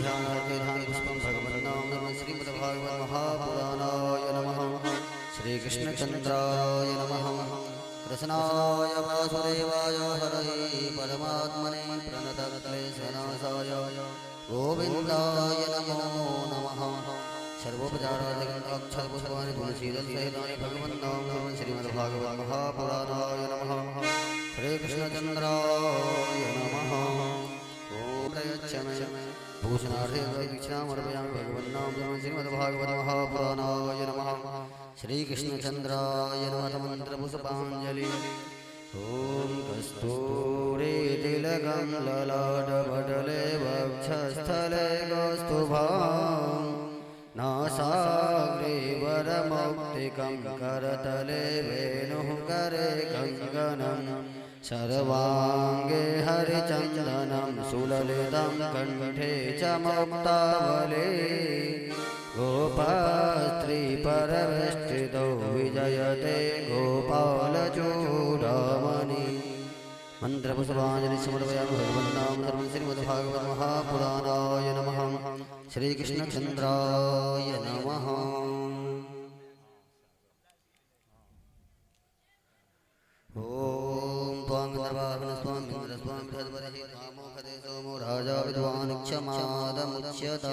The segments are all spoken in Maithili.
ध्यानार्थे ध्यानपुष्पं भगवन्नाम श्रीमद्भागवत महापुराणाय नमः। श्रीकृष्णचन्द्राय नमः। कृष्णाय वासुदेवाय हरये परमात्मने प्रणतक्लेशनाशाय गोविन्दाय नमो नमः। सर्वोपचाराधिगन्धाक्षरपुष्पाणि तुलसीदलसहितानि भगवन्नाम श्रीमद्भागवत महापुराणाय नमः। श्रीकृष्णचन्द्राय नमः। ॐ प्रयच्छ मे भूषणार्थे दीक्षामर्पयामि भगवन्नाम श्रीमद्भागवत महापुराणाय नमः। श्रीकृष्णचन्द्राय नमः। मन्त्रपुष्पाञ्जलि। ॐ कस्तूरी तिलकं ललाटपटले वक्षस्थले कौस्तुभां नासाग्रे वरमौक्तिकं करतले वेणुः करे कङ्कणं सर्वाङ्गे हरिचन्दनं सुललितं कण्ठे च मुक्तावले गोपास्त्रीपरवेष्टितौ विजयते गोपालचूडामणि। मन्त्रपुष्पाञ्जलि समर्पयामि भगवन्नाम सर्वं श्रीमद्भागवत महापुराणाय नमः। श्रीकृष्णचन्द्राय नमः। ॐ त्वां गन्धर्वाग्निस्वामिन्द्र स्वामी बृहस्पतिः कामोखदे सोमो राजा विद्वान् क्षमादमुच्यत।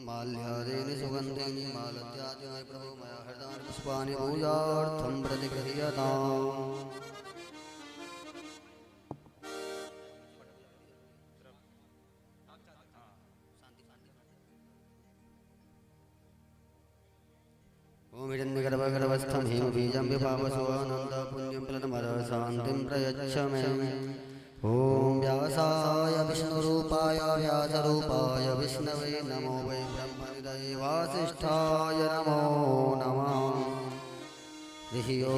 माल्यादेन सुगन्धेन मालत्याद्याय प्रभो मया हृदानि पुष्पाणि पूजार्थं प्रतिगृह्यताम्। ॐ हिरण्यगर्भगर्भस्थं हेमबीजं विभावसो आनन्दपुण्यं प्रतमरशान्तिं प्रयच्छ मे। ॐ व्यासाय विष्णुरूपाय व्यासरूपाय विष्णवे नमो वै ब्रह्मनिधये वासिष्ठाय नमो नमः। हरिः ॐ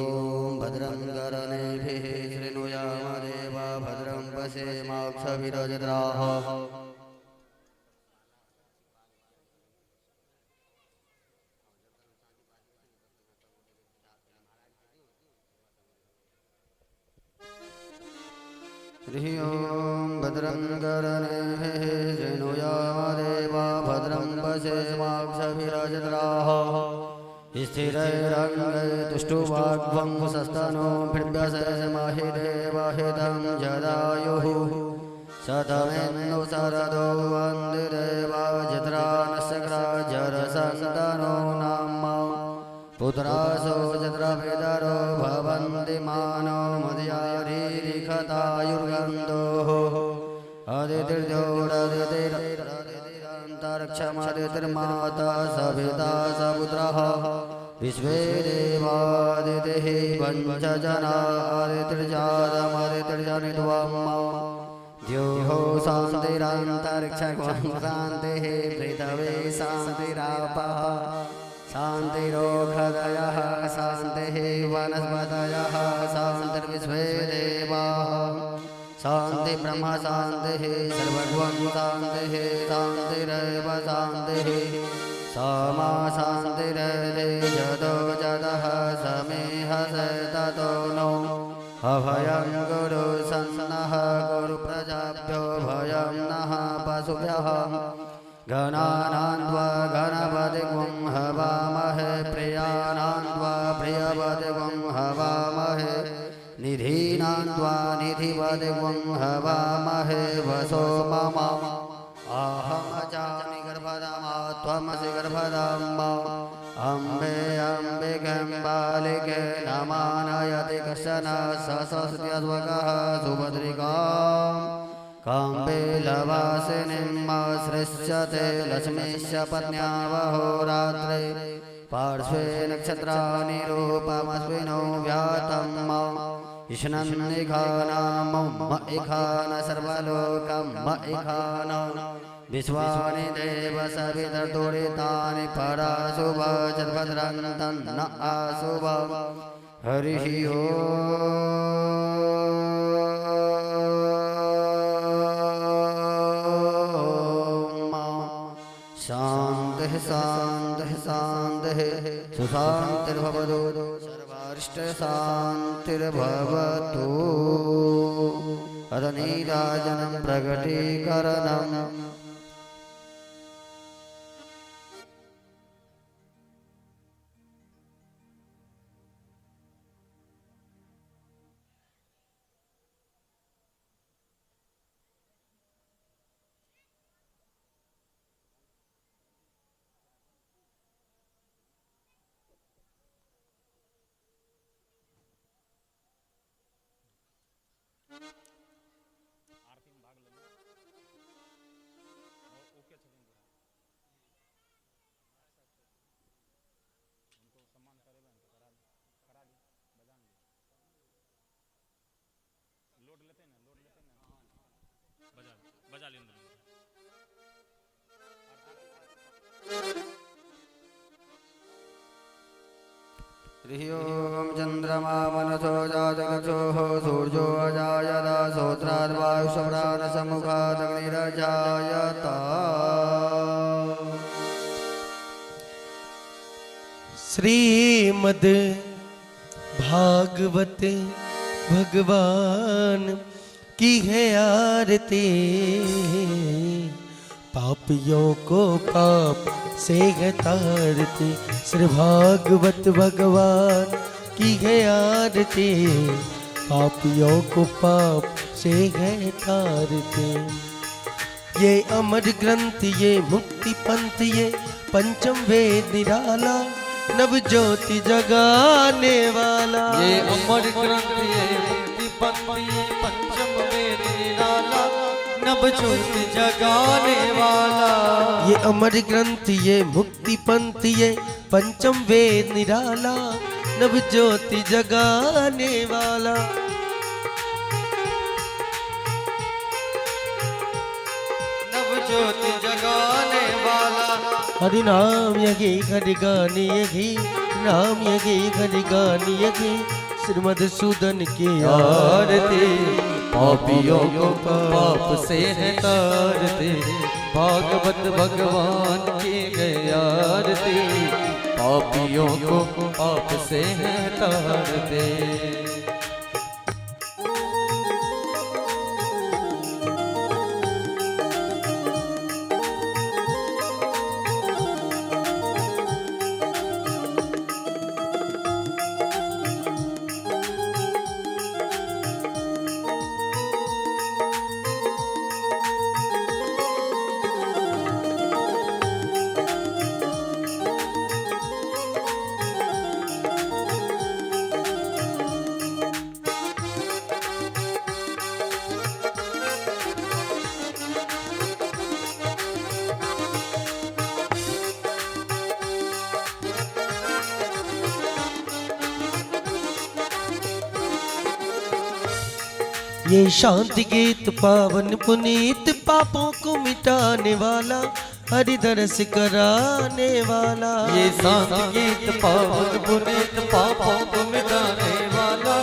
भद्रं कर्णेभिः शृणुयाम देवा भद्रं पश्येमाक्षभिरजत्राः। हरिः ॐ भद्रं कर्णेभिः शृणुयाम देवा भद्रं पश्येमाक्षभिरजत्राः। स्थिरैरङ्गै तुष्टुवाग्वंशस्तनूभिर्व्यसेमहि देवहितं जदायुः। शतमिन्नु शरदो वन्दिदेवा जत्रानस्यग्राजरसन्तनो नाम पुत्रासो जत्रपितरो भवन्ति मानो मदयारीरिखतायुर्गन्धोः। अदितिर्द्यौरदितिरन्तरिक्षमदितिर्माता सविता सपुत्रः विश्वे देवादितिः पञ्चजना अदितिर्जातमदितिर्जनित्वं द्योः शान्तिरन्तरिक्षं शान्तिः पृथिवी शान्तिरापः शान्तिरोषधयः शान्तिः वनस्पतयः शान्तिर्विश्वे देवाः शान्ति ब्रह्म शान्तिः सर्वगुण शान्तिः शान्तिरेव शान्तिः सामा शान्तिरेधि जतो जतः समेह ततो नो अभयं गुरु सन्नः गुरुप्रजाभ्यो भयं नः पशुभ्यः। गणानां त्वा गणपतिगुं हवामहे प्रियाणां त्वा प्रियपतिगुं हवामहे निधीनां त्वा निधिपतिगुं हवामहे वसो मम। अहमजामि गर्भदामा त्वमसि गर्भदाम्बा अम्बे अम्बिके बालिके नमानयति कश्चन ससस्त्यध्वगः सुभद्रिकाम् काम्बेलवासिनीं सृष्यते लक्ष्मीश्च पत्न्यावहोरात्रे पार्श्वे नक्षत्राणि रूपमश्विनो व्यातं ईशनन्निघानाम इखान सर्वलोकं इखान विश्वानि देव सवितर्दुरितानि पराशुभ चद्भद्रं तन्न आशुभ। हरिः ॐ शान्तिः शान्तिः। सुशान्तिर्भवतु सर्वारिष्टशान्तिर्भवतु। अदनीराजनं प्रकटीकरणम्। हरि ओम चंद्रमा मनसो जातकचोः सूर्यो अजायत श्रोत्राद्वायुसम्रानसमुखादग्निरजायत। श्रीमद् भागवत भगवान की है आरती, पापियों को पाप से है तारती। श्री भागवत भगवान की है आरती, पापियों को पाप से है तारती। ये अमर ग्रंथ ये मुक्ति पंथ ये पंचम वेद निराला, नव ज्योति जगाने वाला। ये अमर ग्रंथ ये मुक्ति पंथ ये पंचम वेद निराला, नव ज्योति जगाने वाला। ये अमर ग्रंथ ये मुक्ति पंथ ये पंचम वेद निराला, नव ज्योति जगाने वाला। नव ज्योति जगाने वाला। हरि नाम यही हरि गान यही नाम यही हरि गान यही, श्री मधुसूदन की आरती। पापियों को पाप से है तारते, भागवत भगवान की है आरती। पापियों को पाप से है तारते। ये शांति गीत पावन पुनीत पापों को मिटाने वाला, हरि दर्श कराने वाला। ये शांति गीत पावन पुनीत पापों को मिटाने वाला,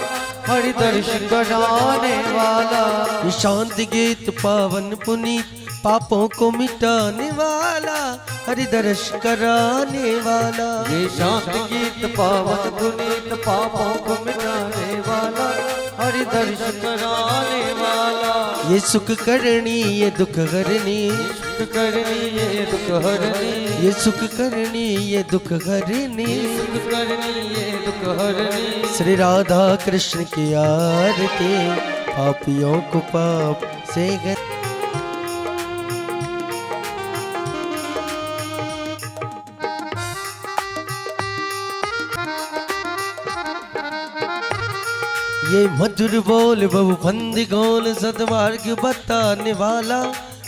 हरि दर्श कराने वाला। ये शांति गीत पावन पुनीत पापों को मिटाने वाला, हरि दर्श कराने वाला। ये शांति गीत पावन पुनीत पापों को मिटाने वाला, हरि दर्श कराने वाला। ये सुख करनी ये दुख हरनी, सुख करनी ये दुख हरनी, ये सुख करनी ये दुख हरनी, सुख करनी ये दुख हरनी। श्री राधा कृष्ण की आरती, पापियों को पाप से है। ये मधुर बोल बहु फंद गोल सदमार्ग बताने वाला,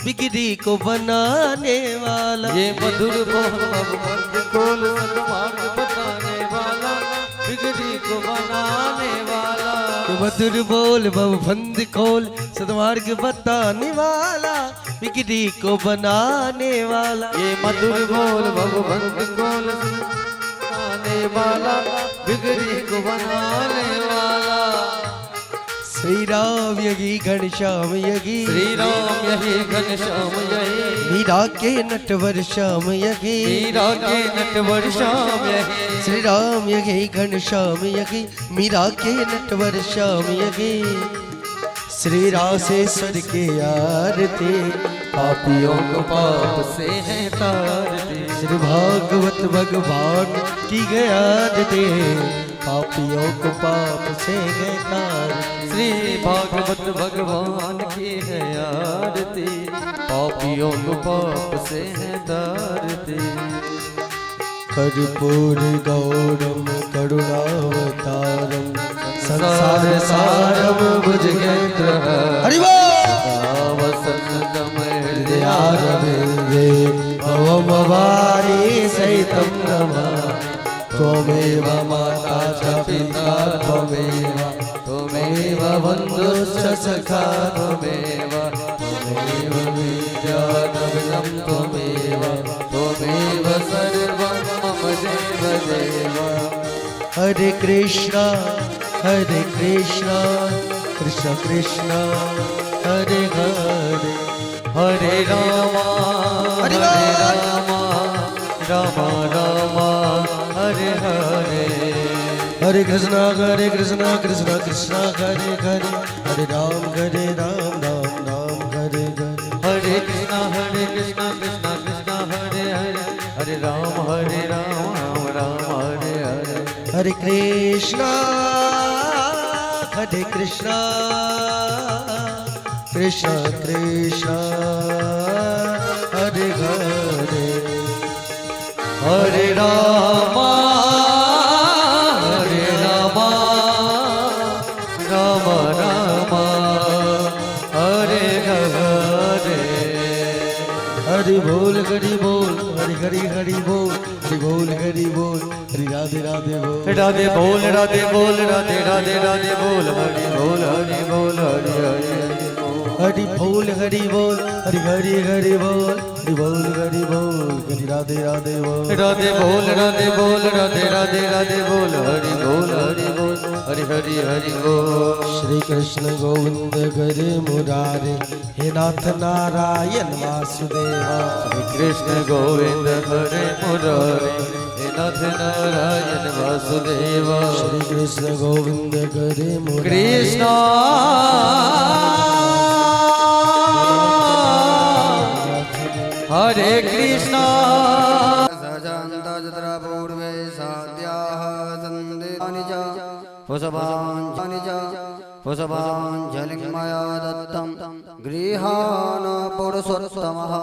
बिगड़ी को बनाने वाला। ये मधुर बोल बहु फंद गोल सदमार्ग बताने वाला, बिगड़ी को बनाने वाला। ये मधुर बोल बहु फंद खोल सदमार्ग बताने वाला, बिगड़ी को बनाने वाला। ये मधुर बोल बहु फंद खोल बनाने वाला, बिगड़ी को बनाने वाला। श्री राम यगी घनश्याम यगी। श्री राम यही घनश्याम यही। मीरा के नटवर श्याम यगी। मीरा के नटवर श्याम यही। श्री राम यगी घनश्याम यगी, मीरा के नटवर श्याम यगी। श्री रासेश्वर के आरती, पापियों को पाप से है तारते। श्री भागवत भगवान की गए आरती, पापियों को पाप से है तारते। श्री भागवत भगवान की है आरती, पापियों को पाप से है तारते। कर्पूर गौरम करुणावतारम, संसार सारम भुजगेंद्र हरि बोल। वसंतम हृदयारविन्दे भवमवारी सहितं नमः। त्वमेव माता च पिता त्वमेव, त्वमेव बन्धुश्च सखा त्वमेव, त्वमेव विद्या द्रविणं त्वमेव, त्वमेव सर्वं मम देव देव। हरे कृष्णा हरे कृष्णा कृष्ण कृष्ण हरे हरे, हरे रामा हरे हरे रामा राम राम हरे हरे। हरे कृष्णा कृष्णा कृष्णा हरे हरे, हरे राम राम राम हरे हरे। हरे कृष्णा कृष्णा कृष्णा हरे हरे, हरे राम राम राम हरे हरे। हरे कृष्णा कृष्ण कृष्ण हरे हरे, हरे रामा हरे रामा राम राम हरे हरे। हरि बोल हरि बोल हरि हरि हरि बोल, हरि बोल हरि बोल हरि राधे राधे बोल। राधे बोल राधे बोल राधे राधे राधे बोल, हरि बोल हरि बोल हरि हरि हरि बोल। हरि बोल हरि बोल हरि हरि हरि बोल, हरि बोल हरि बोल हरि राधे राधे बोल। राधे बोल राधे बोल राधे राधे राधे बोल, हरि बोल हरि बोल हरि हरि हरि बोल। श्री कृष्ण गोविंद हरे मुरारे, हे नाथ नारायण वासुदेवा। श्री कृष्ण गोविंद हरे मुरारे, हे नाथ नारायण वासुदेवा। श्री कृष्ण गोविंद हरे मुरारे, कृष्णा हरे कृष्णा। सजान्ता पूर्वे साद्याः सन्देहानि च पुष्पाञ्जलि च पुष्पाञ्जलिं मया दत्तं गृहाण पुरुषोत्तमः।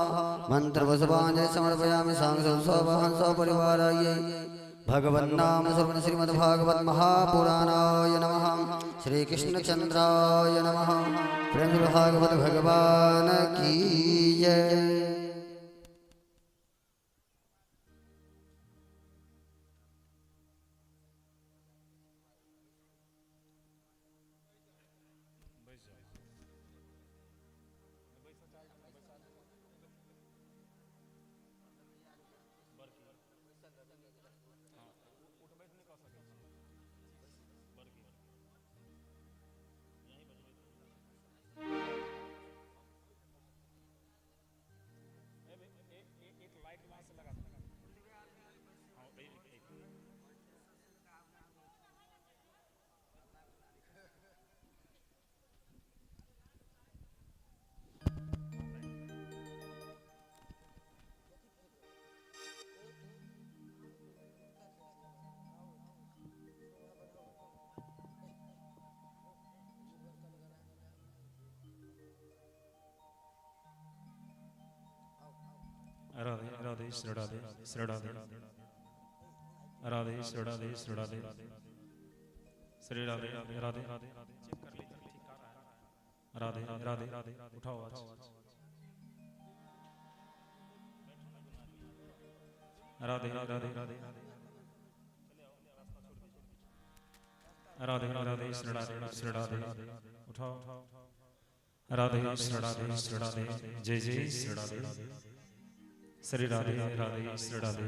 मन्त्रपुष्पाञ्जलि समर्पयामि सांसं स्ववहं स्वपरिवाराय। भगवन्नाम श्रवण श्रीमद्भागवत महापुराणाय नमः। श्रीकृष्णचंद्राय नमः। प्रेम भागवत भगवान की जय। राधे राधे श्री राधे श्री राधे राधे श्री राधे श्री राधे श्री राधे राधे राधे राधे राधे उठाओ आज राधे राधे राधे राधे राधे श्री राधे श्री राधे उठाओ राधे श्री राधे श्री राधे जय जय श्री राधे श्री राधे राधे श्री राधे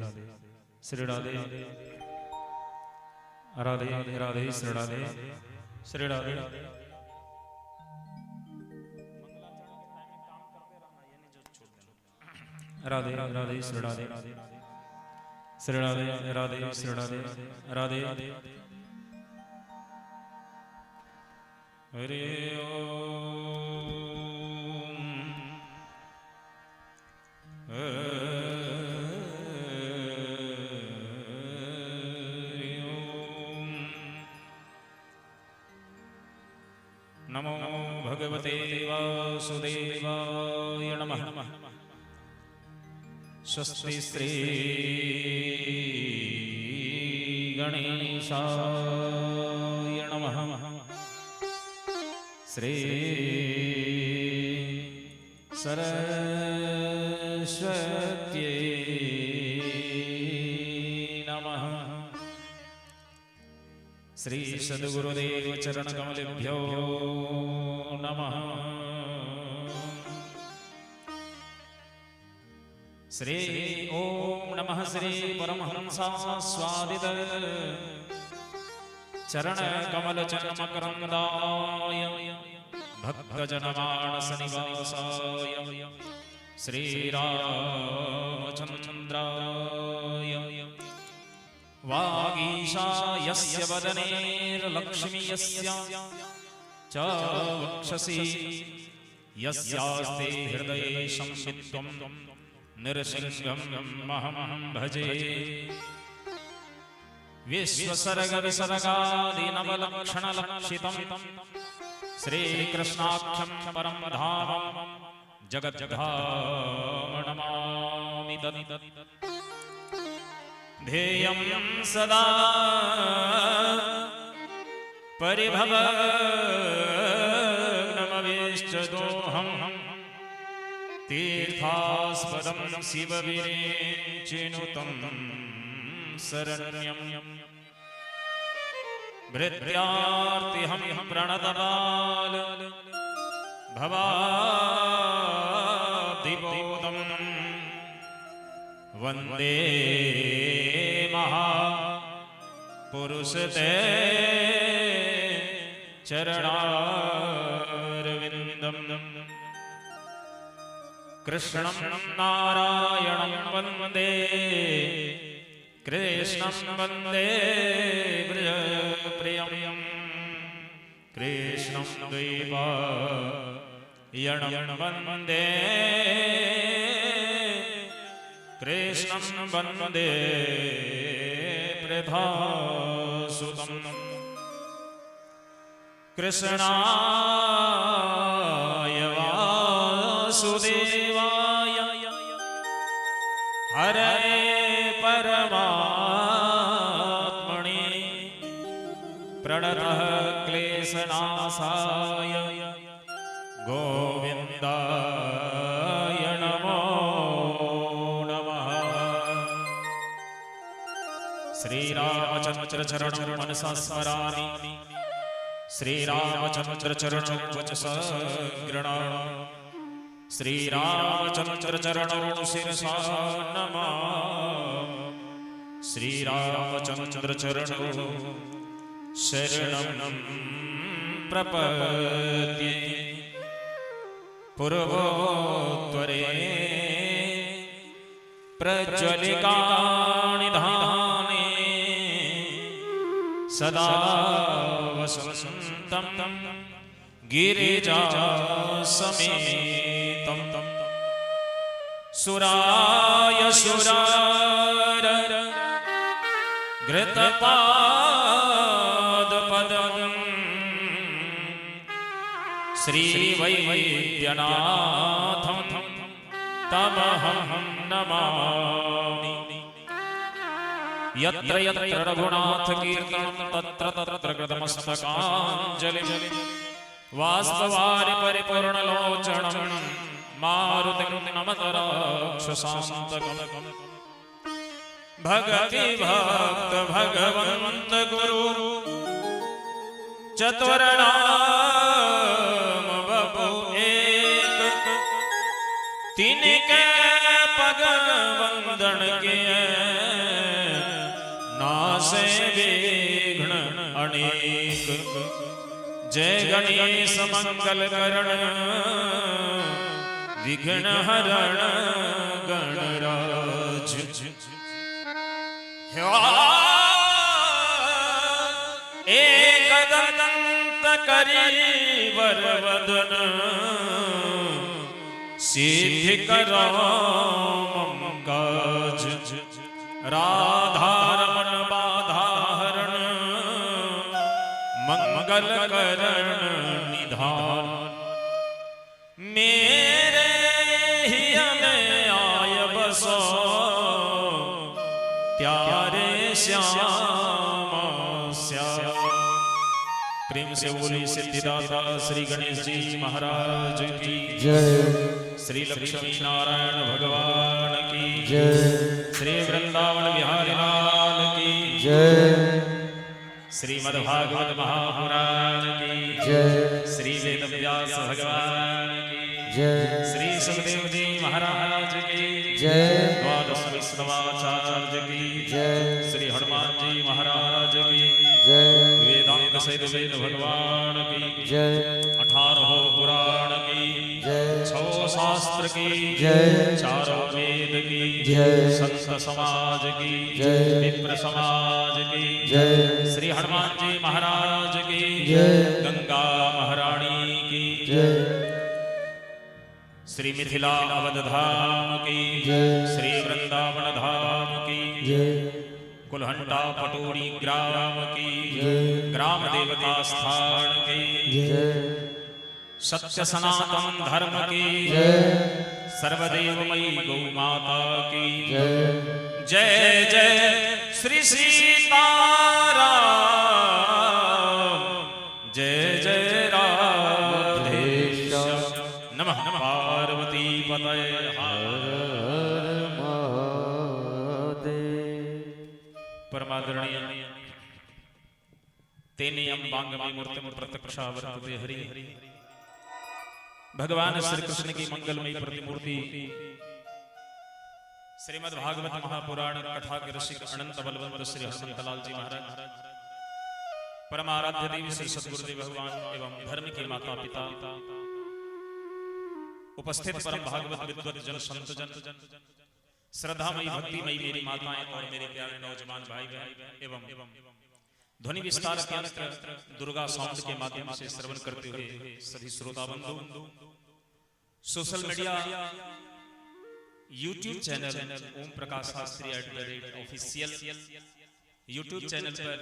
श्री राधे राधे राधे श्री राधे श्री राधे। રાધે રાધે, શ્રી રાધે શ્રી રાધે રાધે, શ્રી રાધે રાધે. હરે ઓમ હરિ ઓમ. નમો ભગવતે વાસુદેવાય નમઃ. સ્વસ્તિ શ્રી ગણેશાય નમઃ. શ્રી સરસ્વત્યે નમઃ. શ્રી સદગુરુદેવ ચરણ કમલેભ્યો નમઃ. શ્રી ઓમ નમઃ શ્રી પરમહંસા સ્વાદિત ચરણ કમલ ચરમકરંદાય ભક્તજન માનસ નિવાસાય શ્રી રામચંદ્રાય. વાગીશા યસ્ય વદનેર્લક્ષ્મી યસ્ય ચ વક્ષસી યસ્યાસ્તે હૃદયે સંવિત્વં નૃસિંહમ અહં ભજે. વિશ્વસર્ગ વિસર્ગાદિ નવલક્ષણ લક્ષિતમ શ્રીકૃષ્ણાખ્યં પરમ ધામ જગદ્ધામ નમામિ તत्. ધ્યેયં સદા પરિભવગ્નમભીષ્ટદોહં તીર્થાસ્પદં શિવવિરિંચિનુतं શરણ્યં ભૃત્યાર્તિહં પ્રણતબાલ ભવાબ્ધિપોતમ વંદે મહા પુરુષતે ચરણારવિંદમ. કૃષ્ણં નારાયણં વંદે, કૃષ્ણં વંદે વ્રજપ્રિયં, કૃષ્ણં દ્વૈપાયણં વંદે, કૃષ્ણં વંદે પૃથાસુતમ. કૃષ્ણાય વાસુદેવાય હરે પરમાત્મણે પ્રણતઃ ક્લેશનાશાય ગોવિંદાય નમો નમઃ. શ્રી રામચંદ્ર ચરણ મનસા સ્મરામિ, શ્રી રામચંદ્ર ચરણ વચસા ગૃણામિ, શ્રી રામચંદ્ર ચરણ શિરસા નમામિ, શ્રી રામચંદ્ર ચરણ શરણં પ્રપદ્યે. પૂર્વોત્તરે પ્રજ્વલિકાનિધાને સદા વસંતમ ગિરિજા સમેતમ સુરાય સુરાર ઘૃતપાદ પદમ શ્રી વૈદ્યનાથમ તમહં નમામિ. યત્ર યત્ર રઘુનાથ કીર્તનમ તત્ર તત્ર કૃતમસ્તકાંજલિ વાષ્પવારી પરિપૂર્ણલોચનમ મારુતિં નમત રાક્ષસાંતકમ. ભગતિ ભક્ત ભગવંત ગુરુ ચતુર નામ બહુ એક, તિનકે પગ વંદન કે નાસે વિઘ્ન અનેક. જય ગણેશ મંગલ કરણ. विघ्न हरण गणराज। एक दंत करी वरवदन, सिद्धि करो मम काज। राधा रमन बाधा हरण, मंगल करण निधान। मेरे हिय में आय बसो, प्यारे श्याम श्याम। प्रेम से बोली सिद्धिदाता श्री गणेश जी महाराज की जय। श्री लक्ष्मी नारायण भगवान की जय। श्री वृंदावन बिहारी लाल की जय। श्रीमद् भागवत महापुराण की जय। श्री वेद व्यास भगवान की जय। श्री सुखदेव जी महाराज की जय। द्वादश वैष्णवाचार्य की जय। श्री हनुमान जी महाराज की जय। वेदांत सहित वेद भगवान की जय। 18 पुराण की जय। छो शास्त्र की जय। चारों वेद की जय। संत समाज की जय। विप्र समाज की जय। श्री हनुमान जी महाराज की जय। गंगा महारानी की जय। श्री मिथिला अवध धाम की जय। श्री वृंदावन धाम की जय। कुलहंटा पटोरी ग्राम की जय। ग्राम देवता स्थान की जय। सत्य सनातन धर्म की जय। सर्वदेवमयी गौ माता की जय। जय जय श्री सीताराम, जय जय राधे श्याम। नमः पार्वती पतये हर हर महादेव। परमादरणीय तेनियम बांगमयी मूर्तिम प्रत्यक्षावर्तते हरि भगवान श्री कृष्ण की मंगलमयी प्रतिमूर्ति श्रीमद् भागवत महापुराण कथा के रसिक अनंत बलवंत श्री हनुमंतलाल जी महाराज, परम आराध्य देवी श्री सदगुरुदेव भगवान एवं धर्म के माता पिता, उपस्थित परम भागवत विद्वत जन संत जन, श्रद्धामयी भक्तिमयी मेरी माताएं और मेरे प्यारे नौजवान भाई बहन एवं ध्वनि विस्तार केंद्र दुर्गा साउंड के माध्यम से श्रवण करते हुए सभी श्रोता बंधु, social media YouTube channel Om Prakash Shastri @official YouTube channel पर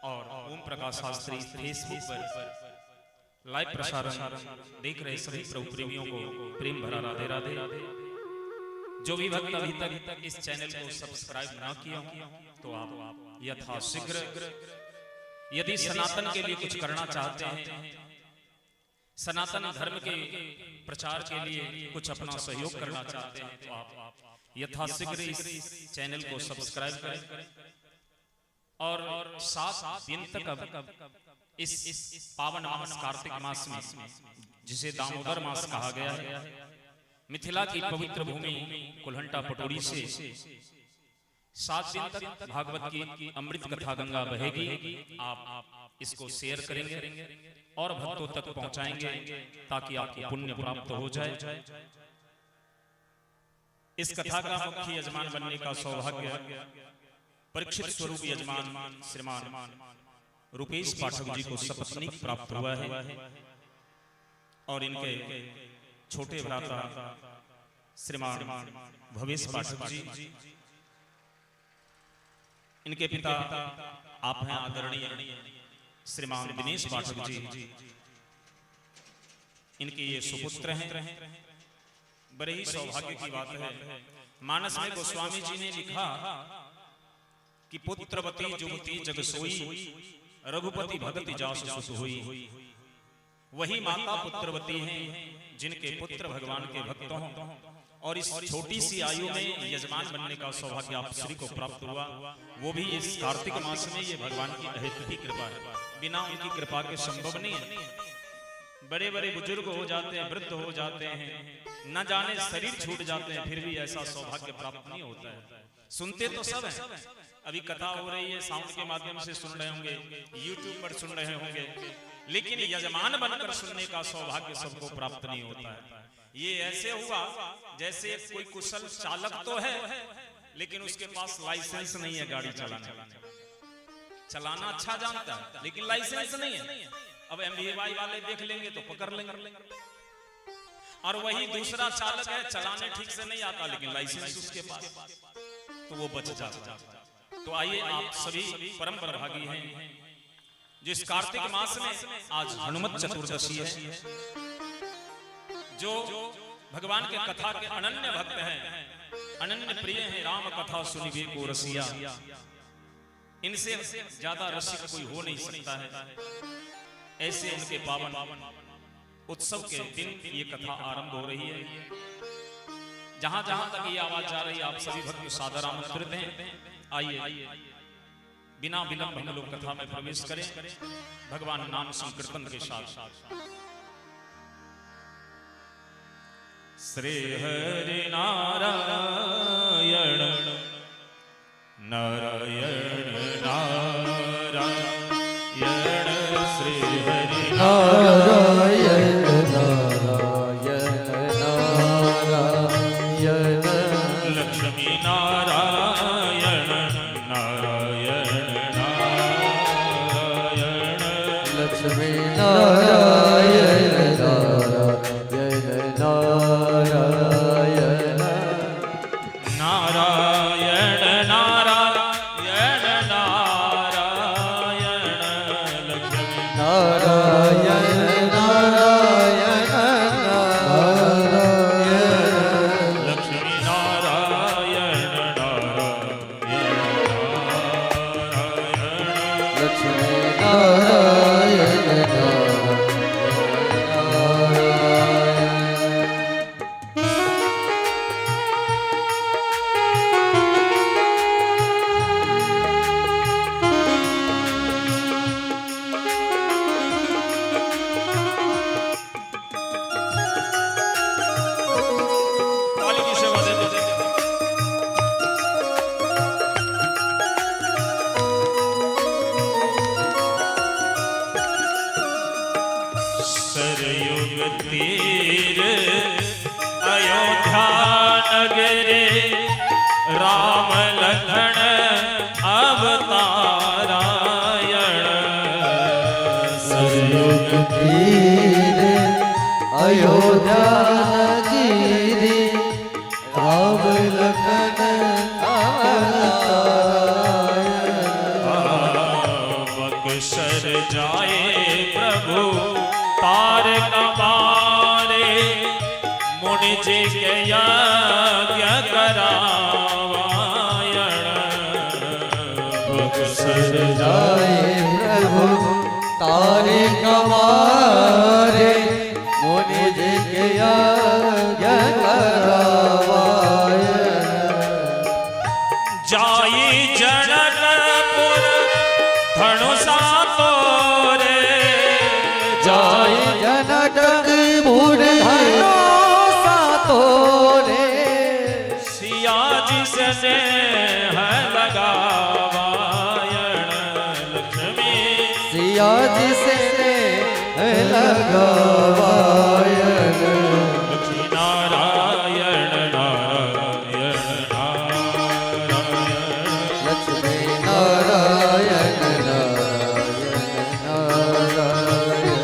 और ओम प्रकाश शास्त्री फेसबुक पर लाइव प्रसारण देख रहे सभी प्रभु प्रेमियों को प्रेम भरा राधे राधे। जो भी भक्त अभी तक इस चैनल को सब्सक्राइब ना किया हो तो आप यथाशीघ्र यदि सनातन के लिए कुछ करना चाहते हैं, सनातन धर्म के प्रचार के लिए कुछ अपना सहयोग करना चाहते हैं तो आप यथाशीघ्र इस चैनल को सब्सक्राइब करें और 7 दिन तक अब इस पावन मास कार्तिक मास में, जिसे दामोदर मास कहा गया है, मिथिला की पवित्र भूमि कुलहंटा पटोरी से 7 दिन तक भागवत की अमृत कथा गंगा बहेगी। आप इसको शेयर करेंगे और भक्तों तक पहुंचाएंगे ताकि आपको पुण्य प्राप्त हो जाए। इस कथा का मुख्य यजमान बनने का सौभाग्य परीक्षित स्वरूप यजमान श्रीमान रुपेश पाठक जी को सपत्नीक प्राप्त हुआ है और इनके छोटे भ्राता श्रीमान भवेश पाठक जी, इनके पिता आप हैं आदरणीय श्रीमान दिनेश पाठक जी, इनके ये सुपुत्र हैं। बड़े ही सौभाग्य की बात है। मानस में गोस्वामी जी ने लिखा कि पुत्रवती जुवती जग सोई, रघुपति भगति जास सुत हुई। वही माता पुत्रवती हैं जिनके पुत्र भगवान के भक्त हों और इस छोटी सी आयु में यजमान बनने का सौभाग्य आप श्री को प्राप्त हुआ, वो भी इस कार्तिक मास में। ये भगवान की अहेतुकी कृपा है, बिना उनकी कृपा के संभव नहीं है। बड़े बड़े बुजुर्ग हो जाते हैं, वृद्ध हो जाते हैं, न जाने शरीर छूट जाते हैं, फिर भी ऐसा सौभाग्य प्राप्त नहीं होता है। सुनते तो सब हैं, अभी कथा हो रही है, साउंड के माध्यम से सुन रहे होंगे, यूट्यूब पर सुन रहे होंगे, लेकिन यजमान बनकर सुनने का सौभाग्य सबको प्राप्त नहीं होता है। ये ऐसे हुआ जैसे कोई कुशल चालक तो है, लेकिन उसके पास लाइसेंस नहीं है गाड़ी चलाने। चलाना अच्छा जानता है लेकिन लाइसेंस नहीं है। अब एमवीआई वाले देख लेंगे तो पकड़ लेंगे। और वही दूसरा चालक है, चलाने ठीक से नहीं आता लेकिन लाइसेंस उसके पास, तो वो बच जाता। तो आइए, आप सभी परम बरभागी हैं जिस कार्तिक मास में आज हनुमत चतुर्दशी है, जो भगवान के कथा के अनन्य भक्त हैं, अनन्य प्रिय हैं, राम कथा सुनिबे को रसिया, इनसे ज्यादा रसिक कोई हो नहीं सकता है। ऐसे उनके पावन उत्सव के दिन ये कथा आरंभ हो रही है। जहां जहां तक ये आवाज जा रही है, आप सभी भक्त सादर आमंत्रित हैं। आइए बिना विलंब हम लोग कथा में प्रवेश करें भगवान नाम संकीर्तन के साथ। श्री हरि नारायण नारायण नारायण, श्री हरि नारायण नारायण नारायण, लक्ष्मी नारायण नारायण नारायण, लक्ष्मी नारायण नारायण नारायण, नारायण नारायण नारायण, लक्ष्मी नारायण नारायण नारायण, लक्ष्मी नारायण नारायण नारायण, लक्ष्मी नारायण नारायण। ताली की सेवा दे दो। सरयुग तीर अयोध्या नगरे, राम लखन अवतारायण। सरयुग तीर अयोध्या नगरी, राम लखन अवतारायण। बक्सर जाए प्रभु तार कमारे, मुनि जी के यज्ञ करावायण। बक्सर जाए प्रभु तारे कमारे, मुनि जी के यज्ञ करावायण। जाई जनकपुर धनुषा तोरे, जाय जनकपुर धनुषा तोरे, सिया जी से स्नेह लगावायण। लक्ष्मी सिया जी से लगावायण। लक्ष्मी नारायण नारायण नारायण, लक्ष्मी नारायण नारायण नारायण।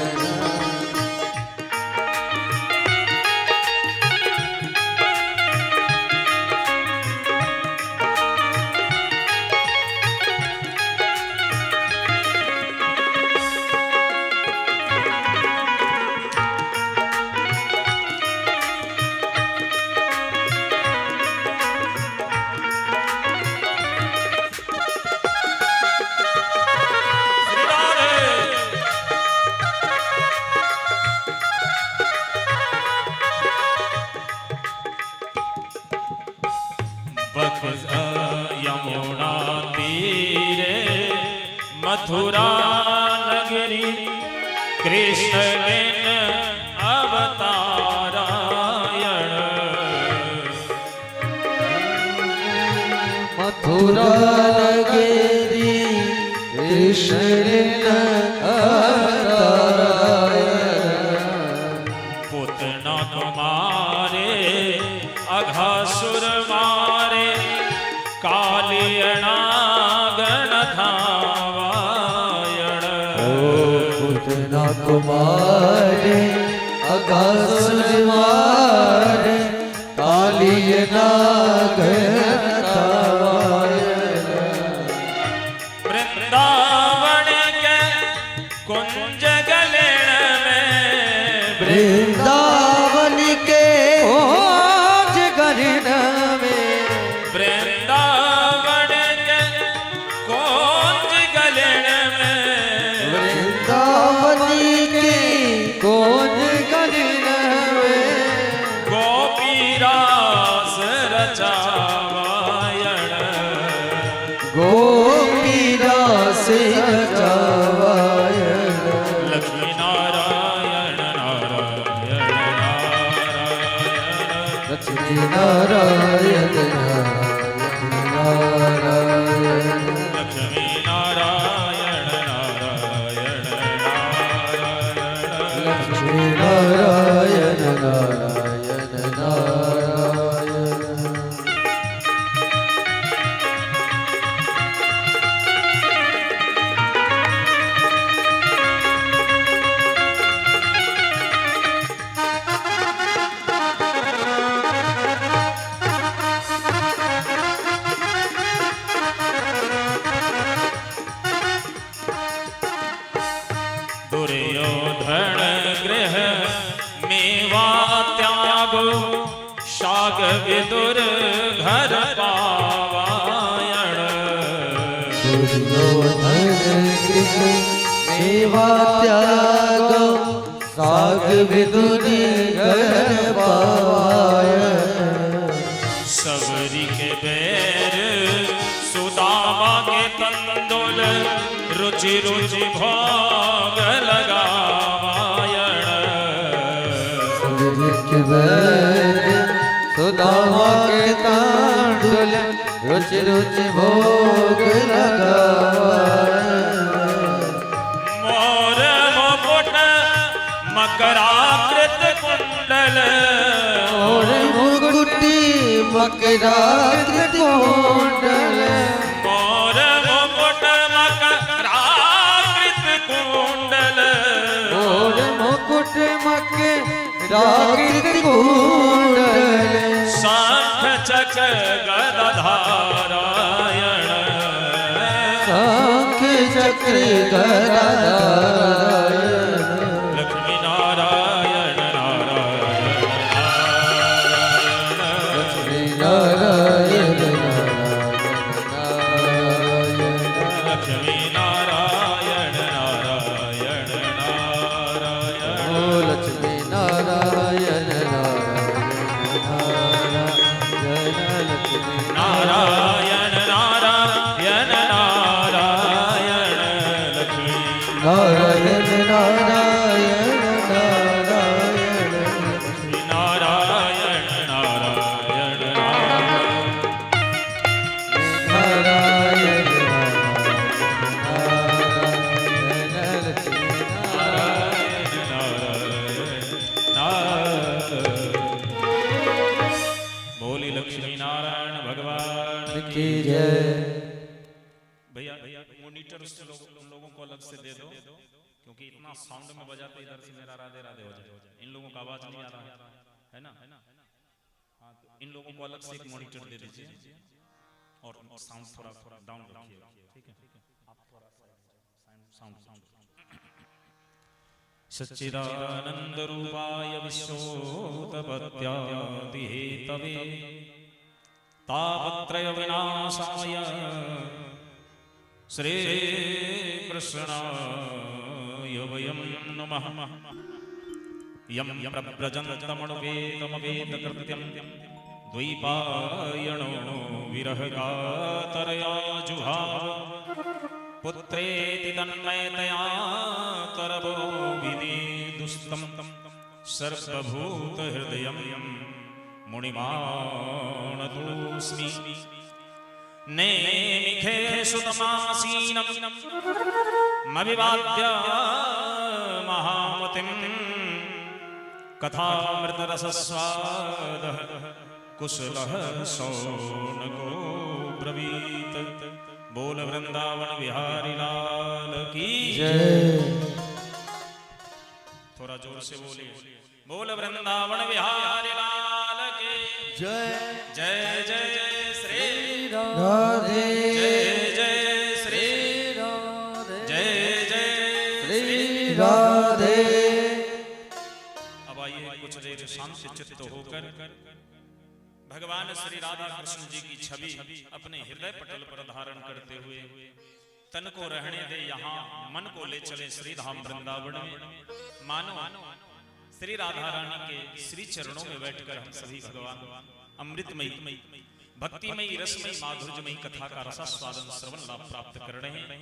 श्री राधे। बक यमुना तीरे मथुरा नगरी, कृष्ण बिन अवतारायण। मथुरा नगरी कृष्ण अवतारायण। को मारे अघासुर मारे कालिय नाग वृंदावन के कुंज गलेण में, वृंदावन के कुंज गलेण में, वृंदावन के कुंज गलेण में, वृंदावन के कुंज गलेण में, गोपी रास रचावायण, गोपी रास रचावायण। लक्ष्मी नारायण नारायण नारायण, लक्ष्मी नारायण नारायण, लक्ष्मी नारायण नारायण नारायण, लक्ष्मी नारायण नारायण नारायण। दुर्योधन गृह मेवा त्यागो, शाग विदुर घर पावायण, दुर्योधन गृह मेवा त्यागो, साग विदुरी घर पावायण। सबरी के बैर सुदामा के तंदुल, रुचि रुचि भोग लगावायण, सबरी के बैर सुदामा के तांडुल, रुचि रुचि भोग लगावायण। मोर मुकुट मकराकृत कुंडल, मोर मुकुट मकराकृत कुंडल, मोर मुकुट मकराकृत कुंडल, मोर मुकुट मकराकृत कुंडल, शंख चक्र गदाधारायण, शंख चक्र गदाधारायण। लक्ष्मी नारायण नारायण नारायण, लक्ष्मी नारायण नारायण, लक्ष्मी नारायण नारायण नारायण, ओ लक्ष्मी नारायण नारायण लक्ष्मी नारायण नारायण नारायण, लक्ष्मी नारायण नारायण नारायण, लक्ष्मी नारायण नारायण नारायण नारायण लक्ष्मी नारायण नारायण। बोली लक्ष्मी नारायण भगवान की जय। भैया मोनिटर उन लोगों को अलग से दे दो, क्योंकि इतना साउंड में बजाते इधर से मेरा राधे राधे हो जाए, इन लोगों का आवाज नहीं आ रहा है ना। हाँ, तो इन लोगों को अलग से एक मॉनिटर दे दीजिए और साउंड थोड़ा डाउन रखिए, ठीक है? आप थोड़ा साउंड साउंड। सच्चिदानंद रूपाय विश्वोत्पत्त्यादिहेतवे तापत्रय विनाशाय श्री कृष्णाय वयं नमः। यं प्रव्रजन्तमनुपेतमवेतकृत्यं द्वैपायनो विरहकातरया जुहाव पुत्रेति तन्मयतया तरवो विदिदुस्तं सर्वभूतहृदयं मुनिमानतोऽस्मि। नेमिखेषु तमासीनं मविवाद्य महामतिं कथामृतरसस्वादः कुशलः शौनको ब्रवीत। बोल वृंदावन बिहारी लाल की जय। थोड़ा जोर से बोलिए, बोल वृंदावन बिहारी लाल के जय। जय जय श्री राधे। जय जय श्री राधे। जय जय श्री राधे। अब आइए कुछ देर शांत चित्त होकर भगवान श्री राधा कृष्ण जी की छवि अपने हृदय पटल पर धारण करते हुए तन को रहने दे यहाँ, मन को ले चले श्री धाम वृंदावन में। मानो श्री राधा रानी के श्री चरणों में बैठकर हम सभी भगवान अमृतमयी भक्तिमयी रसमयी माधुर्यमयी कथा का रसास्वादन श्रवण लाभ प्राप्त कर रहे हैं।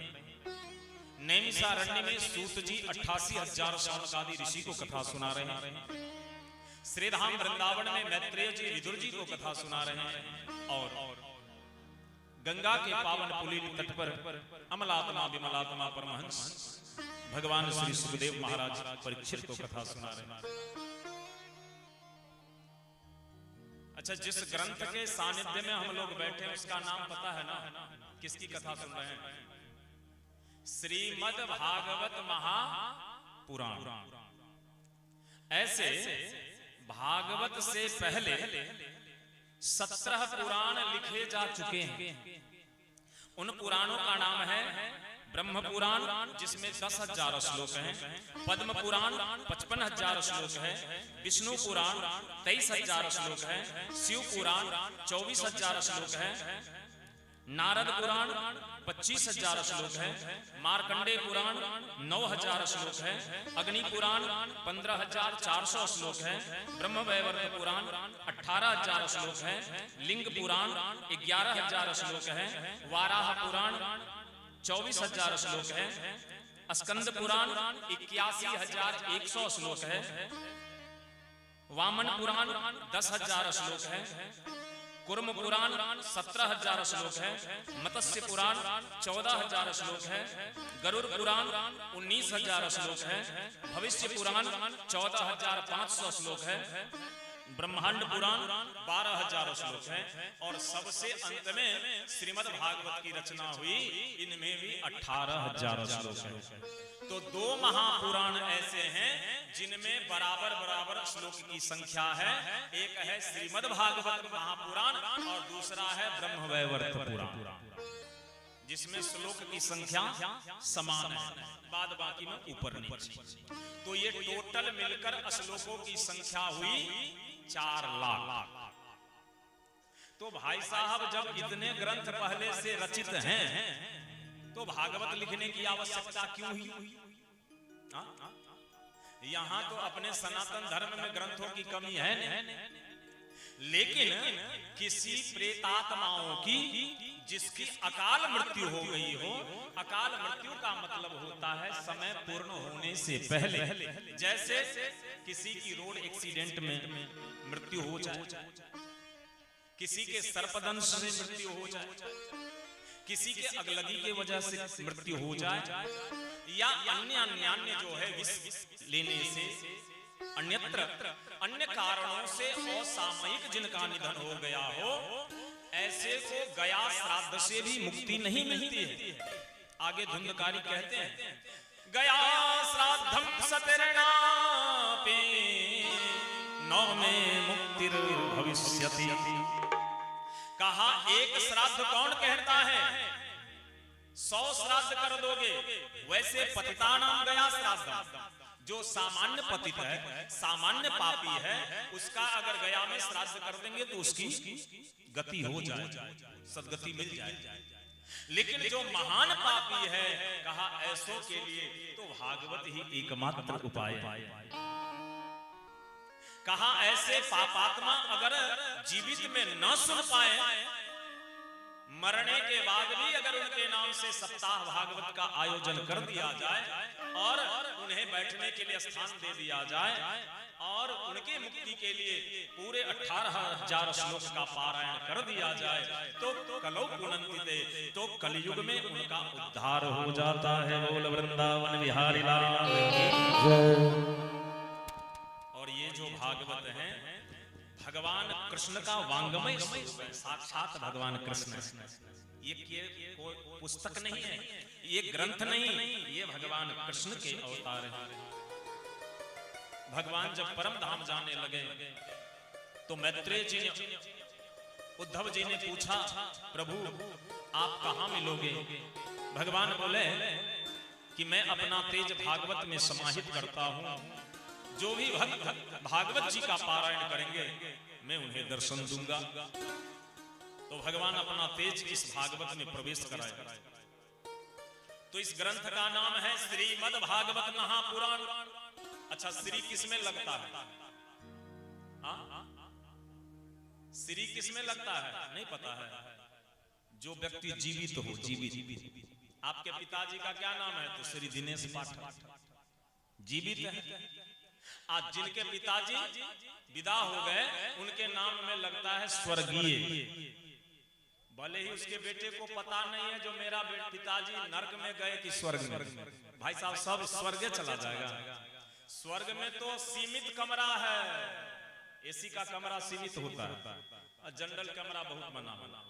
नैमिषारण्य में सूत जी 88,000 शौनकादि ऋषि को कथा सुना रहे हैं। श्रीधाम वृंदावन में मैत्रेय जी विदुर जी को कथा सुना रहे हैं और गंगा के पावन पुलिन तट पर अमलात्मा विमलात्मा परमहंस भगवान श्री सुखदेव महाराज परीक्षित को कथा सुना रहे हैं। अच्छा, जिस ग्रंथ के सानिध्य में हम लोग बैठे हैं उसका नाम पता है ना? किसकी कथा सुन रहे हैं? श्रीमद् भागवत महापुराण। ऐसे भागवत से पहले 17 पुराण लिखे जा चुके हैं। उन पुराणों का नाम है ब्रह्म पुराण, जिसमें 10,000 श्लोक हैं, पद्म पुराण 55,000 श्लोक है, विष्णु पुराण 23,000 श्लोक है, शिव पुराण 24,000 श्लोक है, नारद पुराण 25,000 श्लोक है, मार्कंडेय पुराण 9,000 श्लोक है, अग्नि पुराण 15,400 श्लोक है, ब्रह्मवैवर्त पुराण 18,000 श्लोक है, लिंग पुराण 11,000 श्लोक है, वाराह पुराण 24,000 श्लोक है, स्कंद पुराण 81,100 श्लोक है, वामन पुराण 10,000 श्लोक है, कुर्म पुराण 17,000 श्लोक है, मत्स्य पुराण 14,000 श्लोक है, गरुड़ पुराण 19,000 श्लोक है, भविष्य पुराण 14,500 श्लोक है, ब्रह्मांड पुराण 12,000 श्लोक है और सबसे अंत में श्रीमद् भागवत की रचना हुई, इनमें भी 18,000 श्लोक है। तो 2 महापुराण ऐसे हैं जिनमें बराबर बराबर श्लोक की संख्या है। एक है श्रीमद् भागवत महापुराण और दूसरा है ब्रह्मवैवर्त पुराण, जिसमें श्लोक की संख्या समान है, बाद बाकी में ऊपर नीचे। तो ये टोटल मिलकर श्लोकों की संख्या हुई 4 लाख। तो भाई साहब, जब इतने ग्रंथ पहले से रचित हैं तो भागवत लिखने की आवश्यकता क्यों हुई? यहां तो अपने सनातन धर्म में ग्रंथों की कमी है नहीं, लेकिन किसी प्रेतात्माओं की जिसकी अकाल मृत्यु हो गई हो, अकाल मृत्यु का मतलब होता है समय पूर्ण होने से पहले, जैसे किसी की रोड एक्सीडेंट में मृत्यु हो जाए, किसी के सर्पदंश से मृत्यु हो जाए, किसी के अगलगी के वजह से मृत्यु हो जाए, या अन्य अन्य जो है विष लेने से, अन्यत्र अन्य कारणों से असामयिक जिनका निधन हो गया हो, ऐसे को गया श्राद्ध से भी मुक्ति नहीं मिलती है। आगे धुंधकारी कहते हैं, गया श्राद्धम सतरणापि नौ में मुक्तिर भविष्यति। कहा एक श्राद्ध कौन कहता है? 100 श्राद्ध कर दोगे, वैसे पतितानाम गया श्राद्ध, जो सामान्य पतित है, सामान्य पापी है, उसका अगर गया में श्राद्ध कर देंगे तो उसकी गति हो जाए, सदगति मिल जाए। लेकिन जो महान पापी है, कहा ऐसों के लिए तो भागवत ही एकमात्र उपाय है। कहा ऐसे पापात्मा अगर जीवित में न सुन पाए, मरने के बाद भी अगर उनके नाम से सप्ताह भागवत का आयोजन कर दिया जाए और उन्हें बैठने के लिए स्थान दे दिया जाए और उनके मुक्ति के लिए पूरे 18,000 श्लोक का पारायण कर दिया जाए, तो कलौ पुनंतिते, तो कलयुग में उनका उद्धार हो जाता है। बोल वृंदावन बिहारी लाल। और ये जो भागवत है, भगवान कृष्ण का वांगमय साक्षात भगवान कृष्ण। ये कोई पुस्तक नहीं है, ये ग्रंथ नहीं, ये भगवान कृष्ण के अवतार हैं। भगवान जब परम धाम जाने लगे तो मैत्रेय जी ने, उद्धव जी ने पूछा, प्रभु आप कहां मिलोगे? भगवान बोले कि मैं अपना तेज भागवत में समाहित करता हूं। जो भी भक्त भागवत जी का पारायण करेंगे मैं उन्हें दर्शन दूंगा। तो भगवान अपना तेज इस भागवत में प्रवेश कराए। तो इस ग्रंथ का नाम है श्रीमद् भागवत महापुराण। अच्छा, श्री किसमें लगता है? हाँ, श्री किसमें लगता है? नहीं पता है। जो व्यक्ति जीवित हो, जीवित। आपके पिताजी का क्या नाम है? तो श्री दिनेश पाठक जीवित है। आज जिनके पिताजी विदा हो गए उनके नाम में लगता है स्वर्गीय। भले ही उसके बेटे को पता नहीं है जो मेरा पिताजी नरक में गए कि स्वर्ग में। भाई साहब सब स्वर्ग चला जाएगा। स्वर्ग में तो सीमित कमरा है, एसी का कमरा सीमित होता है और जनरल कमरा बहुत बना बना।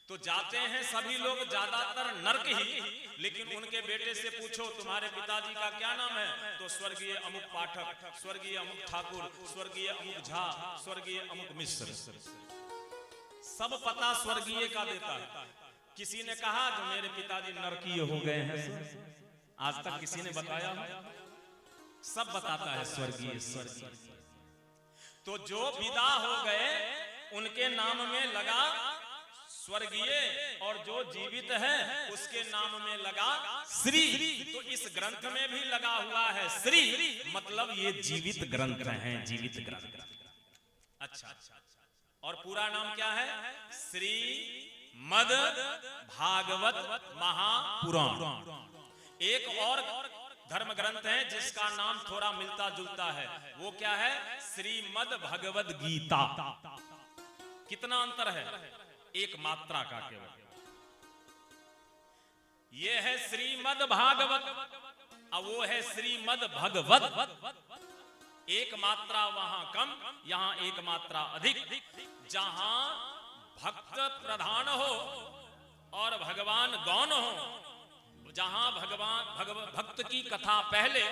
तो जाते हैं सभी लोग ज्यादातर नरक ही, लेकिन उनके बेटे से पूछो तुम्हारे पिताजी का क्या नाम है, तो स्वर्गीय अमुक पाठक, स्वर्गीय अमुक ठाकुर, स्वर्गीय अमुक झा, स्वर्गीय अमुक मिश्र, सब पता स्वर्गीय का देता है। किसी ने कहा जो मेरे पिताजी नरकीय हो गए हैं? आज तक किसी ने बताया? सब बताता है स्वर्गीय स्वर्गीय। तो जो विदा हो गए उनके नाम में लगा स्वर्गीय, और जो जीवित है उसके नाम में लगा श्री। तो इस ग्रंथ में भी लगा हुआ है श्री, मतलब ये जीवित ग्रंथ हैं, जीवित ग्रंथ। अच्छा, और पूरा नाम क्या है? श्री मद भागवत महापुराण। एक और धर्म ग्रंथ है जिसका नाम थोड़ा मिलता जुलता है, वो क्या है? श्रीमद् भगवद गीता। कितना अंतर है? एक मात्रा का केवल। ये है श्रीमद् भागवत और वो है श्रीमद् भगवत। एक मात्रा वहां कम, यहां एक मात्रा अधिक। जहां भक्त प्रधान हो और भगवान गौण हो, जहां भगवान भक्त की कथा पहले,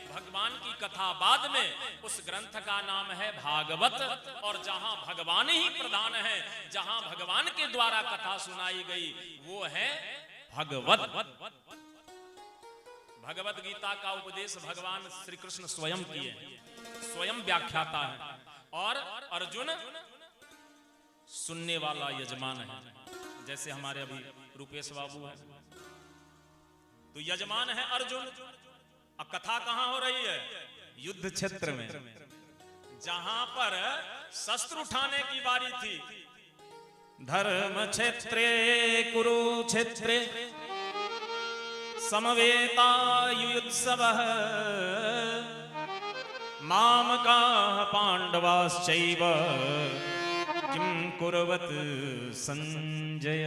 भगवान की कथा बाद में, उस ग्रंथ का नाम है भागवत। और जहां भगवान ही प्रधान है, जहां भगवान के द्वारा कथा सुनाई गई, वो है भगवत। भगवत गीता का उपदेश भगवान श्री कृष्ण स्वयं किए, स्वयं व्याख्याता है, और अर्जुन सुनने वाला यजमान है। जैसे हमारे अभी रूपेश बाबू है, तो यजमान है अर्जुन। अब कथा कहां हो रही है? युद्ध क्षेत्र में, जहां पर शस्त्र उठाने की बारी थी। धर्म क्षेत्रे कुरुक्षेत्रे समवेतायुयुत्सवः मामकाः पांडवाश्चैव किं कुर्वत संजय।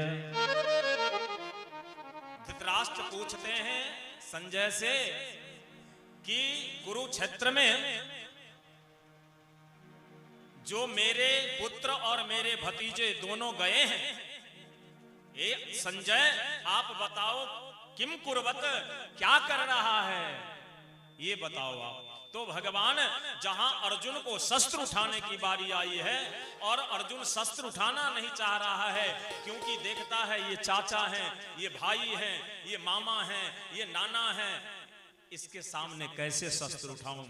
धृतराष्ट्र पूछते हैं संजय से कि कुरुक्षेत्र में जो मेरे पुत्र और मेरे भतीजे दोनों गए हैं, ए संजय आप बताओ किम कुर्वत, क्या कर रहा है ये बताओ आप। तो भगवान जहां अर्जुन को शस्त्र उठाने की बारी आई है और अर्जुन शस्त्र उठाना नहीं चाह रहा है, क्योंकि देखता है ये चाचा हैं, ये भाई हैं, ये मामा हैं, ये नाना हैं, इसके सामने कैसे शस्त्र उठाऊं।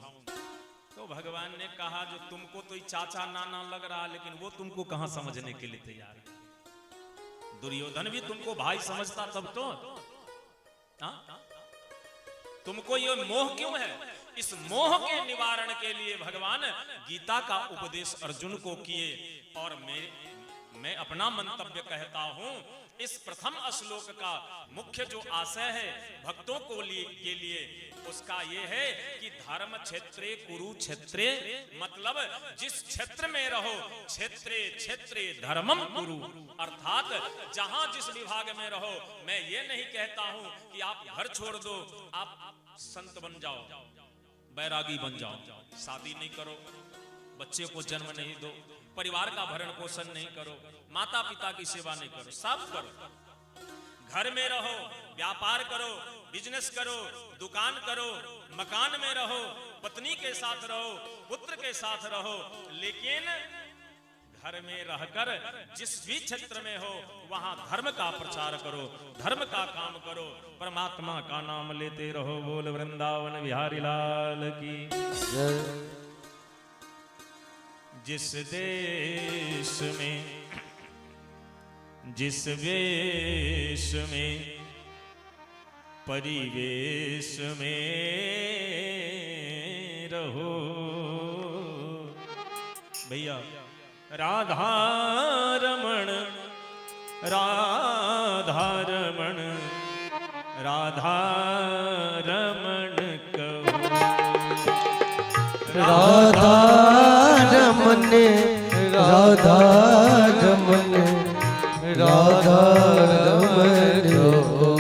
तो भगवान ने कहा जो तुमको तो ये चाचा नाना लग रहा, लेकिन वो तुमको कहां समझने के लिए तैयार है। दुर्योधन भी तुमको भाई समझता तब तो, हाँ? तुमको ये मोह क्यों है? इस मोह के निवारण के लिए भगवान गीता का उपदेश अर्जुन को किए। और मैं अपना मंतव्य कहता हूं, इस प्रथम श्लोक का मुख्य जो आशय है भक्तों को के लिए, उसका ये है कि धर्म क्षेत्रे कुरुक्षेत्रे, मतलब जिस क्षेत्र में रहो, क्षेत्रे क्षेत्रे धर्मम कुरु, अर्थात जहां जिस विभाग में रहो। मैं ये नहीं कहता हूं कि आप घर छोड़ दो, आप संत बन जाओ, बैरागी बन जाओ, शादी नहीं करो, बच्चे को जन्म नहीं दो, परिवार का भरण पोषण नहीं करो, माता पिता की सेवा नहीं करो, सब करो। घर में रहो, व्यापार करो, बिजनेस करो, दुकान करो, मकान में रहो, पत्नी के साथ रहो, पुत्र के साथ रहो, लेकिन घर में रहकर जिस भी क्षेत्र में हो वहां धर्म का प्रचार करो, धर्म का काम करो, परमात्मा का नाम लेते रहो। बोल वृंदावन बिहारी लाल की जय। जिस देश में, जिस वेश में, परिवेश में रहो भैया, राधा रमण, राधा रमण, राधा रमण कहो। राधा रमन, राधा रमन, राधा रमन हो।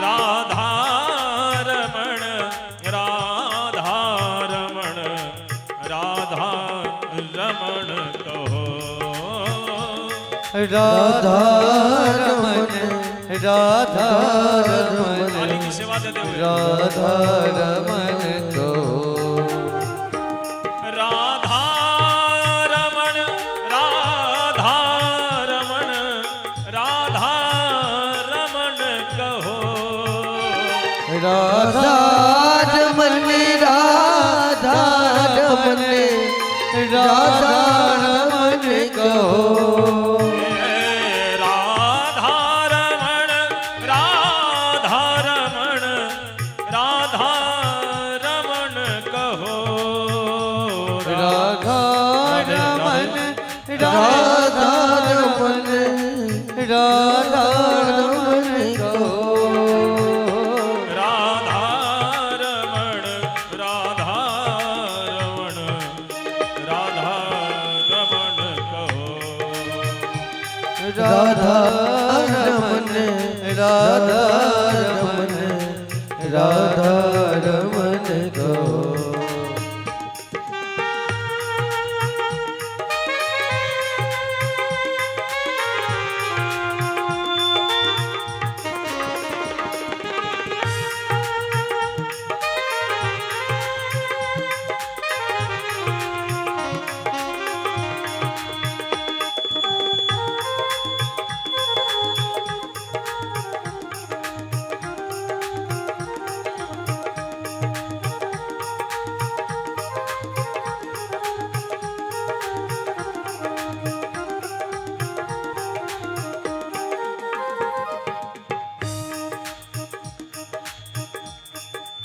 राधा रमण, राधा रमण, राधा रमण कहो। राधा रमन, राधा रमन, थाली की सेवा देते हुए राधा रमन कहो। राधा रमण, राधा रमण, राधा रमण कहो। राधा रमन, राधा रमन, राधा रमन कहो। राधा रमण, राधा रमण, राधा रमण कहो। राधा रमन, राधा रमन, राधा रमन कहो। राधा रमण, राधा रमण, राधा रमण कहो। राधा रमन, राधा रमन, राधा रमन कहो।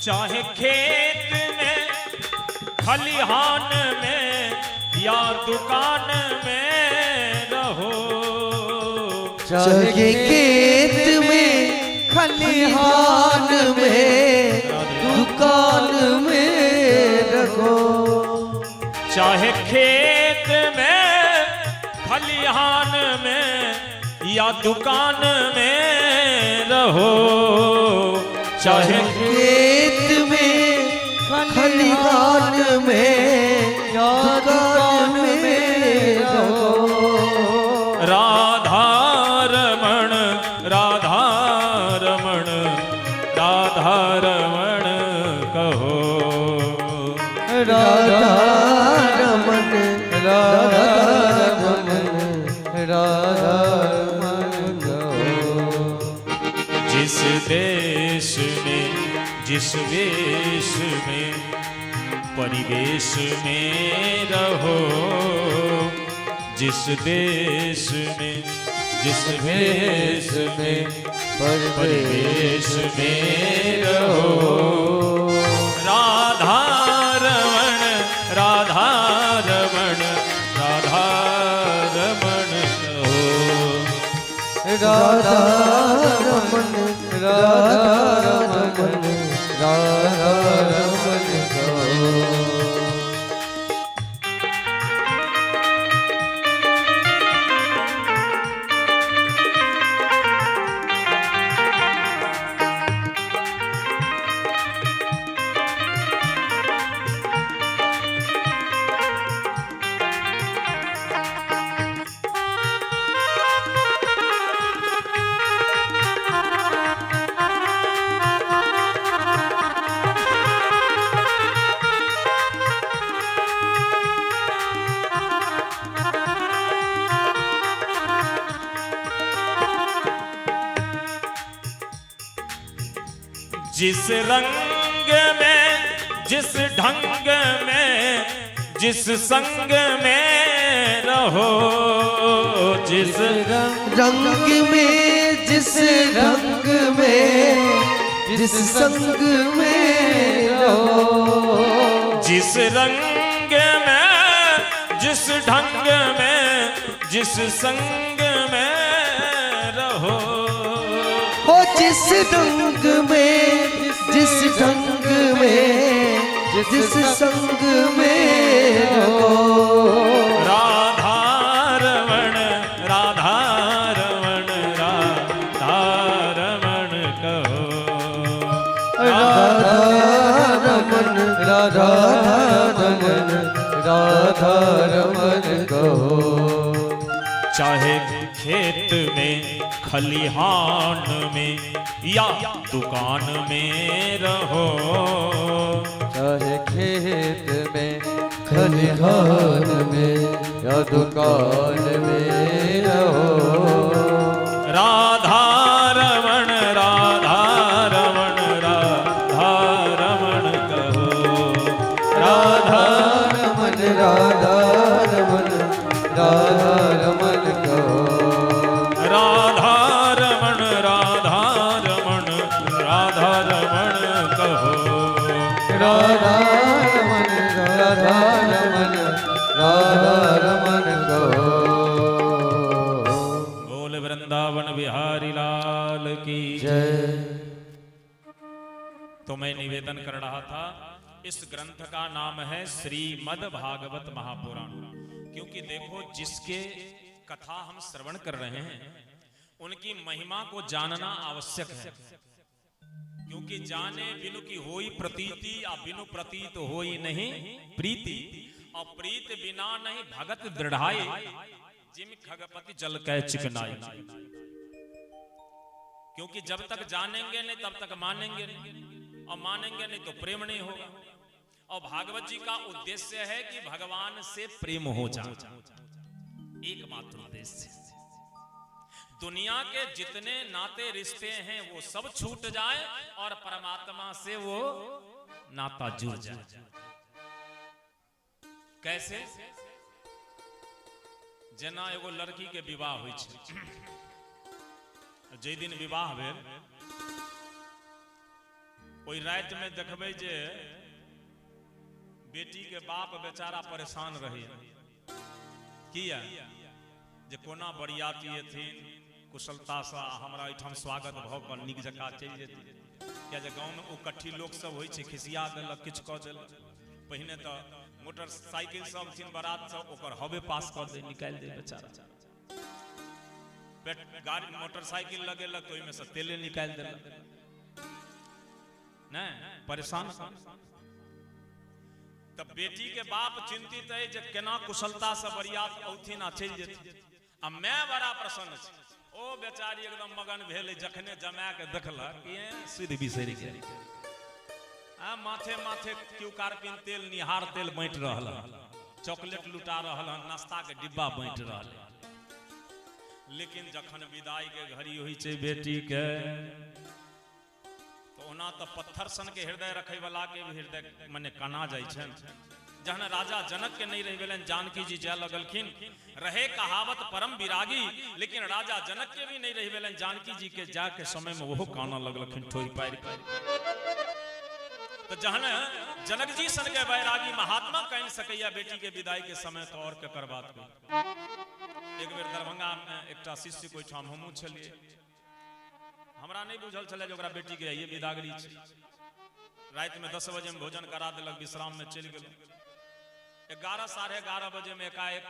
चाहे खेत में, खलिहान में या दुकान में रहो। चाहे खेत में, खलिहान में, दुकान में रहो। चाहे खेत में, खलिहान में या दुकान में रहो। चाहे खेत में, खलिहान में, या दुकान में रहो। राधा रमण, राधा रमण, राधा रमण कहो। राधा रमन, राधा रमन, राधा रमन कहो। जिस देश में, जिस वेश में, परिवेश में रहो। जिस देश में, जिस वेश में, परिवेश में रहो। राधा रमण, राधा रमण, राधा रमण कहो। राधा रमन, राधा रमन, राधा रमन कहो। राधा जिस रंग में जिस ढंग में जिस संग में रहो, जिस रंग में जिस रंग में जिस संग में रहो, जिस रंग में जिस ढंग में जिस संग में रहो, हो जिस रंग में जिस ढंग में जिस संग में रहो। राधा रमण राधा रमण राधा रमण कहो, राधा रमन राधा रमन राधा रमन कहो। चाहे खेत में खलिहान में या दुकान में रहो, चाहे खेत में खलिहान में या दुकान में रहो, राधा रमण राधा रमण राधा रमण कहो, राधा रमन राधा रमन राधा रमन कहो, राधा रमण राधा रमण राधा रमण कहो, राधा रमन राधा रमन राधा रमन कहो। बोल वृंदावन बिहारी लाल की जय। तो मैं निवेदन कर रहा था, इस ग्रंथ का नाम है श्रीमद् भागवत महापुराण। क्योंकि देखो, जिसके कथा हम श्रवण कर रहे हैं उनकी महिमा को जानना आवश्यक है। क्योंकि जाने बिनु की होई प्रतीति, आ बिनु प्रतीत होई नहीं प्रीति, और प्रीत बिना नहीं भगत दृढ़ाई, जिम खगपति जल कै चिकनाई। क्योंकि जब तक जानेंगे नहीं तब तक मानेंगे नहीं, और मानेंगे नहीं तो प्रेम नहीं होगा। और भागवत जी का उद्देश्य है कि भगवान से प्रेम हो जाए, एकमात्र उद्देश्य। दुनिया के जितने नाते रिश्ते हैं वो सब छूट जाए और परमात्मा से वो नाता जुड़ जाए। कैसे? जेना एगो लड़की के विवाह होइ छै, जे दिन विवाह भेल ओहि राति में देखबै जे बेटी के बाप बेचारा परेशान रहे। किया जे कोना बरियाती एथिन कुशलता से हमरा एहिठाम स्वागत भऽ कऽ नीक जकाँ चलि जेथिन। किया जे गाँवमे ओ कट्ठी लोक सब होइ छै, खिसिया देलक, किछु कऽ देलक। पहिने तऽ मोटरसाइकिल सब थिन बारात सब, ओकर हवे पास कऽ दे, निकालि दे बेचारा। गाड़ी मोटरसाइकिल लगेलक तऽ ओहिमे से तेले निकालि देलक, नहि परेशान। तब बेटी के बाप चिंतित है जे केना कुशलता से बरियात औथिन आ चलि जेथिन। आ my बड़ा प्रसन्न छै, ओ बेचारी एकदम मगन भेल जखने जमा के देखलक सुधि बिसरि गेल। आ माथे माथे क्यू कारपिन तेल निहार तेल बाँटि रहल हन, चॉकलेट लुटा रहल हन, नाश्ता के डिब्बा बाँटि रहल हन। लेकिन जखन विदाई के घड़ी होइ छै बेटी के, तो ओना तऽ पत्थर सन के हृदय रखे वाला के भी हृदय मने कना जाइ छनि। जहन राजा जनक के नहीं रहि गेलनि, जानकी जी जाय लगलखिन, रहे कहावत परम विरागी, लेकिन राजा जनक के भी नहीं रहि गेलनि, जानकी जी के जाय के समय में ओहो कानऽ लगलखिन ठोहि पारि के। तो जहन जनक जी सन के वैरागी महात्मा कहि सकैया बेटी के विदाई के समय, तो और केकर बात कही। एक बेर दरभंगा में एकटा शिष्य को ओहिठाम हमहूँ छलियै, हमरा नहीं बुझल छलै जे ओकरा बेटी के ये विदागरी छै। राति में 10 बजे में भोजन करा देलक, विश्राम में चलि गेलहुँ। 11 साढ़े 11 बजे में एकाएक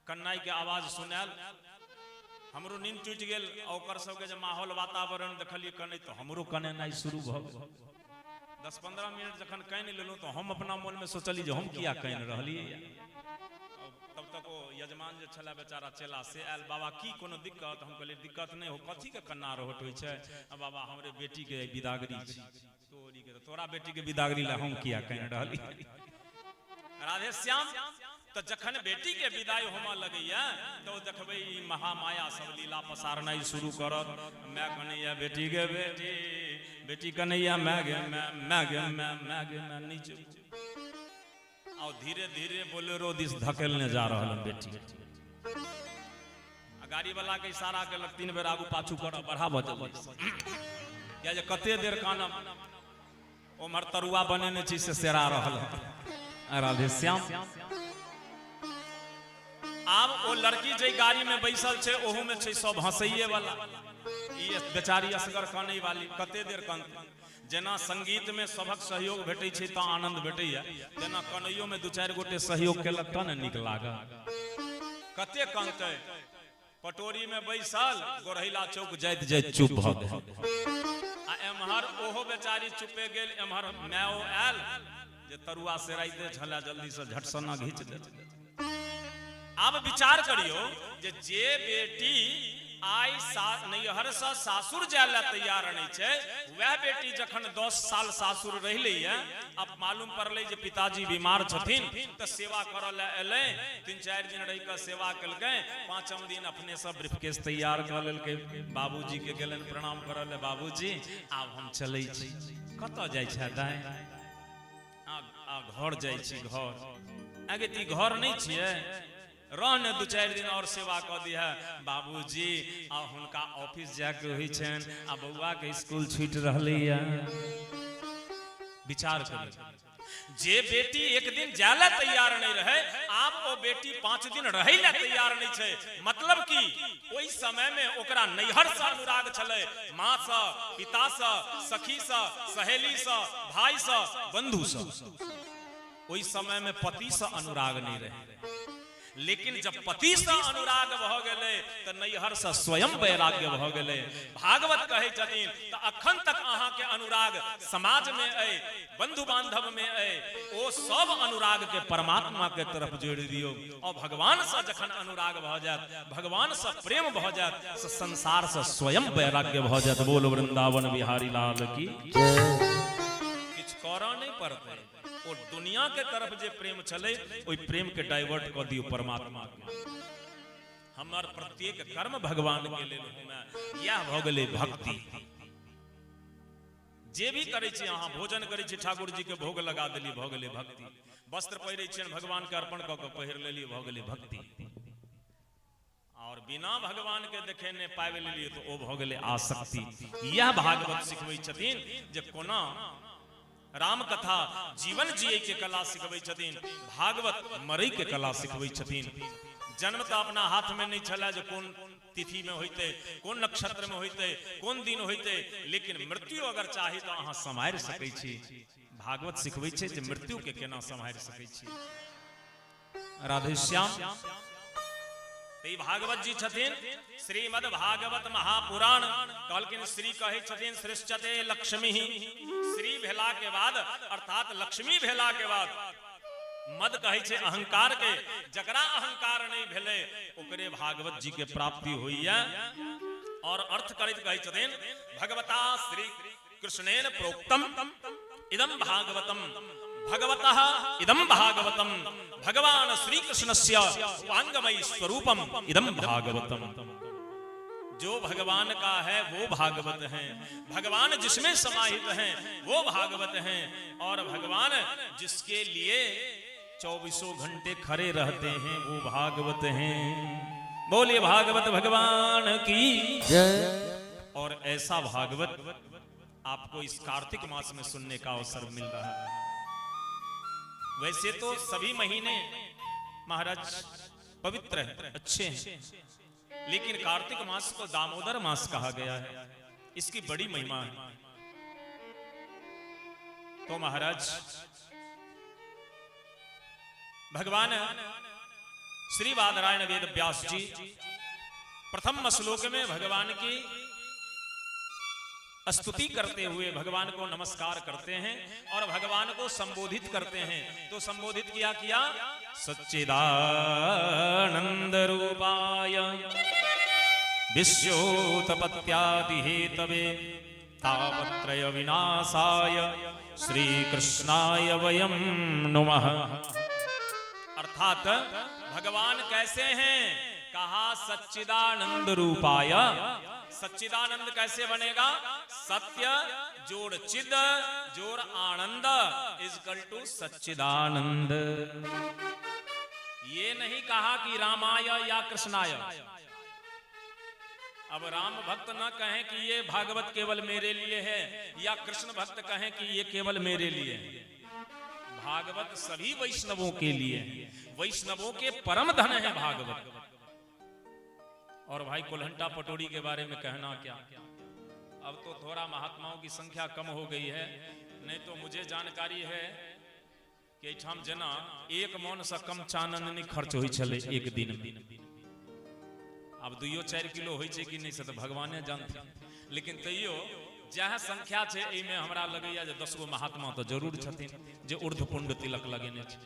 कन्नाई के आवाज सुनायल, हमरो नींद टूटि गेल। ओकर सबके जे माहौल वातावरण देखलियै कनै, तऽ हमरो कनेनाइ शुरू भऽ गेल। 10-15 मिनट जखन कानि लेलहुँ तऽ हम अपना मन में सोचली जे हम किया कानि रहलियै। तब तक ओ यजमान जे छलै बेचारा चेला से आयल, बाबा की कोनो दिक्कत? हम कहलियै दिक्कत नहि हो, कथी के कन्ना रोहट होइ छै? बाबा हमरे बेटी के विदागरी छै। तोरी के तोरा बेटी के विदागरी ला हम किया कानि रहली? राधे श्याम। तऽ जखन बेटी के विदाई होमऽ लगैया तऽ ओ देखबै ई महामाया सब लीला पसारनाइ शुरू करत। माय कनैया बेटी गे बेटी, बेटी कनैया माय गे माय, माय गे माय, माय गे माय, नहि जेबौ। आ धीरे धीरे बोलेरो दिस धकेलने जा रहल हन बेटी। आ गाड़ी वाला के इशारा केलक 3 बेर आगू पाछू कर, बढ़ाबऽ जल्दी, किया जे कते देर कानब। ओम्हर तरुआ बनेने छी से सेरा रहल हन। राधे श्याम। आब ओ लड़की जे गाड़ी में बैसल छै ओहू में छै सब हंसैये वाला, ई बेचारी असगर कानै वाली कते देर कानतै। जेना संगीत में सभक सहयोग भेटै छै तऽ आनंद भेटैया, तेना कनैयो में 2-4 गोटे सहयोग केलक तऽ ने नीक लागल। कते कानतै। पटोरी में बैसल गोरहिला चौक जाइत जाइत चुप भऽ गेल। आ एम्हर ओहो बेचारी चुपे गेल, एम्हर मायो आयल जे तरुआ सेराइते छलै, जल्दी से झटसना घीच दे। आब विचार करियो जे जे बेटी आइ नैहर से सासुर जाय ला तैयार नहीं छै, वह बेटी जखन 10 साल सासुर रहलै, अब मालूम पड़लै जे पिताजी बीमार छथिन तऽ सेवा करऽ ला एलै, 3-4 दिन रहि कऽ सेवा केलकै, 5म दिन अपने सब ब्रीफकेस तैयार कऽ लेलकै, बाबूजी के गेलनि प्रणाम करऽ ला, बाबूजी आब हम चलै छी। कतऽ जाइ छै दाइ? आ घर जाइ छी घर। आगे ती घर नहीं छियै, रह ने 2-4 दिन और सेवा कऽ दिहे बाबूजी। आ हुनका ऑफिस जायके होइ छनि आ बौआ के स्कूल छूटि रहलैया। विचार करू, जे बेटी एक दिन जाय ला तैयार नहीं रहे, आब ओ बेटी 5 दिन रहे ला तैयार नहीं छै। मतलब कि ओहि समय में ओकरा नैहर से अनुराग छलै, माँ से, पिता से, सखी से, सहेली से, भाई से, बंधु से। ओहि समय में पति से अनुराग नहीं रहे, लेकिन जब पति से अनुराग भऽ गेलै तऽ नैहर से स्वयं वैराग्य भऽ गेलै। भागवत कहै छथिन तऽ अखन तक अहाँ के अनुराग समाज में अइ, बंधु बांधव में अइ, ओ सब अनुराग के परमात्मा के तरफ जोड़ि दियौ। और भगवान से जखन अनुराग भऽ जायत, भगवान से प्रेम भऽ जायत, से संसार से स्वयं वैराग्य भऽ जायत। बोल वृंदावन बिहारी लाल की। किछु करऽ नहि पड़तै, ओ दुनिया के तरफ जे प्रेम छलै ओहि प्रेम के डाइवर्ट कऽ दियौ परमात्मा के। हमर प्रत्येक कर्म भगवान के लेल होमे, यह भऽ गेलै भक्ति। जे भी करै छी अहाँ, भोजन करै छी, ठाकुर जी के भोग लगा देलियै, भऽ गेलै भक्ति। वस्त्र पहिरै छियनि, भगवान के अर्पण कऽ के पहिर लेलियै, भऽ गेलै भक्ति। और बिना भगवान के देखेने पाबि लेलियै तऽ ओ भऽ गेलै आसक्ति। यह भागवत सिखबै छथिन जे कोना रामकथा जीवन जियै के कला सिखबै छथिन, भागवत मरै के कला सिखबै छथिन। जन्म तऽ अपना हाथ में नहीं छलै जे कोन तिथि में होइतै, कोन नक्षत्र में होइतै, कोन दिन होइतै, लेकिन मृत्यु अगर चाही तऽ अहाँ सम्हारि सकै छी। भागवत सिखबै छै जे मृत्यु के केना सम्हारि सकै छी। राधेश्याम। ई भागवत जी छथिन श्रीमद् भागवत महापुराण। कहलखिन श्री कहै छथिन सृष्टते लक्ष्मी, श्री भेला के बाद अर्थात लक्ष्मी भेला के बाद मद कहै छै अहंकार के, जकरा अहंकार नहीं भेलै ओकरे भागवत जी के प्राप्ति होइया। और अर्थ करैत कहै छथिन भगवता श्री कृष्णेन प्रोक्तम इदं भागवतम भगवतः इदं भागवतम भगवान श्री कृष्णस्य वांगमयी स्वरूपम इदं भागवतम। जो भगवान का है वो भागवत है, भगवान जिसमें समाहित हैं वो भागवत हैं, और भगवान जिसके लिए 24 घंटे खड़े रहते हैं वो भागवत हैं। बोलिए भागवत भगवान की जय। और ऐसा भागवत आपको इस कार्तिक मास में सुनने का अवसर मिल रहा है। वैसे तो सभी महीने महाराज पवित्र हैं, अच्छे हैं, लेकिन कार्तिक मास को दामोदर मास कहा गया है, इसकी बड़ी महिमा है। तो महाराज भगवान श्री बादरायण वेद व्यास जी प्रथम श्लोक में भगवान की स्तुति करते हुए भगवान को नमस्कार करते हैं और भगवान को संबोधित करते हैं। तो संबोधित किया किया सच्चिदानंद रूपाय विश्वोत्पत्त्यादि हेतवे तापत्रय विनाशाय श्री कृष्णाय वयं नुमः। अर्थात अर्थात भगवान कैसे हैं? कहा सच्चिदानंद रूपाय। सच्चिदानंद कैसे बनेगा? सत्य जोड़ चिद जोड़ आनंद is equal to सच्चिदानंद। ये नहीं कहा कि रामाय या कृष्णाय। अब राम भक्त न कहें कि ये भागवत केवल मेरे लिए है, या कृष्ण भक्त कहें कि ये केवल मेरे लिए है। भागवत सभी वैष्णवों के लिए है। वैष्णवों के परम धन है भागवत। और भाई कोल्हनटा पटोरी के बारे में कहना क्या, अब तो थोड़ा महात्माओं की संख्या कम हो गई है, नहीं तो मुझे जानकारी है कि एहिठाम जेना एक मन से कम चानन नहीं खर्च होइ छलै एक दिन में। आब 2-4 किलो होइ छै कि नहीं से तऽ भगवाने जानथिन, लेकिन तैयो जएह संख्या छै एहिमे हमरा लगैया जे 10 गो महात्मा तऽ जरूर छथिन जे ऊर्ध्वपुंड तिलक लगेने छै।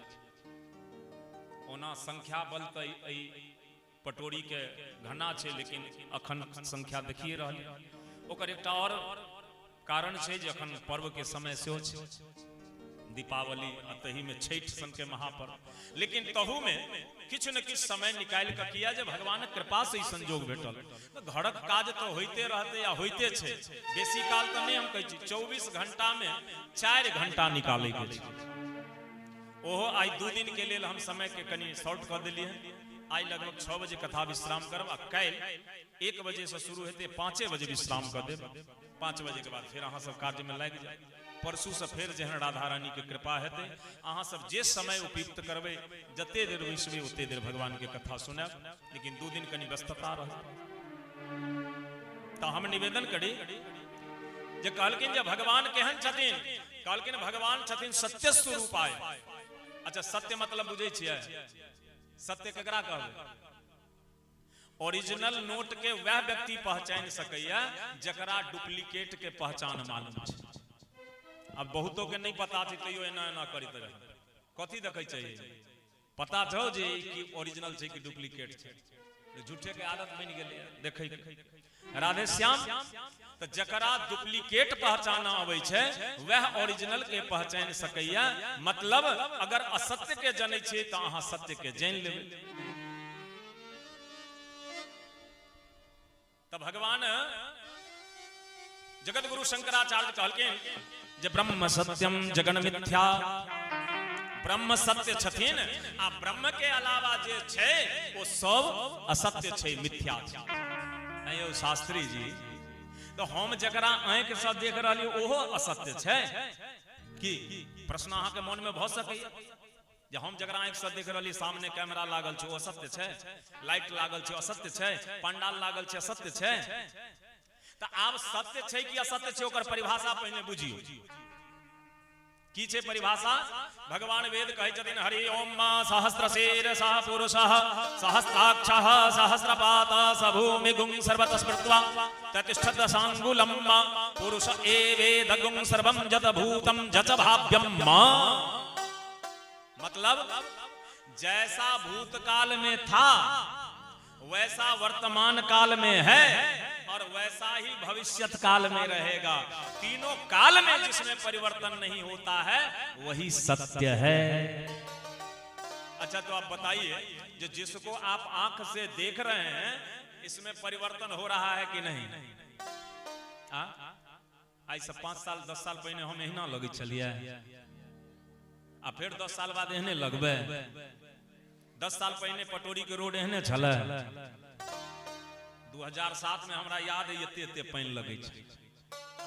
ओना संख्या बल तऽ एहि पटोरी के घना छै, लेकिन अखन संख्या देखिए रहल। ओकर एकटा और कारण छै जे अखन पर्व के समय सेहो छै, दीपावली आ तही में छठि सन के महापर्व, लेकिन तहू में किछु ने किछु समय निकालि कऽ किया जे भगवानक कृपा से ई संजोग भेटल। तऽ घरक काज तऽ होइते रहतै आ होइते छै, बेसी काल तऽ नहि, हम कहै छी 24 घंटा में 4 घंटा निकालै के छै। ओहो आइ 2 दिन के लेल हम समय के कनि शॉर्ट कऽ देलियै। आइ लगभग 6 बजे कथा विश्राम करब आ काल्हि 1 बजे से शुरू हेतै, 5 बजे विश्राम कऽ देब। 5 बजे के बाद फेर अहाँ सब कार्य में लागि जायब। परसू से फेर जेहन राधा रानी के कृपा हेतै, अहाँ सब जे समय उपयुक्त करबै, जते देर बैसबै ओते देर भगवान के कथा सुनायब, लेकिन 2 दिन कनि व्यस्तता रहत। तऽ हम निवेदन करी जे कहलखिन जे भगवान केहन छथिन? कहलखिन भगवान छथिन सत्य स्वरूपाय। अच्छा, सत्य मतलब बुझै छियै? सत्य केकरा कहबै? ओरिजिनल नोट के वह व्यक्ति पहचान सकैया जकरा डुप्लीकेट के पहचान मालूम छै। अब बहुतो के नहीं पता छै, तैयो एना एना करैत रहै। कथी देखै छै? पता छौ जे ई की ओरिजिनल छै कि डुप्लीकेट छै? झूठे के आदत बनि गेलै देखै के। राधे श्याम। तऽ जकरा डुप्लीकेट पहचान अबै छै वह ओरिजिनल के पहचान सकैया। मतलब अगर असत्य के जनै छियै तऽ अहाँ सत्य के जानि लेबै। तऽ भगवान जगत गुरु शंकराचार्य कहलखिन जे ब्रह्म सत्यम जगन मिथ्या। ब्रह्म सत्य छथिन आ ब्रह्म के अलावा जे छै ओ सब असत्य छै, मिथ्या छै। नहीं यौ शास्त्री जी, तो हम जकरा आँखि से देख रहलियै ओहो असत्य छै की? प्रश्न अहाँके मन में भऽ सकैया जे हम जकरा आँखि से देख रहलियै, सामने कैमरा लागल छै, ओ असत्य छै? लाइट लागल छै, असत्य छै? पंडाल लागल छै, असत्य छै? तऽ आब सत्य छै कि असत्य छै, ओकर परिभाषा पहिने बुझियौ की छै परिभाषा। भगवान वेद कहै छथिन हरि ओम मा सहस्र शीर्षः पुरुषः सहस्राक्षः सहस्रपात स भूमिगुं सर्वतः स्मृत्वा ततिष्ठत साङ्गुलं मा पुरुष एवेदगुं सर्वं जत भूतं जच भाव्यम मा। मतलब जैसा भूतकाल में था वैसा वर्तमान काल में है और वैसा ही भविष्यत काल में रहेगा। तीनों काल में जिसमें परिवर्तन नहीं होता है वही सत्य है। अच्छा, तो आप बताइए जो जिसको आप आंख से देख रहे हैं इसमें परिवर्तन हो रहा है कि नहीं? आइ से 5 साल 10 साल पहिने हम एहिना लगै छलियै आ फेर 10 साल बाद एहने लगबै? 10 साल पहिने पटोरी के रोड एहने छलै? 2007 में हमरा याद है एते एते पानि लगै छै।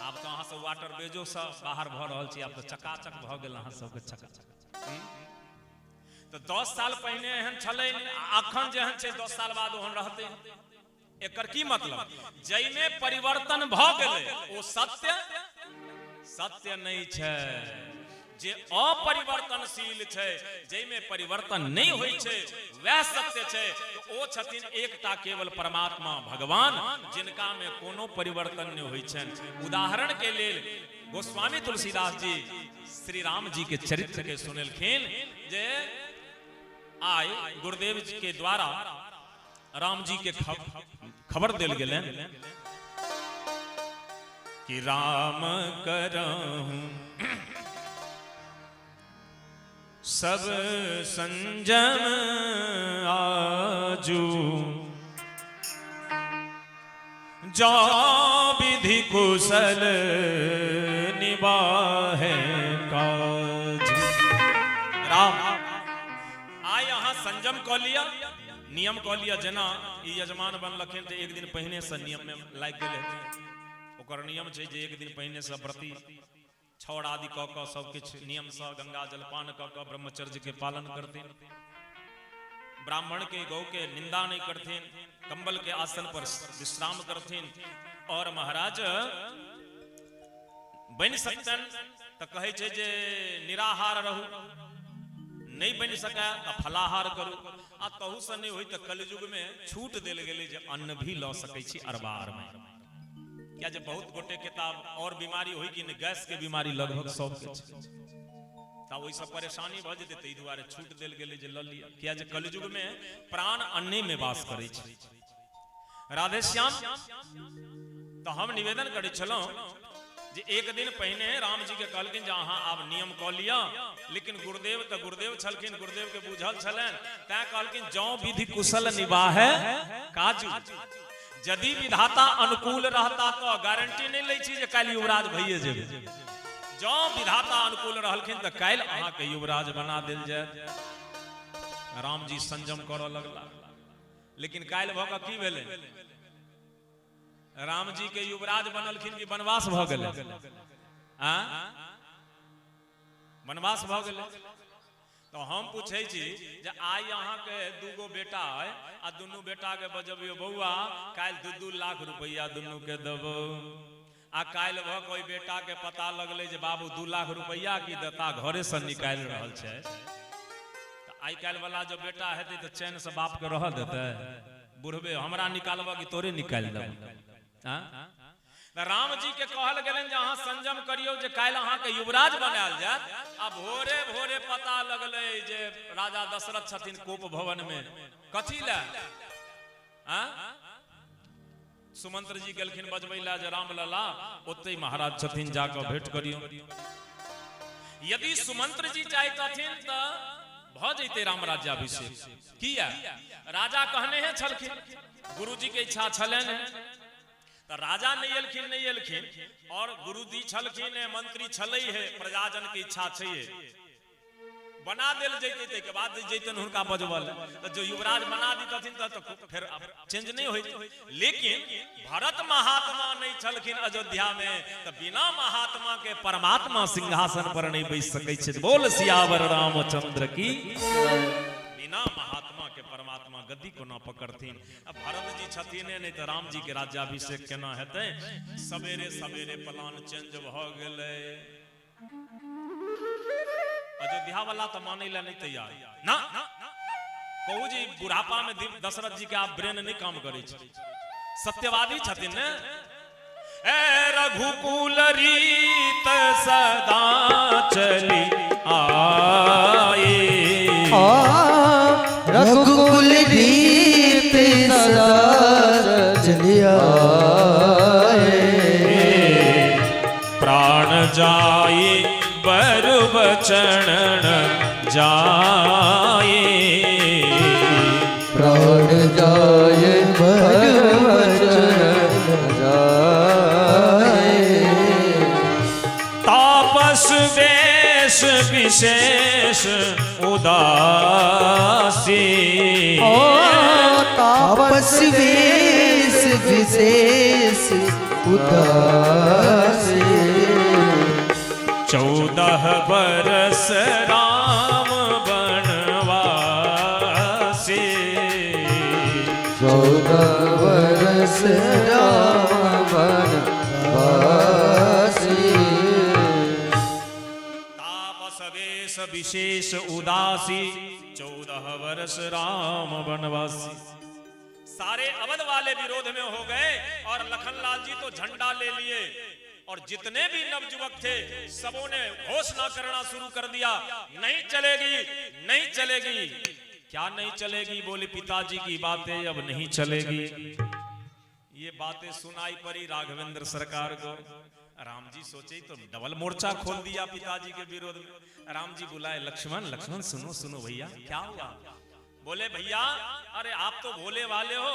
आब तऽ अहाँ सब वाटर बेजो से बाहर भऽ रहल छी, आब तऽ चकाचक भऽ गेल अहाँ सबके चकाचक। तऽ 10 साल पहिने एहन छलै नहि, आ अखन जेहन छै 10 साल बाद ओहन रहतै। एकर की मतलब? जाहिमे परिवर्तन भऽ गेलै ओ सत्य सत्य नहि छै। जे अपरिवर्तनशील छै, जाहिमे परिवर्तन नहि होइ छै, वएह सत्य छै। तऽ ओ छथिन एकटा केवल परमात्मा भगवान, जिनका मे कोनो परिवर्तन नहि होइ छनि। उदाहरण के लेल गोस्वामी तुलसीदास जी श्री राम जी के चरित्र के सुनेलखिन जे आइ गुरुदेव जी के द्वारा राम जी के खबर देल गेलनि कि राम करहूं सब संजम आजू, जो विधि कुशल निबाहे काज। राम, आइ अहाँ संयम कऽ लिअ, नियम कऽ लिअ। जेना ई यजमान बनलखिन तऽ एक दिन पहिने से नियम में लागि गेल हेथिन। ओकर नियम छै जे एक दिन पहिने से व्रती छौड़ आदि कऽ कऽ सब किछु नियमसँ गंगा जलपान कऽ कऽ ब्रह्मचर्य के पालन करथिन, ब्राह्मण के गौ के निंदा नहीं करथिन, कंबल के आसन पर विश्राम करथिन। और महाराज बनि सकतन तऽ कहै छै जे निराहार रहू, नहीं बनि सकै तऽ फलाहार करू, आ तहू से नहीं होई तऽ कलयुग में छूट देल गेलै जे अन्न भी लऽ सकै छी अरबा अरमाइन। किया जे बहुत गोटे के तऽ और बीमारी होई कि नहि, गैस के बीमारी लगभग सबके छै, तऽ ओहिसँ परेशानी भऽ जेतै, ताहि दुआरे छूट देल गेलै जे लऽ लिअ। किया जे कलयुग में प्राण अन्ने में वास करै छै। राधेश्याम, तऽ हम निवेदन करै छलहुँ जे एक दिन पहिने राम जी के कहलखिन जे अहाँ आब नियम कऽ लिअ। लेकिन गुरुदेव तऽ गुरुदेव छलखिन, गुरुदेव के बुझल छलनि, तैं कहलखिन जौ विधि कुशल निबाहे काजू। यदि विधाता अनुकूल रहता तऽ गारंटी नहीं लै छी जे काल्हि युवराज भइए जेबै। जौ विधाता अनुकूल रहलखिन तऽ काल्हि अहाँके युवराज बना देल जायत। राम जी संयम करऽ लगला। लेकिन काल्हि भऽ कऽ की भेलै? राम जी के युवराज बनलखिन कि वनवास भऽ गेलै? आ वनवास भऽ गेलै। तऽ हम पूछै छी जे आइ अहाँके दूगो बेटा अइ आ दुनू बेटाके बजबियौ, बौआ काल्हि 2-2 लाख रुपैआ दुनूके देबौ। आ काल्हि भऽ कऽ ओहि बेटाके पता लगलै जे बाबू 2 लाख रुपैआ की देता, घरेसँ निकालि रहल छै। तऽ आइ काल्हि वाला जो बेटा हेतै तऽ चैनसँ बापके रहऽ देतै? बुढ़बे हमरा निकालबऽ कि तोरे निकालि देबऽ? आँ? तऽ राम जी के कहल गेलनि जे अहाँ संयम करियौ जे काल्हि अहाँके युवराज बनायल जायत। आ भोरे भोरे पता लगलै जे राजा दशरथ छथिन कोप भवन में। कथी लए? आँ? सुमंत्र जी गेलखिन बजबै लए जे राम लला ओतै महाराज छथिन, जाकऽ भेंट करियौ। यदि सुमंत्र जी चाहतथिन तऽ भऽ जैते राम राज्याभिषेक। किया? राजा कहने है छलखिन, गुरुजी के इच्छा छलनि हेँ। तऽ राजा नहि एलखिन, नहि एलखिन और गुरुजी छलखिन हे, मंत्री छलै हे, प्रजाजन के इच्छा छै, बना देल जैते। ताहिके बाद जैतन हुनका बजबल तऽ जो युवराज बना दितथिन तऽ फेर चेंज नहि होइत। लेकिन भरत महात्मा नहि छलखिन अयोध्या में, तऽ बिना महात्मा के परमात्मा सिंहासन पर नहि बैस सकै छै। बोल सियावर रामचंद्र की। बिना महात्मा के परमात्मा गद्दी कोना पकड़थिन? आ भरत जी छथिन नहि तऽ राम जी के राज्याभिषेक केना हेतै? सवेरे सवेरे प्लान चेंज भऽ गेलै। अयोध्या वाला तऽ मानै लए नहि तैयार ना। कहू जी, बुढ़ापा में दशरथ जी के आब ब्रेन नहि काम करै छै, सत्यवादी छथिन ने। ए रघुकुल रीत सदा चली आए, रघुकुल रीत सदा चली आए, प्राण जाए बर बचन न जाए, प्राण जाय बर वचन जाय, तापस वेश विशेष उदासी, तापस वेश विशेष उदासी, 14 बरस राम बनवासी, 14 बरस राम बनवासी। तापस वेश विशेष उदासी, 14 वर्ष राम बनवासी। सारे अवध वाले विरोध में हो गए और लखनलाल जी तो झंडा ले लिए और जितने भी नवयुवक थे सबों ने घोषणा करना शुरू कर दिया, नहीं चलेगी, नहीं चलेगी। क्या नहीं चलेगी? बोले, पिताजी की बातें अब नहीं चलेगी। ये बातें सुनाई पड़ी राघवेंद्र सरकार को। राम जी सोचे तो डबल मोर्चा खोल दिया पिताजी के विरोध में। राम जी बुलाए लक्ष्मण, लक्ष्मण सुनो सुनो भैया, क्या हुआ? बोले भैया अरे आप तो भोले वाले हो,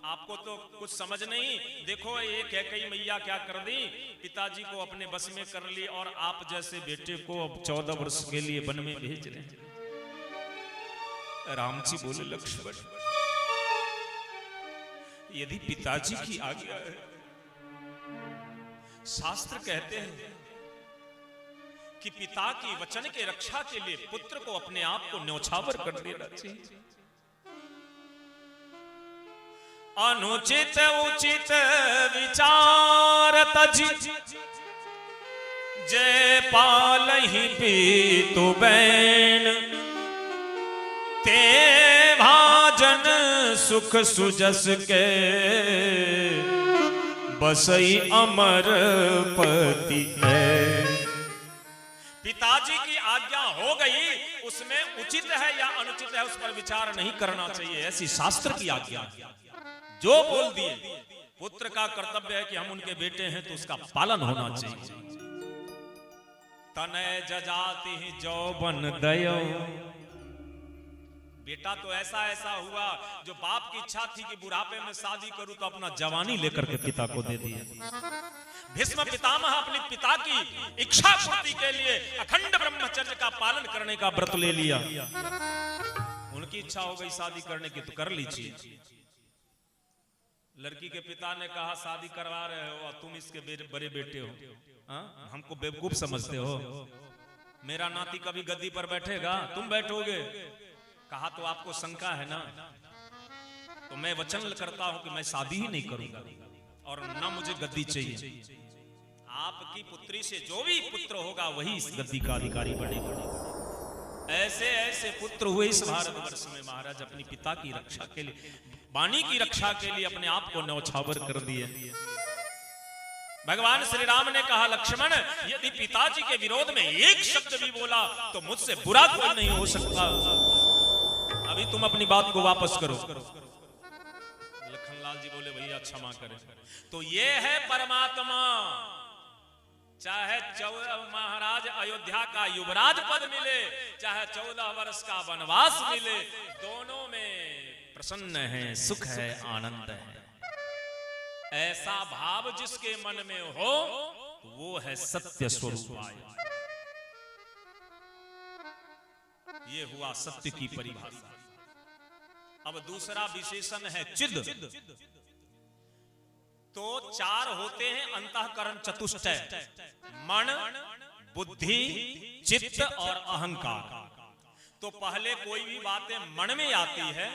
आपको तो कुछ समझ नहीं। देखो ये कैकई मैया क्या कर दी, पिताजी को अपने बस में कर ली और आप जैसे बेटे को अब 14 वर्ष के लिए वन में भेज रहे हैं। राम जी बोले लक्ष्मण यदि पिताजी की आज्ञा है, शास्त्र कहते हैं कि पिता की वचन के रक्षा के लिए पुत्र को अपने आप को न्योछावर कर देना चाहिए। अनुचित उचित विचार तजी जय पालहि पीतु बैन, ते भाजन सुख सुजस के बसई अमर पति है। पिताजी की आज्ञा हो गई, उसमें उचित है या अनुचित है उस पर विचार नहीं करना चाहिए। ऐसी शास्त्र की आज्ञा जो बोल दिए, पुत्र का कर्तव्य है कि हम उनके बेटे हैं तो उसका पालन होना चाहिए। तनय जजाति ही जौबन दयो। बेटा तो ऐसा ऐसा हुआ जो बाप की इच्छा थी कि बुढ़ापे में शादी करूं तो अपना जवानी लेकर के पिता को दे दिया। भीष्म पितामह अपने पिता की इच्छा पूर्ति के लिए अखंड ब्रह्मचर्य का पालन करने का व्रत ले लिया। उनकी इच्छा हो गई शादी करने की तो कर लीजिए। लड़की के पिता ने कहा शादी करवा रहे हो और तुम इसके बड़े बेटे हो, हा? हमको बेवकूफ समझते हो? मेरा नाती कभी गद्दी पर बैठेगा, तुम बैठोगे? कहा तो आपको शंका है ना, तो मैं वचन करता हूं कि मैं शादी ही नहीं करूंगा और ना मुझे गद्दी चाहिए। आपकी पुत्री से जो भी पुत्र होगा वही इस गद्दी का अधिकारी बनेगा। ऐसे ऐसे पुत्र हुए इस भारतवर्ष में महाराज, अपनी पिता की रक्षा के लिए, वाणी की रक्षा के लिए अपने आप को न्यौछावर कर दिए। भगवान श्री राम ने कहा लक्ष्मण यदि पिताजी के विरोध में एक शब्द भी बोला तो मुझसे बुरा कोई नहीं हो सकता। अभी तुम अपनी बात को वापस करो। लखनलाल जी बोले भैया क्षमा करें। तो ये है परमात्मा। चाहे महाराज अयोध्या का युवराज पद मिले, चाहे 14 वर्ष का वनवास मिले, दोनों में प्रसन्न है, सुख है, आनंद है। ऐसा भाव जिसके मन में हो वो है सत्य स्वरूप। ये हुआ सत्य की परिभाषा। अब दूसरा विशेषण है चिद। तो 4 होते हैं अंतःकरण चतुष्टय, मन, बुद्धि, चित्त और अहंकार। तो पहले कोई भी बातें मन में आती है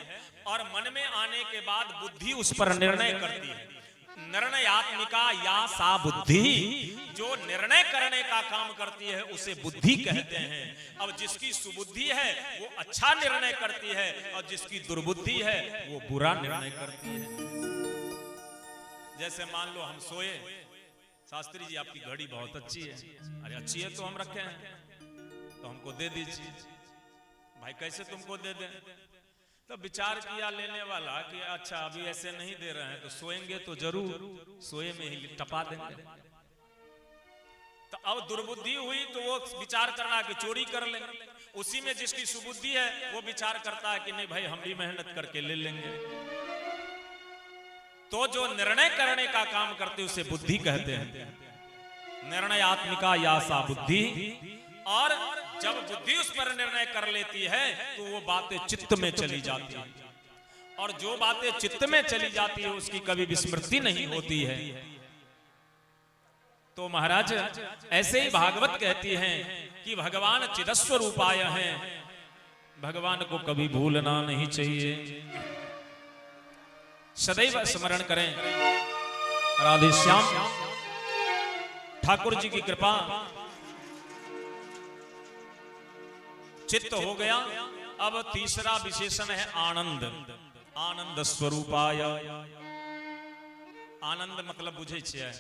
और मन में आने के बाद बुद्धि उस पर निर्णय करती है। निर्णयात्मिका या सा बुद्धि, जो निर्णय करने का काम करती है उसे बुद्धि कहते हैं। अब जिसकी सुबुद्धि है वो अच्छा निर्णय करती है और जिसकी दुर्बुद्धि है वो बुरा निर्णय करती है। जैसे मान लो हम सोए, शास्त्री जी आपकी घड़ी बहुत अच्छी है, अरे अच्छी है तो हम रखे हैं तो हमको दे दीजिए। भाई कैसे तुमको दे दें? तो विचार किया लेने वाला कि अच्छा अभी ऐसे नहीं दे रहे हैं तो सोएंगे तो जरूर, सोए में ही टपा देंगे। तो अब दुर्बुद्धि हुई तो वो विचार कर रहा है कि चोरी कर लेंगे। उसी में जिसकी सुबुद्धि है वो विचार करता है कि नहीं भाई हम भी मेहनत करके ले लेंगे। तो जो निर्णय करने का काम करते उसे बुद्धि कहते हैं। निर्णयात्मिका या सा बुद्धि। और जब बुद्धि उस पर निर्णय कर लेती है तो वो बातें चित्त में चली जाती है, और जो बातें चित्त में चली जाती है उसकी कभी विस्मृति नहीं होती है। तो महाराज ऐसे ही भागवत कहती हैं कि भगवान चिदस्वरूपाय हैं, भगवान को कभी भूलना नहीं चाहिए, सदैव स्मरण करें। राधे श्याम ठाकुर जी की कृपा। चित्त हो गया। अब तीसरा विशेषण है आनंद। आनंद स्वरूपाय। आनंद मतलब बुझे छियै।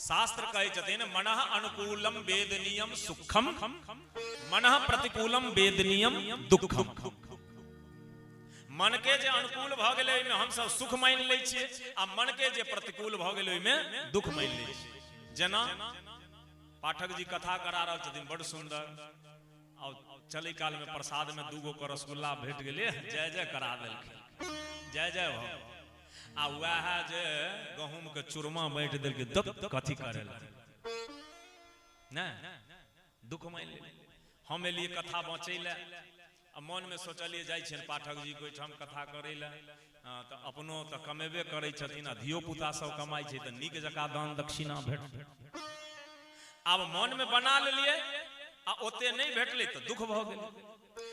शास्त्र कहै छथिन मनः अनुकूलम वेदनीयम सुखम, मनः प्रतिकूलम वेदनीयम दुखम। मनके जे अनुकूल भऽ गेलै ओहिमे हमसभ सुख मानि लै छियै, आ मनके जे प्रतिकूल भऽ गेलै ओहिमे दुख मानि लै छियै। जेना पाठक जी कथा करा रहल छथिन बड़ सुंदर, आ चलै कालमे प्रसादमे 2 गो के रसगुल्ला भेट गेलै, जय जय करा देलखिन, जय जय भऽ। आ वएह जे गहूँम के चूरमा बाँटि देलकै, दप कथी करै लए नहि दुख मानि लेलियै। हम एलियै कथा बचै लए, आ मनमे सोचलियै जाइ छियनि पाठक जी के ओहिठाम कथा करै लए, तऽ अपनो तऽ कमेबे करै छथिन आ धियो पुता सब कमाइ छै, तऽ नीक जकाँ दान दक्षिणा भेट। आब मनमे बना लेलियै आ ओते नहि भेटलै तऽ दुख भऽ गेलै।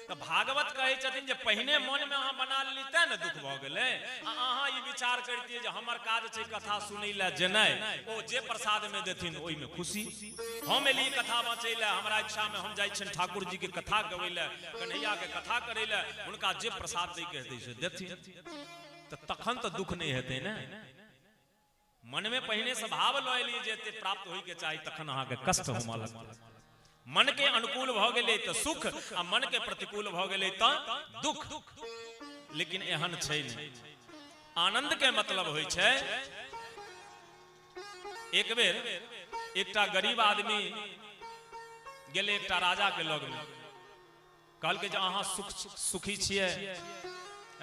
तऽ भागवत कहै छथिन जे पहिने मनमे अहाँ बना लेली तें ने दुख भऽ गेलै। आ अहाँ ई विचार करितियै जे हमर काज छै कथा सुनै लए जेनाइ, ओ जे प्रसादमे देथिन ओहिमे खुशी। हम एलियै कथा बचै लए, हमरा इच्छामे हम जाइ छियनि ठाकुर जी के कथा गबै लए, कन्हैया के कथा करै लए, हुनका जे प्रसाद दैके हेतै से देथिन, तऽ तखन तऽ दुख नहि हेतै ने। मनमे पहिने से भाव लऽ एलियै जे एते प्राप्त होइके चाही, तखन अहाँके कष्ट होमऽ लगतै। मन के अनुकूल भऽ गेलै तऽ सुख, आ मन के प्रतिकूल भऽ गेलै तऽ दुख। लेकिन एहन छै नहि। आनंद के मतलब होइ छै, एक बेर एकटा गरीब आदमी गेलै एकटा राजा के लगमे, कहलकै जे अहाँ सुख सुखी छियै?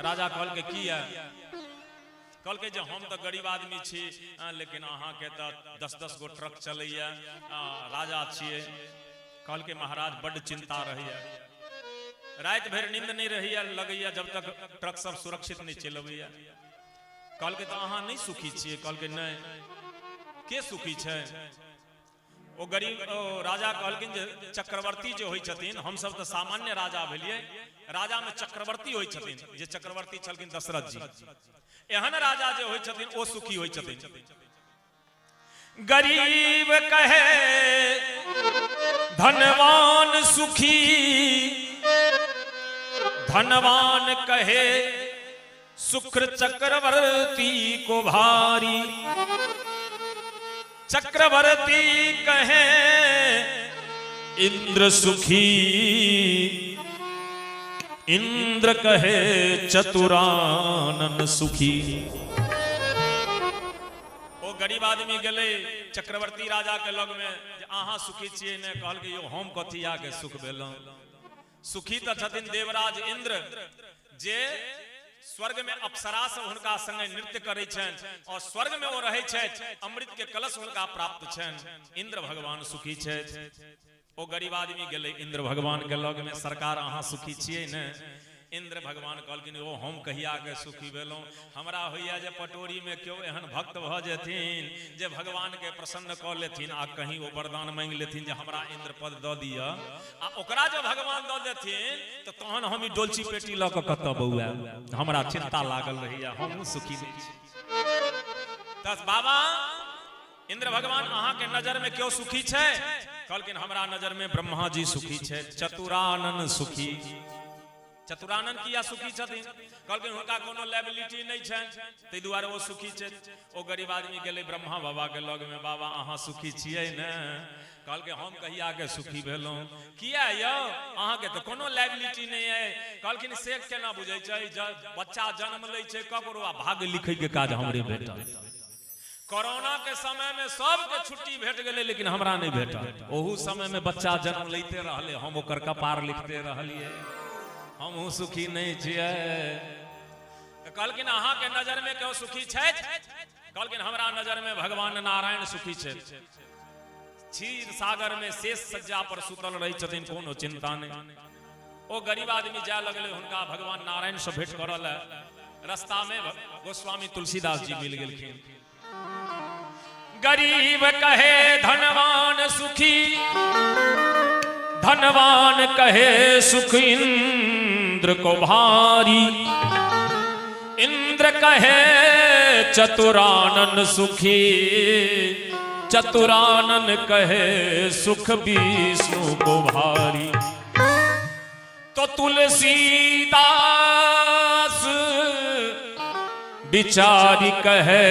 राजा कहलकै किया? कहलकै जे हम तऽ गरीब आदमी छी, लेकिन अहाँके तऽ 10-10 गो ट्रक चलैया, राजा छियै। कहलकै महाराज बड्ड चिंता रहैया, राति भरि नींद नहि रहैया लगैया जब तक ट्रक सब सुरक्षित नहि चलि अबैया। कहलकै तऽ अहाँ नहि सुखी छियै? कहलकै नहि। के सुखी छै? ओ गरीब ओ राजा कहलखिन जे चक्रवर्ती जे होइ छथिन, हमसब तऽ सामान्य राजा भेलियै, राजामे चक्रवर्ती होइ छथिन, जे चक्रवर्ती छलखिन दशरथ जी, एहन राजा जे होइ छथिन ओ सुखी होइ छथिन। गरीब कहे धनवान सुखी, धनवान कहे शुक्र चक्रवर्ती को भारी, चक्रवर्ती कहे इंद्र सुखी, इंद्र कहे चतुरानन सुखी। ओ गरीब आदमी गेलै चक्रवर्ती राजा के लग में जे अहाँ सुखी छियै ने? कहलकै यौ हम कथी आके सुख भेलहुँ, सुखी तऽ छथिन देवराज इंद्र जे स्वर्ग में अप्सरा सब हुनका संगे नृत्य करै छनि और स्वर्ग में ओ रहै छथि, अमृत के कलश हुनका प्राप्त छनि, इंद्र भगवान सुखी छथि। ओ गरीब आदमी गेलै इंद्र भगवान के लग में, सरकार अहाँ सुखी छियै ने? इंद्र भगवान कहलखिन ओ हम कहिया के सुखी भेलहुँ, हमरा होइया जे पटोरी में केओ एहन भक्त भऽ जेथिन जे भगवान के प्रसन्न कऽ लेथिन आ कहीं ओ वरदान मांगि लेथिन जे हमरा इंद्र पद दऽ दिअ, आ ओकरा जे भगवान दऽ देथिन तऽ तहन हम ई डोलची पेटी लऽ कऽ कतऽ बौआएब, हमरा चिंता लागल रहैया, हमहूँ सुखी नहि छी। तस बाबा इंद्र भगवान अहाँके नजर में केओ सुखी छै? कहलखिन हमरा नजर में ब्रह्मा जी सुखी छै, चतुरानन सुखी। चतुरानन किया सुखी छथिन? कहलखिन हुनका कोनो लाइबिलिटी नहि छनि, ताहि दुआरे ओ सुखी छथि। ओ गरीब आदमी गेलै ब्रह्मा बाबा के लग में, बाबा अहाँ सुखी छियै ने? कहलकै हम कहिया के सुखी भेलहुँ, किया यौ अहाँके तऽ कोनो लाइबिलिटी नहि अइ। कहलखिन से केना बुझै छै, बच्चा जन्म लै छै ककरो आ भाग्य लिखै के काज हमरे भेटल। कोरोना के समय में सबके छुट्टी भेट गेलै लेकिन हमरा नहि भेटल। ओहू समय में बच्चा जन्म लैते रहलै, हम ओकर कपार लिखते रहलियै, हमहूँ सुखी नहि छियै। तऽ कहलखिन अहाँके नजर में केओ सुखी छथि? कहलखिन हमरा नजर में भगवान नारायण सुखी छथि, क्षीर सागर में शेष सज्जा पर सुतल रहै छथिन, कोनो चिंता नहि। ओ गरीब आदमी जाय लगलै हुनका भगवान नारायण से भेंट करऽ लए, रास्ता में गोस्वामी तुलसीदास जी मिल गेलखिन। गरीब कहे धनवान सुखी, धनवान कहे सुख इंद्र को भारी, इंद्र कहे चतुरानन सुखी, चतुरानन कहे सुख विष्णु को भारी। तो तुलसीदास बिचारी कहे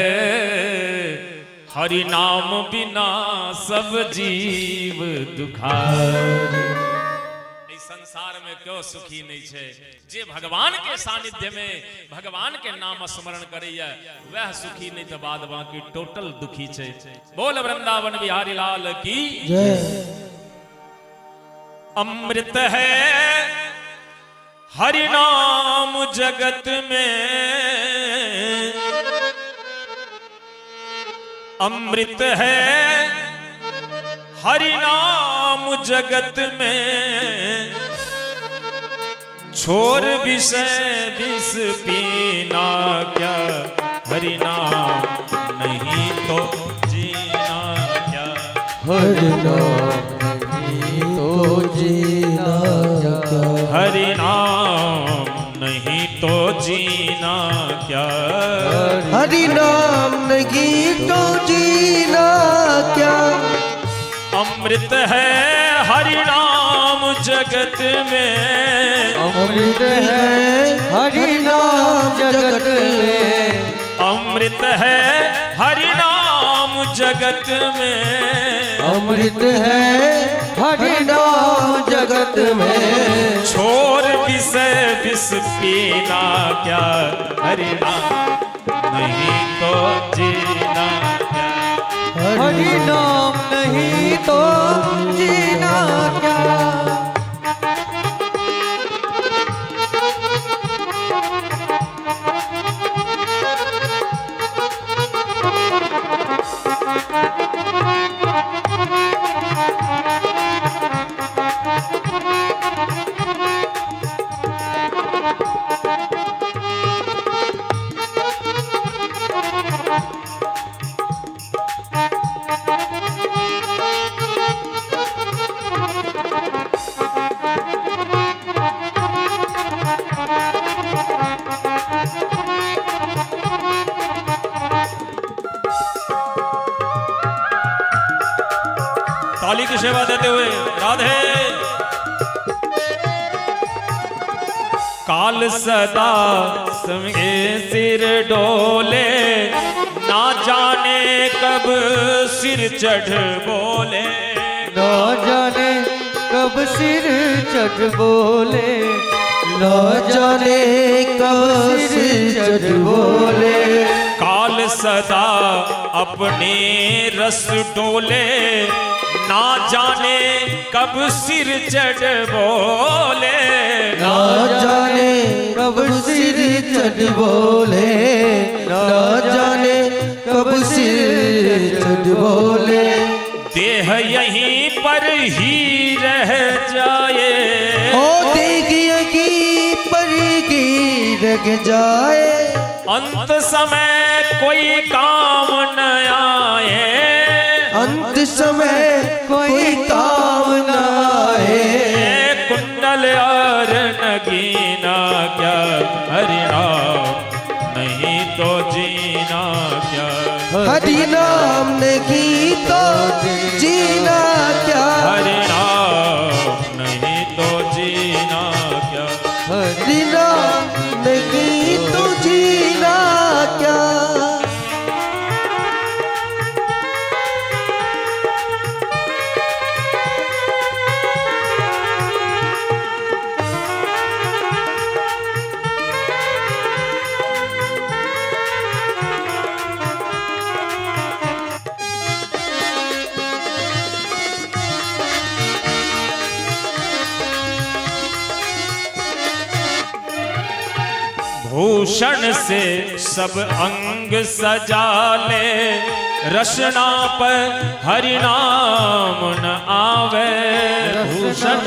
हरि नाम बिना सब जीव दुखारी। एहि संसार में क्यों सुखी नहीं छै। जे भगवान के सानिध्य में भगवान के नाम स्मरण करैया वह सुखी नहीं तो बाद बाकी टोटल दुखी छै। बोल वृंदावन बिहारी लाल की जय। अमृत है हरि नाम जगत में, अमृत है हरि नाम जगत में, छोर विषय विष पीना क्या, हरि नाम नहीं तो जीना क्या। हरि नाम नहीं तो जीना क्या। हरि नाम नहीं तो जीना क्या। हरि नाम नहीं तो जीना क्या। अमृत है हरि नाम जगत में, अमृत है हरि नाम जगत में, अमृत है हरि नाम जगत में, अमृत है हरि नाम जगत में, छोर विषय विष पीना क्या, हरि नाम नहीं तो जीना क्या। हरि नाम नहीं तो जीना क्या। ताली की सेवा देते हुए राधे। काल सदा संगे सिर डोले, ना जाने कब सिर चढ़ बोले, ना जाने कब सिर चढ़ बोले, ना जाने कब सिर चढ़ बोले। काल सदा अपने रस डोले, ना जाने कब सिर चढ़ बोले, ना जाने कब सिर चढ़ बोले, ना जाने कब सिर चढ़ बोले। देह यहीं पर ही रह जाए, ओ देह यहीं पर ही रह जाए, अंत समय कोई काम न आए, अंत समय कोई काम न आए। कुंडल और नगीना क्या, हरि नाम नहीं तो जीना क्या। हरि नाम नहीं तो जीना क्या। हरि नाम नहीं तो जीना क्या। हरि नाम नहीं तो जीना क्या। भूषण से सब अंग सजा ले, रसना पर हरि नाम न आवे। भूषण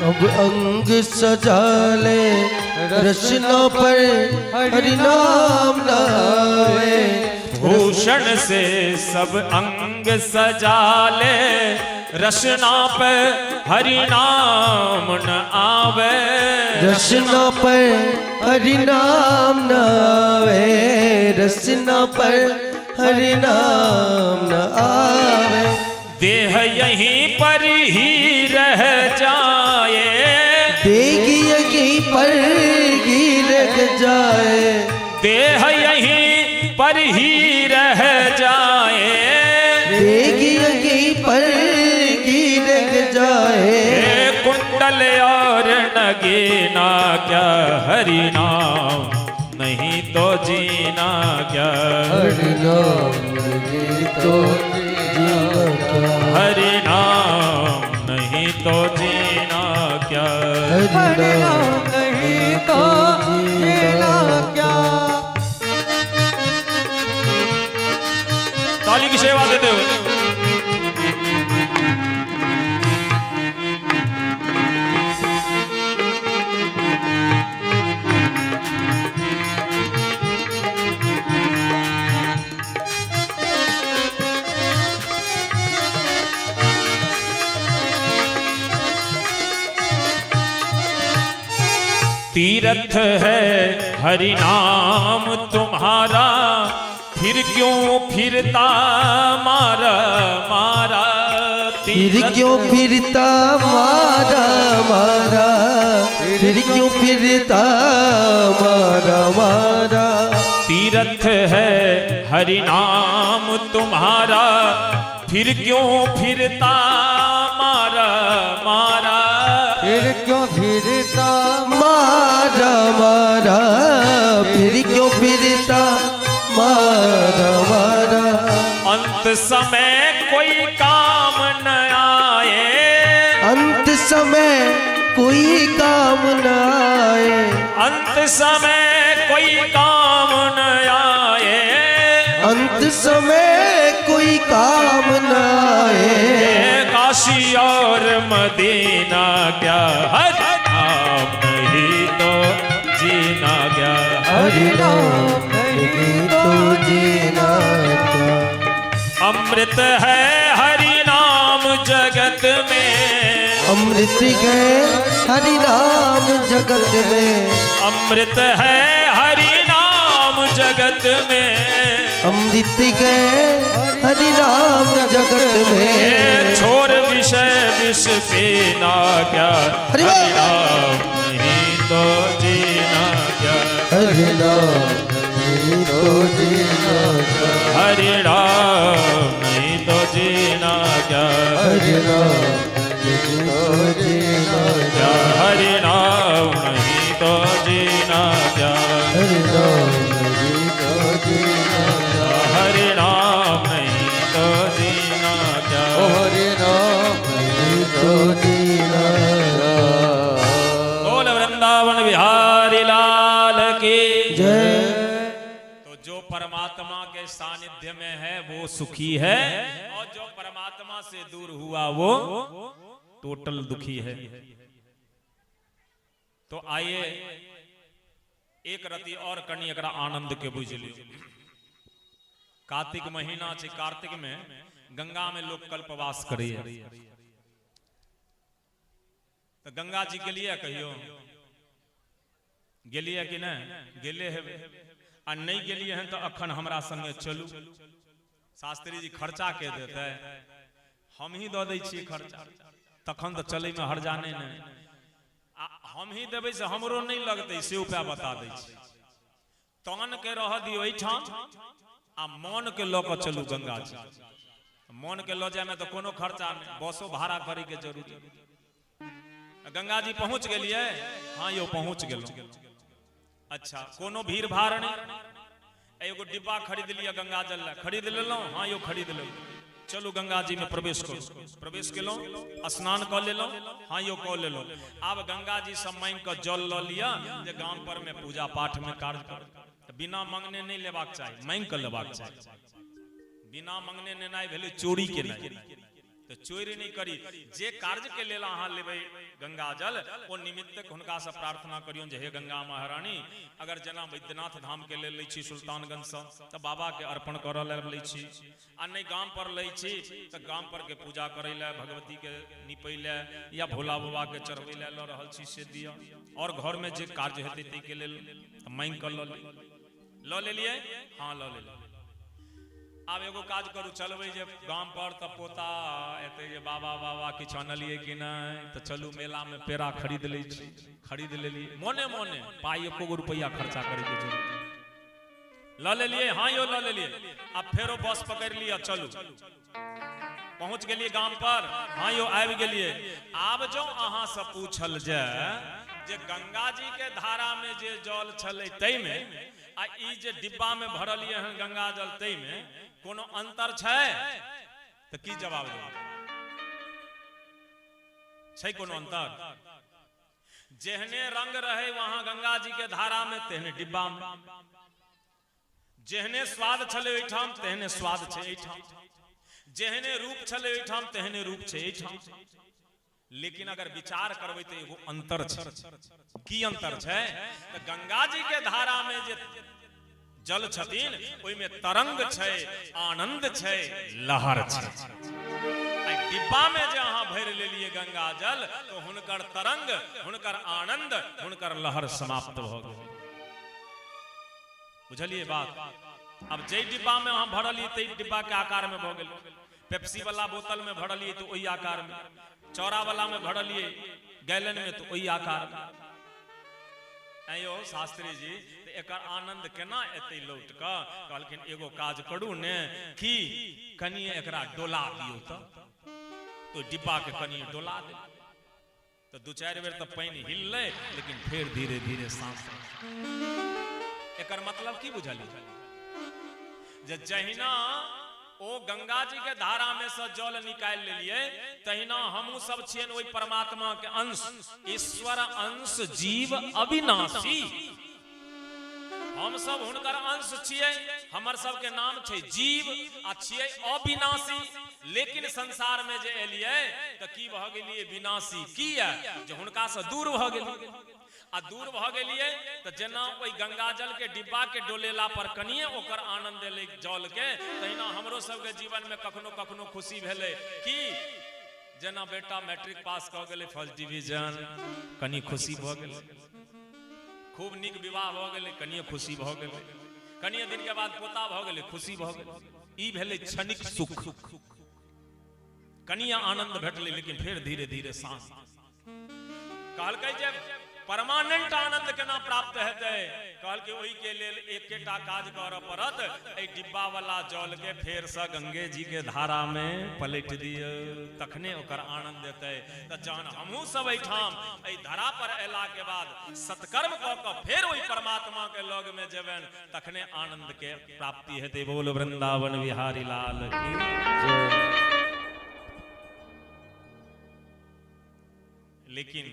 अब अंग सजा ले, रसना पर हरि नाम न आवे। भूषण से सब अंग सजा ले, रसना पर हरि नाम न आवे। रसना पर हरि नाम न आवे, रसना पर हरि नाम न आवे। देह यहीं पर ही रह जाए, देह यहीं पर ही रह जाए, देह यहीं पर ही रह जाए, देह यहीं पर ही रह जाए। कुंडल नकल और नगीना क्या, हरि नाम नहीं तो जीना क्या, हरि नाम नहीं तो जीना क्या, हरि नाम नहीं तो जीना क्या, हरि नाम नहीं तो जीना क्या। ताली की सेवा देते हुए तीर्थ है हरि नाम तुम्हारा, फिर क्यों फिरता मारा मारा, फिर क्यों फिरता मारा मारा, फिर क्यों फिरता मारा मारा, तीर्थ है हरि नाम तुम्हारा, फिर क्यों फिरता मारा मारा, फिर क्यों फिरता मारा मारा, फिर क्यों फिरता मारा मारा, अंत समय कोई काम न आए, अंत समय कोई काम न आए, अंत समय कोई काम न आए, अंत समय कोई काम न आए, काशी और मदीना क्या, हरि नाम नहीं तो जीना क्या, हरि नाम नहीं तो जीना क्या, अमृत है हरि नाम जगत में, अमृत है हरि नाम जगत में, अमृत है हरि नाम जगत में, अमृत है हरि नाम जगत में, छोड़ विषय विष पीना क्या, हरि हरि नाम नहीं तो जीना क्या, हरि नाम नहीं तो जीना क्या, हरि नाम नहीं तो जीना क्या, हरि नाम नहीं तो जीना क्या, हरि नाम नहीं तो जीना क्या, हरि नाम नहीं तो जीना क्या, हरि नाम नहीं तो जीना क्या, हरि नाम नहीं तो जीना क्या। बोल वृंदावन बिहारी लाल की जय। तो जो परमात्मा के सानिध्य में है वो सुखी है, और जो परमात्मा से दूर हुआ वो टोटल दुखी है। तो आइए एक रति और कनी एकरा आनंद के बुझ लियो। कार्तिक महीना छे, कार्तिक में गंगा में लोग कल्पवास करिए, तो गंगा जी के लिए कहियो गेलिए कि नहीं गेले हेबे, आ नहीं गेलिए हैं तो अखन हमरा संगे चलू। शास्त्री जी खर्चा के देते, हम ही दऽ दै छियै खर्चा, तखन तो चले में हर्जा नहीं, आ हम ही देबै से हमरो नहीं लगतै, से उपाय बता दै छी। तन के रह दियौ एहिठाम आ मन के लऽ कऽ चलू गंगा जी। मन के लऽ जायमे तऽ कोनो खर्चा नहीं, बसो भाड़ा करे के जरूरी। गंगा जी पहुंच गेलिए? हाँ यो पहुंच गेलहुँ। अच्छा, कोनो भीड़ भाड़ नहीं, एगो डिब्बा खरीद लिया गंगा जल ला, खरीद लेलहुँ? हाँ यो खरीद लेलहुँ। चलू गंगा जी में प्रवेश करू। प्रवेश केलहुँ, स्नान कऽ लेलहुँ? हाँ यो कऽ लेलहुँ। आब गंगा जी से मांगि कऽ जल लऽ लिअ जे गाम पर में पूजा पाठ में कार्य करू। बिना मंगने नहीं लेबाक चाही, मांगि कऽ लेबाक चाही। बिना मंगने नेनाइ भेलै चोरी केनाइ, तो चोरी नहीं करी। जे कार्य के लेल अहाँ लेबै गंगा जल, ओ निमित्तक हुनका से प्रार्थना करियौन जे हे गंगा महारानी, अगर जेना वैद्यनाथ धाम के लेल लै छी सुल्तानगंज से, तऽ बाबा के अर्पण करऽ लेल लै छी, आ नहीं गाम पर लै छी तऽ गाम पर के पूजा करै लए, भगवती के निपै लए या भोला बाबा के चढ़बै लए लऽ रहल छी से दिअ। और घर में जे कार्य हेतै ताहिके लेल मांगि कऽ लऽ लऽ लेलियै? हाँ लऽ लेलियै। आब एगो काज करू, चलबै जे गाम पर तऽ पोता एतै जे बाबा बाबा किछु अनलियै कि नहि, तऽ चलू मेला में पेड़ा खरीद लै छी। खरीद लेलियै मोने मोने, पाइ एको गो रुपैआ खर्चा करैके जरूरत। लऽ लेलियै? हाँ यो लऽ लेलियै। आब फेरो बस पकड़ि लिअ, चलू। पहुँच गेलियै गाम पर? हाँ यौ, आबि गेलियै। आब जँ अहाँसँ पूछल जाय जे गंगा जी के धारा में जे जल छलै ताहिमे आ ई जे डिब्बा में भरल ये हन गंगा जल ताहिमे कोनो अंतर छै, तऽ की जवाब देबै? छै कोनो अंतर? जेहने रंग रहे वहां गंगा जी के धारा में तेहने डिब्बा में, जेहने स्वाद छलै ओहिठाम तेहने स्वाद छै एहिठाम, जेहने रूप छलै ओहिठाम तेहने रूप छै एहिठाम। लेकिन अगर विचार करबै तऽ एगो अंतर छै। की अंतर छै? तऽ गंगा जी के धारा में जे जल छथिन ओहिमे तरंग छै, आनंद छै, लहर छै। आ डिब्बा में जे अहाँ भरि लेलियै गंगा जल तऽ हुनकर तरंग, हुनकर आनंद, हुनकर लहर समाप्त भऽ गेल। बुझलियै बात? आब जाहि डिब्बा में अहाँ भरलियै ताहि डिब्बा के आकार में भऽ गेल। पेप्सी वाला बोतल में भरलियै तऽ ओहि आकार में, चौड़ा वाला में भरलियै गैलन में तऽ ओहि आकार में। आँय यौ शास्त्री जी, तऽ एकर आनंद केना एतै लौट कऽ? कहलखिन एगो काज करू ने, की कनि एकरा डोला दियौ। तऽ तो डिब्बा के कनि डोला दे तऽ दू चारि बेर तऽ पानि हिललै, लेकिन फेर धीरे धीरे सांस। एकर मतलब की बुझलियै? जे जहिना ओ गंगा जी के धारा में से जल निकालि लेलियै, तहिना हमहूँ सब छियनि ओहि परमात्मा के अंश। ईश्वर अंश जीव अविनाशी। हम सब हुनकर अंश छियै, हमर सबके नाम छै जीव आ छियै अविनाशी। लेकिन संसार में जे एलियै तऽ की भऽ गेलियै? विनाशी। किया? जे हुनका से दूर भऽ गेलियै। आ दूर भऽ गेलियै तऽ जेना ओहि गंगा जल के डिब्बा के डोलेला पर कनिए ओकर आनंद एलै जल के, तहिना हमरो सबके जीवन में कखनो कखनो खुशी भेलै। की? जेना बेटा मैट्रिक पास कऽ गेलै फर्स्ट डिवीजन, कनि खुशी भऽ गेलै। खूब नीक विवाह भऽ गेलै, कनिए खुशी भऽ गेलै। कनिए दिन के बाद पोता भऽ गेलै, खुशी भऽ गेलै। ई भेलै क्षणिक सुख, कनिए आनंद भेटलै, लेकिन फेर धीरे धीरे सांस। कहलकै जे परमानेंट आनंद केना प्राप्त हेतै? कहलकै ओहि के लेल एकेटा काज करऽ पड़त, एहि डिब्बा वाला जल के फेर से गंगे जी के धारा में पलटि दियौ, तखने ओकर आनंद एतै। तऽ जहन हमहूँ सब एहिठाम एहि धरा पर अयला के बाद सत्कर्म कऽ कऽ फेर ओहि परमात्मा के लग में जेबनि, तखने आनंद के प्राप्ति हेतै। बोल वृंदावन बिहारी लाल की जय। लेकिन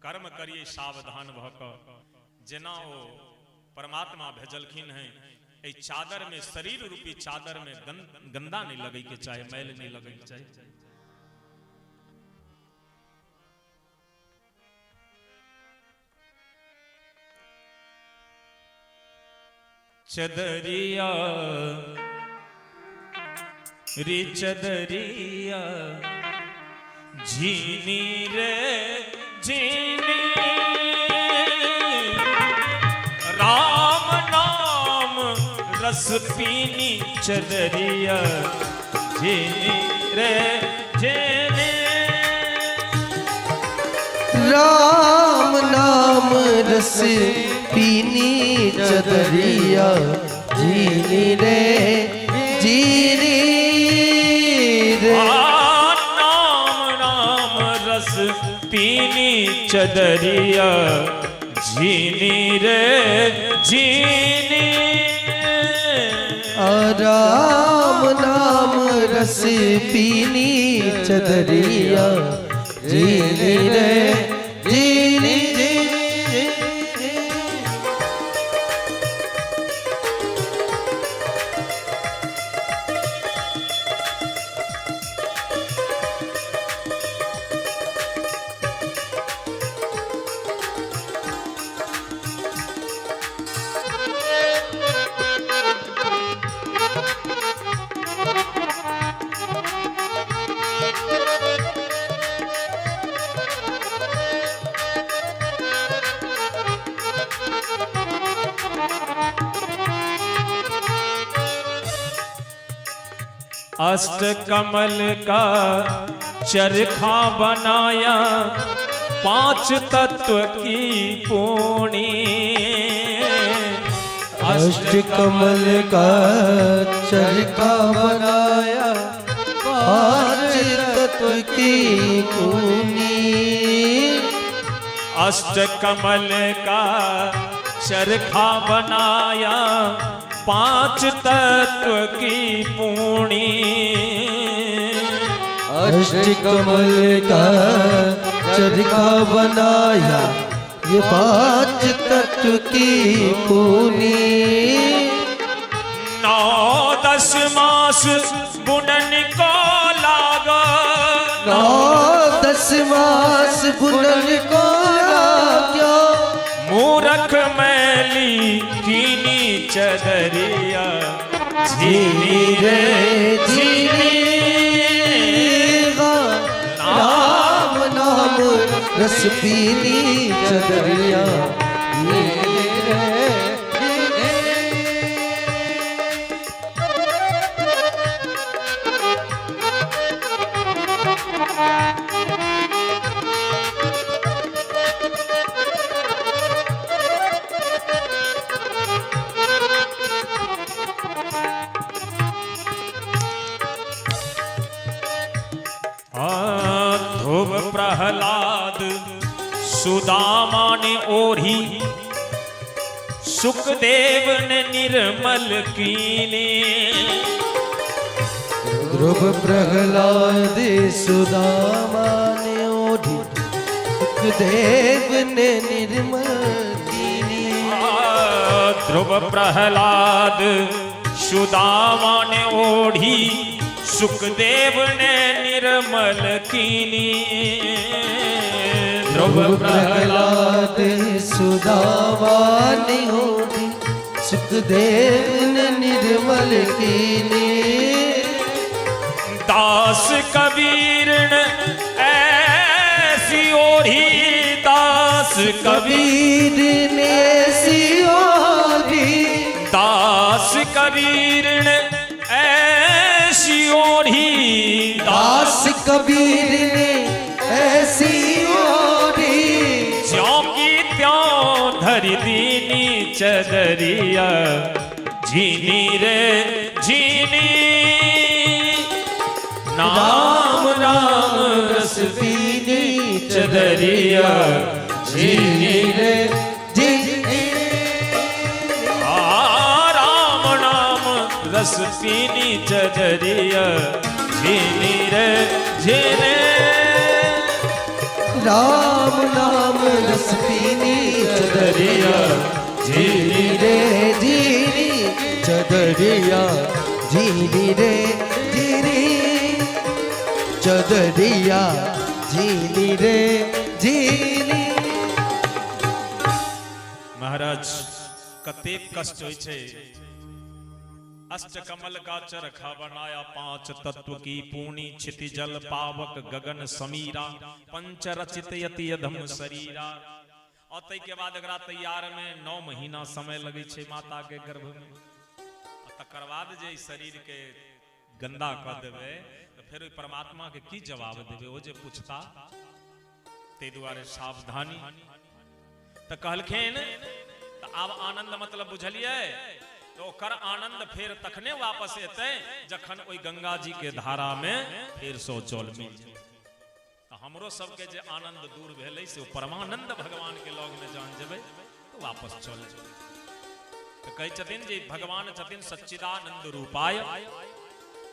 कर्म करिए सावधान भऽ कऽ। जेना ओ परमात्मा भेजलखिन हैं, एहि चादर में, शरीर रूपी चादर में गंदा नहीं लगे के चाहे, मैल नहीं लगे के चाही। चदरिया री चदरिया झीनी रे झीनी, राम नाम रस पीनी चदरिया झीनी रे झीनी। राम नाम रस पीनी चदरिया झीनी रे झीनी रे। नाम राम रस पीनी चदरिया झीनी रे झीनी। राम नाम रस पीनी चदरिया झीनी रे झीनी। अष्ट कमल का चरखा बनाया, पांच तत्व की पूणी। अष्ट कमल का चरखा बनाया, पांच तत्व की पूनी। अष्टकमल का चरखा बनाया, 5 तत्व की पूनी। अष्टकमल का चरखा बनाया, ये 5 तत्व की पूनी। 9 10 मास बुनन को लागा, 9 10 मास बुनन को लाग्यो। मूरख मैली कीनी चदरिया, झीनी रे झीनी। राम नाम रस पीनी चदरिया, झीनी रे झीनी। ध्रुव प्रहलाद सुदामा ने ओढ़ी, सुखदेव ने निर्मल कीने। ध्रुव प्रहलाद सुदामा ने ओढ़ी, सुखदेव ने निर्मल कीनी। ध्रुव प्रहलाद सुदामा ने ओढ़ी, सुखदेव ने निर्मल कीनी। ध्रुव प्रहलाद सुदामा ने ओढ़ी, सुखदेव ने निर्मल कीनी। दास कबीर ने ऐसी ओढ़ी, दास कबीर ने ऐसी ओढ़ी, दास कबीर ने ऐसी ओढ़ी, दास कबीर ने ऐसी ओढ़ी। ज्यों की त्यों धर दीनी चदरिया, झीनी रे झीनी। नाम नाम रस पीनी चदरिया, झीनी रे झीनी। राम नाम रस पीनी चदरिया, झीनी रे झीनी। राम नाम रस पीनी चदरिया, झीनी रे झीनी। चदरिया झीनी रे झीनी, चदरिया झीनी रे झीनी। महाराज कतेक कष्ट होइ छै। अष्टकमल का चरखा बनाया, 5 तत्व की पूनी, क्षिति जल पावक गगन समीरा, पंच रचित यति अधम शरीरा। और ताहि के बाद एकरा तैयार में 9 महीना समय लगै छै माता के गर्भ में। तकर बाद जे शरीर के गंदा कऽ देबै तऽ फेर ओहि परमात्मा के की जवाब देबै, ओ जे पूछता। ताहि दुआरे सावधानी। तऽ कहलखिन तऽ आब आनंद मतलब बुझलियै, तो ओकर आनंद फेर तखने वापस एतै जखन ओहि गंगा जी के धारा में फेर सो जल मिल जाए। तऽ हमरो सबके जे आनंद दूर भेलै से परमानंद भगवान के लग में जहन जेबै तो वापस चल जेबै। तऽ कहै छथिन जे भगवान छथिन सच्चिदानंद रूपाय,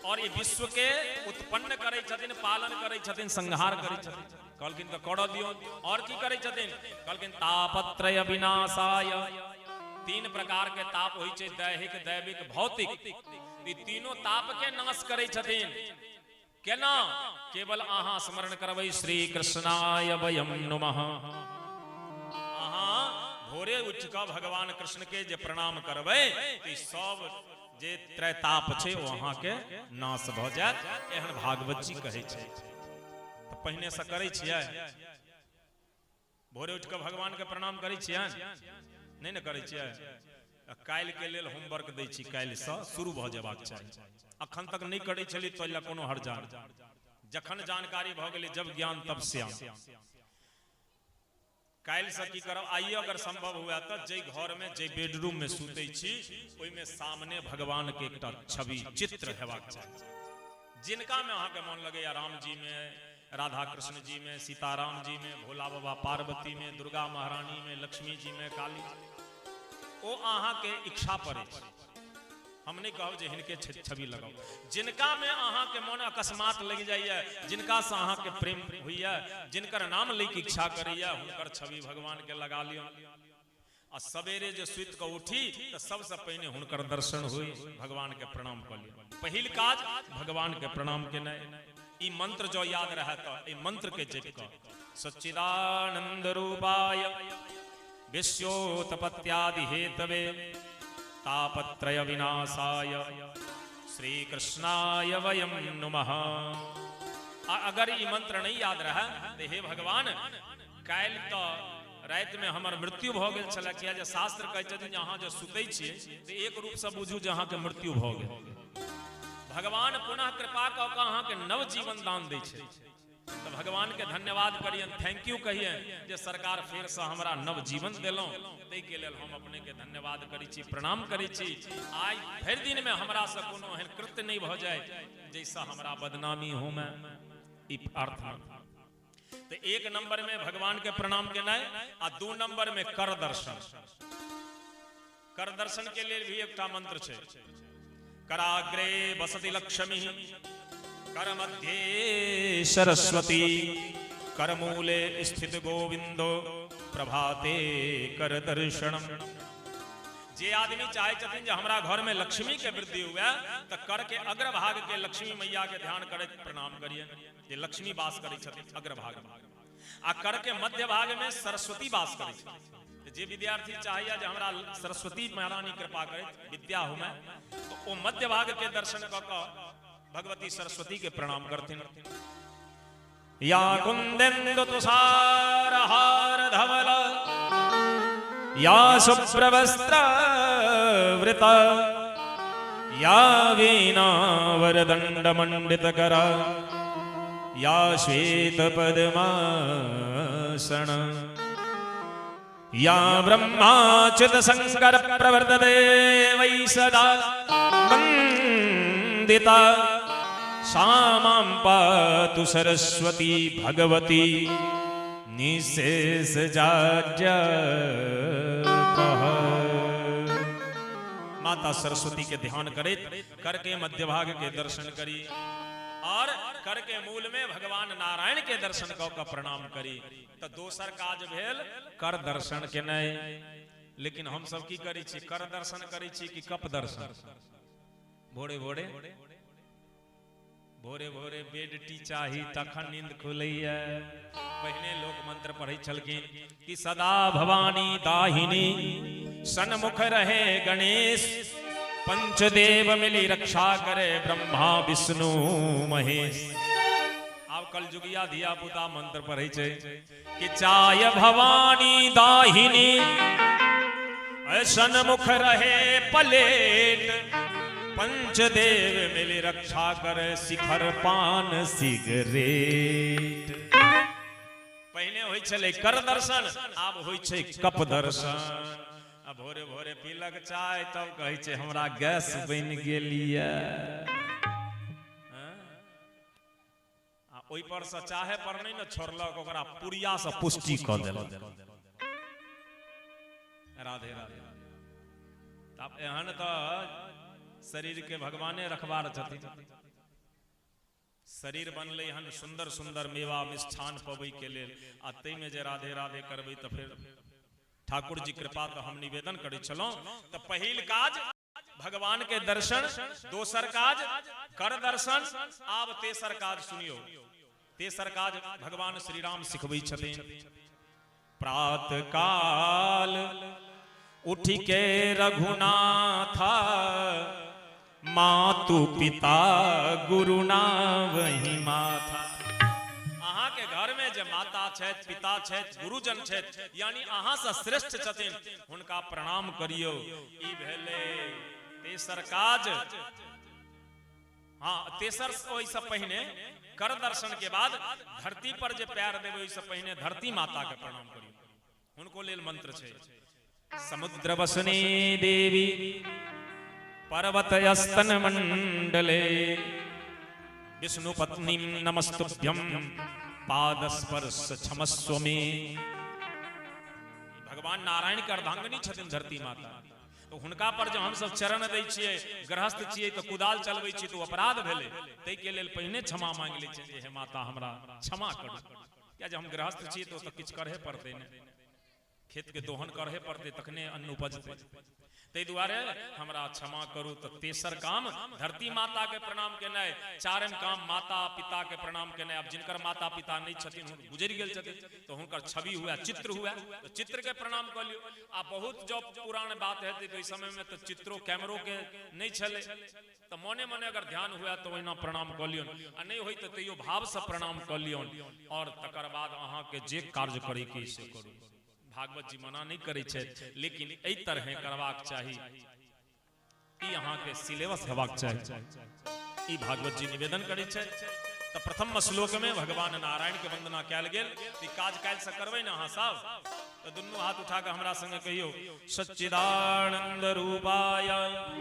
और ई विश्व के उत्पन्न करै छथिन, पालन करै छथिन, संहार करै छथिन। कहलखिन तऽ करऽ दियौ। और की करै छथिन? कहलखिन तापत्रय विनाशाय। 3 प्रकार के ताप होइ छै, दैहिक, दैविक, भौतिक। ई तीनों ताप के नाश करै छथिन। केना? केवल अहाँ स्मरण करबै श्री कृष्णाय वयम नमः। अहाँ भोरे उठि कऽ भगवान कृष्ण के जे प्रणाम करबै तऽ ई सब जे त्रैताप छै ओ अहाँके नाश भऽ जायत। एहन भागवत जी कहै छै। तऽ पहिने से करै छियै? भोरे उठि कऽ भगवान के प्रणाम करै छियै? नहि ने करै छियै। काल्हि के लेल होमवर्क दै छी, काल्हिसँ शुरू भऽ जेबाक चाही। अखन तक नहि करै छलियै तो लए कोनो हर्जा नहि। जखन जानकारी भऽ गेलै, जब ज्ञान तब श्याम। काल्हिसँ की करब? आइयो अगर संभव हुए तऽ जाहि घरमे, जाहि बेडरूम में सुतै छी, ओहिमे सामने भगवान के एकटा छवि चित्र हेबाक चाही। जिनकामे अहाँके मोन लगैए, रामजीमे, राधा कृष्ण जी में, सीताराम जी में, भोला बाबा पार्वती में, दुर्गा महारानी में, लक्ष्मी जी में, काली जी, ओ अहाँके इच्छा पर अछि। हम नहि कहब जे हिनके छवि लगाउ। जिनका में अहाँके मन अकस्मात लगि जाइए, जिनका से अहाँके प्रेम होइए, जिनकर नाम लैके इच्छा करैए, हुनकर छवि भगवान के लगा लियौ। आ सवेरे जे सुति कऽ उठी तऽ सबसँ पहिने हुनकर दर्शन होई, भगवान के प्रणाम कऽ लिअ। पहिल काज भगवान के प्रणाम केनाइ। ई मंत्र जो याद रहे तऽ एहि मंत्र के जपि कऽ, सच्चिदानंद रूपाय विश्वोत्पत्त्यादि हेतवे तापत्रय विनाशाय श्री कृष्णाय वयम नुमः। आ अगर ई मंत्र नहीं याद रहे तऽ हे भगवान, काल्हि तऽ रातिमे हमर मृत्यु भऽ गेल छलै, किया जे शास्त्र कहै छथिन जे अहाँ जे सुतै छियै तऽ एक रूपसँ बुझू जे अहाँके मृत्यु भऽ गेल। भगवान पुनः कृपा कऽ कऽ अहाँके नव जीवन दान दै छै, तऽ भगवानके धन्यवाद करियनि, thank you कहियनि जे सरकार फेरसँ हमरा नव जीवन देलहुँ, ताहिके लेल हम अपनेके धन्यवाद करै छी, प्रणाम करै छी। आइ भरि दिनमे हमरासँ कोनो एहन कृत्य नहि भऽ जाय जाहिसँ हमरा बदनामी होमे, ई प्रार्थना। तऽ एक नंबर में भगवान के प्रणाम केनाइ आ 2 नंबर में कर दर्शन। कर दर्शन के लेल भी एकटा मंत्र छै, कराग्रे बसति लक्ष्मी, कर मध्ये सरस्वती, करमूले स्थित गोविंदो, प्रभाते कर दर्शनम। जे आदमी चाहे छथिन जे हमरा घर में लक्ष्मी के वृद्धि हुए, तऽ कर के अग्रभाग के लक्ष्मी मैया के ध्यान करैत प्रणाम करिए, जे लक्ष्मी वास करै छथिन अग्रभाग में, आ कर के मध्य भाग में सरस्वती वास करै छथिन। जे विद्यार्थी चाहैया जे हमरा सरस्वती महारानी कृपा करैत विद्या होमे, तो ओ मध्य भाग के दर्शन कऽ कऽ भगवती सरस्वती के प्रणाम करथिन। या कुंदेन्दु तुषार हार धवल, या शुभ्रवस्त्र वृत, या वीणा वरदंड मंडित करा, या श्वेत पद्मासन, या ब्रह्माच्युत शंकर प्रवर्तते वै सदा वंदिता, सा मां पातु सरस्वती भगवती निःशेष जाड्यापहा। माता सरस्वती के ध्यान करैत कर के मध्य भाग के दर्शन करी और कर के मूल में भगवान नारायण के दर्शन कऽ कऽ प्रणाम करी, तऽ दोसर काज भेल कर दर्शन केनाइ। लेकिन हम सब की करै छी? कर दर्शन करै छी कि कप दर्शन? भोरे भोरे भोरे भोरे बेड टी चाही तखन नींद खुलैया। पहिने लोक मंत्र पढ़ै छलखिन कि सदा भवानी दाहिनी, सन्मुख रहे गणेश, पंचदेव मिली रक्षा करे ब्रह्मा विष्णु महेश। आब कलजुगिया धिया पुता मंत्र पढ़ै छै कि चाय भवानी दाहिनी, सन्मुख रहे पलेट, पंचदेव मिली रक्षा करे शिखर पान सिगरेट। पहिने होइ छलै कर दर्शन, आब होइ छै कप दर्शन। आ भोरे भोरे पीलक चाय, तब कहै छै हमरा गैस बनि गेल ये। आ ओहि पर से चाहे पर नहि ने छोड़लक, ओकरा पुड़िया से पुष्टि कऽ देलक। राधे राधे। आब एहन तऽ शरीर के भगवाने रखबार छथिन। शरीर बनलै हन सुंदर सुंदर मेवा मिष्ठान पबै के लेल, आ ताहिमे जे राधे राधे करबै तऽ फेर ठाकुर जी कृपा। तऽ हम निवेदन करै छलहुँ, तऽ पहिल काज भगवान के दर्शन, दोसर काज कर दर्शन। आब तेसर काज सुनियो। तेसर काज भगवान श्री राम सिखबै छथिन। प्रात काल उठ के रघुनाथा, मातु पिता गुरु ना वही माथा। अहाँके घर में जे माता छथि, पिता छथि, गुरुजन छथि, यानी अहाँ से श्रेष्ठ छथिन, हुनका प्रणाम करियौ। ई भेलै तेसर काज। हाँ, तेसर ओहिसँ पहिने कर दर्शन के बाद धरती पर जे पैर देबै, ओहिसँ पहिने धरती माता के प्रणाम करियौ। हुनको लेल मंत्र छै, समुद्र बसने देवी, पर्वत स्तन मंडले। विष्णु पत्नी नमस्तुभ्यम पाद स्पर्श क्षमस्व मे। भगवान नारायण के अर्धांगिनी छथिन धरती माता, तो हुनका पर जब हमसब चरण दै छियै, गृहस्थ छियै तऽ कुदाल चलबै छियै तऽ ओ अपराध भेलै। ताहिके लेल पहिने क्षमा मांगि लै छियै जे हे माता हमरा क्षमा करू, किया जे हम गृहस्थ छियै तऽ ओतऽ किछु करहे पड़तै ने, खेत के दोहन करहे पड़तै तखने अन्न उपजतै, ताहि दुआरे हमरा क्षमा करू। तऽ तेसर काम धरती माता के प्रणाम केनाइ, चारिम काम माता पिता के प्रणाम केनाइ। आब जिनकर माता पिता नहि छथिन, गुजरि गेल छथिन, तऽ हुनकर छवि हुए, चित्र हुए, तऽ चित्र के प्रणाम कऽ लियौ। आ बहुत जब पुरान बात हेतै तऽ ओहि समय में तऽ चित्रो कैमरो के नहि छलै, तऽ मने मने अगर ध्यान हुए तऽ ओहिना प्रणाम कऽ लियौन, आ नहि होय तऽ तैयो भाव से प्रणाम कऽ लियौन। और तकर बाद अहाँके जे कार्य करैके से करू। भागवत जी मना नहि करै छथि, लेकिन एहि तरहे करबाक चाही, ई अहाँके सिलेबस हेबाक चाही, ई भागवत जी निवेदन करै छथि। तऽ प्रथम श्लोक में भगवान नारायण के वंदना कयल गेल। ई काज काल्हि से करबै ने अहाँ सब? तऽ दुनू हाथ उठा कऽ हमरा संगे कहियौ, सच्चिदानंद रूपाय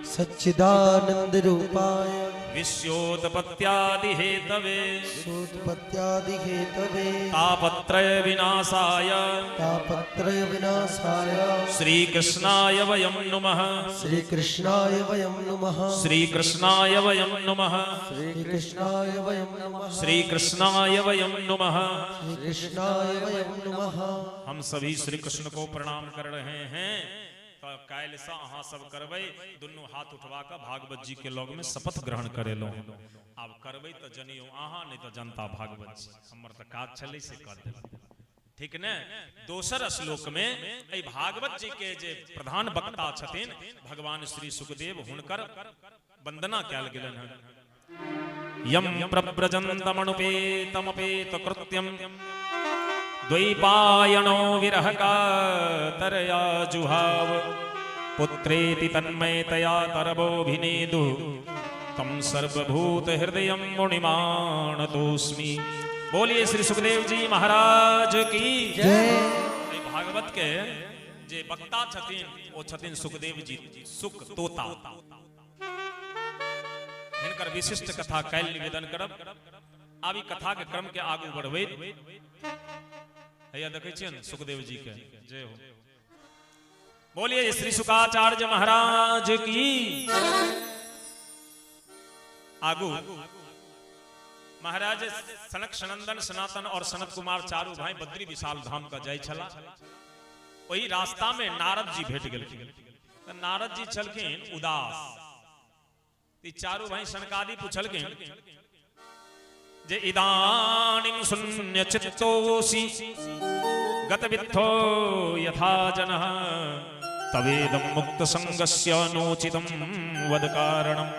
सच्चिदानंद रूपाय विश्वोत्पत्त्यादि हेतवे सोत्पत्त्यादि हेतवे तापत्रय विनाशाय तापत्रय विनाशाय श्री कृष्णाय वयं नुमः। श्री कृष्णाय वयं नुमः। श्री कृष्णाय वयं नुमः। श्री कृष्णाय वयं नुमः। श्री कृष्णाय वयं नुमः। श्री कृष्णाय वयं नुमः। हम सभी श्री कृष्ण को प्रणाम कर रहे हैं। तो काल्हि से अहाँ सब करबै, दुनू हाथ उठवा कऽ भागवत जी के लग में शपथ ग्रहण करेलहुँ। आब करबै तऽ जनियो अहाँ, नहि तऽ जनता भागवत जी, हमर तऽ काज छलै से कर देलक, ठीक ने? दोसर श्लोक में एहि भागवत जी के जे प्रधान वक्ता छथिन भगवान श्री सुखदेव, हुनकर वंदना कयल गेलनि हन। यम प्रव्रजन्तमनुपेतमपेत कृत्यम द्वैपायनो विरह कातरया जुहाव पुत्रेति तन्मयतया तरवोऽभिनेदु तम सर्वभूत हृदयं मुनिमानतोऽस्मि। बोलिए श्री सुखदेव जी महाराज की जय। एहि भागवत के जे वक्ता छथिन ओ छथिन सुखदेव जी सुख तोता। हिनकर विशिष्ट कथा काल्हि निवेदन करब। आब ई कथा के क्रम के आगू बढ़बैत हैया देखै छियै ने सुखदेव जी के, जय हो। बोलिए श्री सुखाचार्य महाराज की। आगू महाराज सनक सनंदन सनातन और सनत कुमार चारू भाई बद्री विशाल धाम का जाइ छला, ओहि रास्ता में नारद जी भेट गेलखिन। तऽ नारद जी छलखिन उदास। ई चारू भाई सनकादि पुछलखिन जे इदानीं शून्य चित्तोसि गतवित्थो यथा जनः तवेदं मुक्त संगस्य नोचितं वद कारणम्।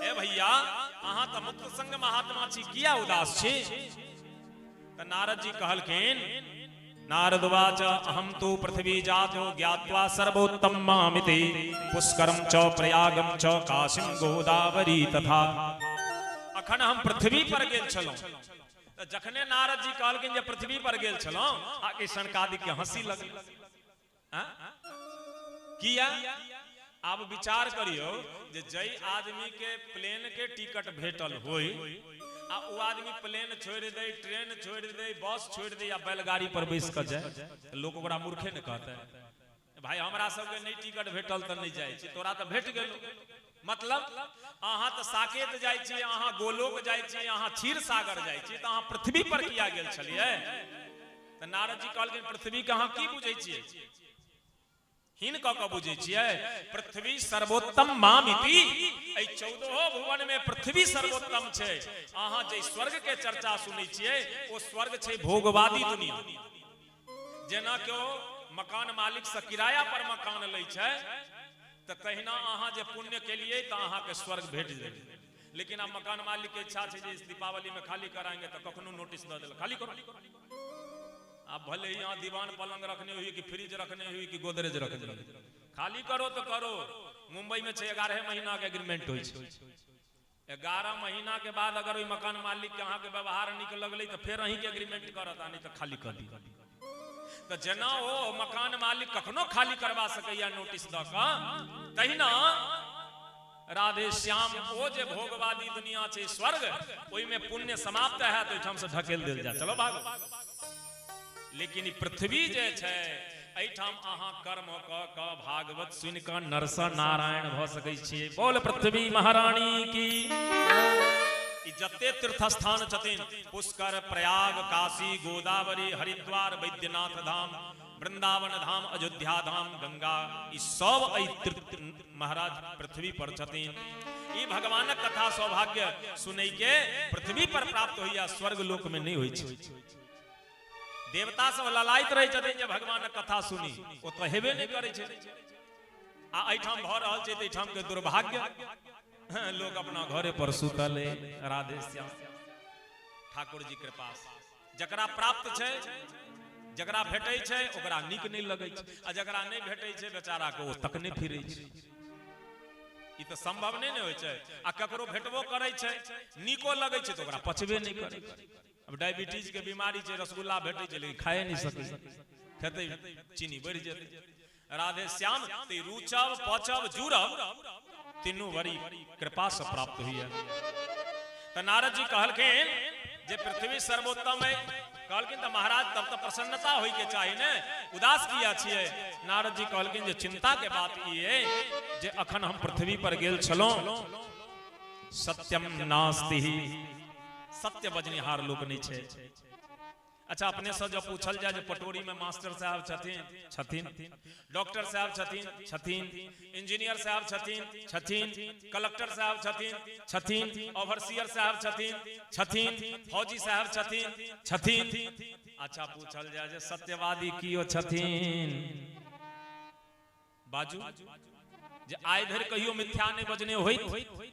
ए भैया, अहाँ तऽ मुक्त संग महात्मा छी, किया उदास छी? तऽ नारद जी कहलखिन, नारद उवाच अहं तु पृथ्वी जातो ज्ञात्वा सर्वोत्तम मामिति पुष्करं च प्रयागं च काशीं गोदावरी तथा। अखन हम पृथ्वी पर गेल छलहुँ। तऽ जखने नारद जी कहलखिन जे पृथ्वी पर गेल छलहुँ, आ कि सनकादि के हंसी लगल। किया? आब विचार करियौ जे जै आदमी के प्लेन के टिकट भेटल होई आ ओ आदमी प्लेन छोड़ि दै, ट्रेन छोड़ि दै, बस छोड़ि दै आ बैलगाड़ी पर बैस कऽ जाय, तऽ लोक ओकरा मूर्खे ने कहतै? भाई हमरा सबके नहि टिकट भेटल तऽ नहि जाइ छी, तोरा तऽ भेट गेल। मतलब अहाँ तऽ साकेत जाइ छी, अहाँ गोलोक जाइ छी, अहाँ क्षीर सागर जाइ छी, तऽ अहाँ पृथ्वी पर किया गेल छलियै? तऽ नारद जी कहलखिन, पृथ्वी के अहाँ की बुझै छियै? हीन कऽ कऽ बुझै छियै? पृथ्वी सर्वोत्तम मामिति, एहि चौदहो भुवन में पृथ्वी सर्वोत्तम छै। अहाँ जे स्वर्ग के चर्चा सुनै छियै ओ स्वर्ग छै भोगवादी दुनिया। जेना केओ मकान मालिक से किराया पर मकान लै छै, तऽ तहिना अहाँ जे पुण्य केलियै तऽ अहाँके स्वर्ग भेट गेल। लेकिन आब मकान मालिक के इच्छा छै जे इस दीपावली में खाली कराएंगे, तऽ कखनो नोटिस दऽ देलक, खाली करो। आब भले ही यहाँ दीवान पलंग रखने हुई कि फ्रिज रखने हुई कि गोदरेज रखने हुई, खाली करो तो करो। मुंबई में छै 11 महीना के एग्रीमेंट होइ छै। 11 महीना के बाद अगर ओहि मकान मालिक के अहाँके व्यवहार नीक लगलै तऽ फेर अहींके एग्रीमेंट करत, आ नहि तऽ खाली कऽ दी। तऽ जेना ओ मकान मालिक कखनो खाली करवा सकैया नोटिस दऽ कऽ, तहिना राधे श्याम ओ जे भोगवादी दुनिया छै स्वर्ग, ओहिमे पुण्य समाप्त हैत, ओहिठाम से ढकेल देल जाय, चलो भागो। लेकिन ई पृथ्वी जे छै, एहिठाम अहाँ कर्म कऽ कऽ भागवत सुनि कऽ नरसँ नारायण भऽ सकै छियै। बोल पृथ्वी महारानी की। ई जते तीर्थ स्थान छथिन, पुष्कर, प्रयाग, काशी, गोदावरी, हरिद्वार, वैद्यनाथ धाम, वृंदावन धाम, अयोध्या धाम, गंगा, ई सब एहि तीर्थ महाराज पृथ्वी पर छथिन। ई भगवानक कथा सौभाग्य सुनै के पृथ्वी पर प्राप्त होइया, स्वर्ग लोक में नहि होइ छै। देवता सब ललायत रहै छथिन जे भगवानक कथा सुनी, ओ तऽ हेबे नहि करै छै। आ एहिठाम भऽ रहल छै तऽ एहिठाम के दुर्भाग्य, लोक अपना घरे पर सुतल है। राधे श्याम ठाकुर जी कृपा, जकरा प्राप्त छै, जकरा भेटै छै, ओकरा नीक नहि लगै छै, आ जकरा नहि भेटै छै बेचारा के, ओ तकने फिरै छै। ई तऽ संभव नहि ने होइ छै। आ ककरो भेटबो करै छै, नीको लगै छै, तऽ ओकरा पचबे नहि करै छै। अब डायबिटीज के बीमारी छै, रसगुल्ला भेटै छै लेकिन खाए नहि सकै, खेतै चीनी बढ़ि जेतै। राधे श्याम, ते रुचब पचब जुड़ब तीनू बड़ी कृपा से प्राप्त होइए। तऽ नारद जी कहलखिन जे पृथ्वी सर्वोत्तम है। कहलखिन तऽ महाराज तब तऽ प्रसन्नता होय के चाही ने, उदास किया छियै? नारद जी कहलखिन जे चिंता के बात ई है जे अखन हम पृथ्वी पर गेल छलहुँ, सत्यम नास्ति, सत्य बजनिहार लोक नहि छै। अच्छा, अपने से जब पूछल जाय जे पटोरी में मास्टर साहब छथिन? छथिन। डॉक्टर साहब छथिन? छथिन। इंजीनियर साहब छथिन? छथिन। कलेक्टर साहब छथिन? छथिन। ओवरसियर साहब छथिन? छथिन। फौजी साहब छथिन? छथिन। अच्छा, पूछल जाय जे सत्यवादी कियो छथिन? बाजू जे आइ धरि कहियो मिथ्या नहि बजने होइत।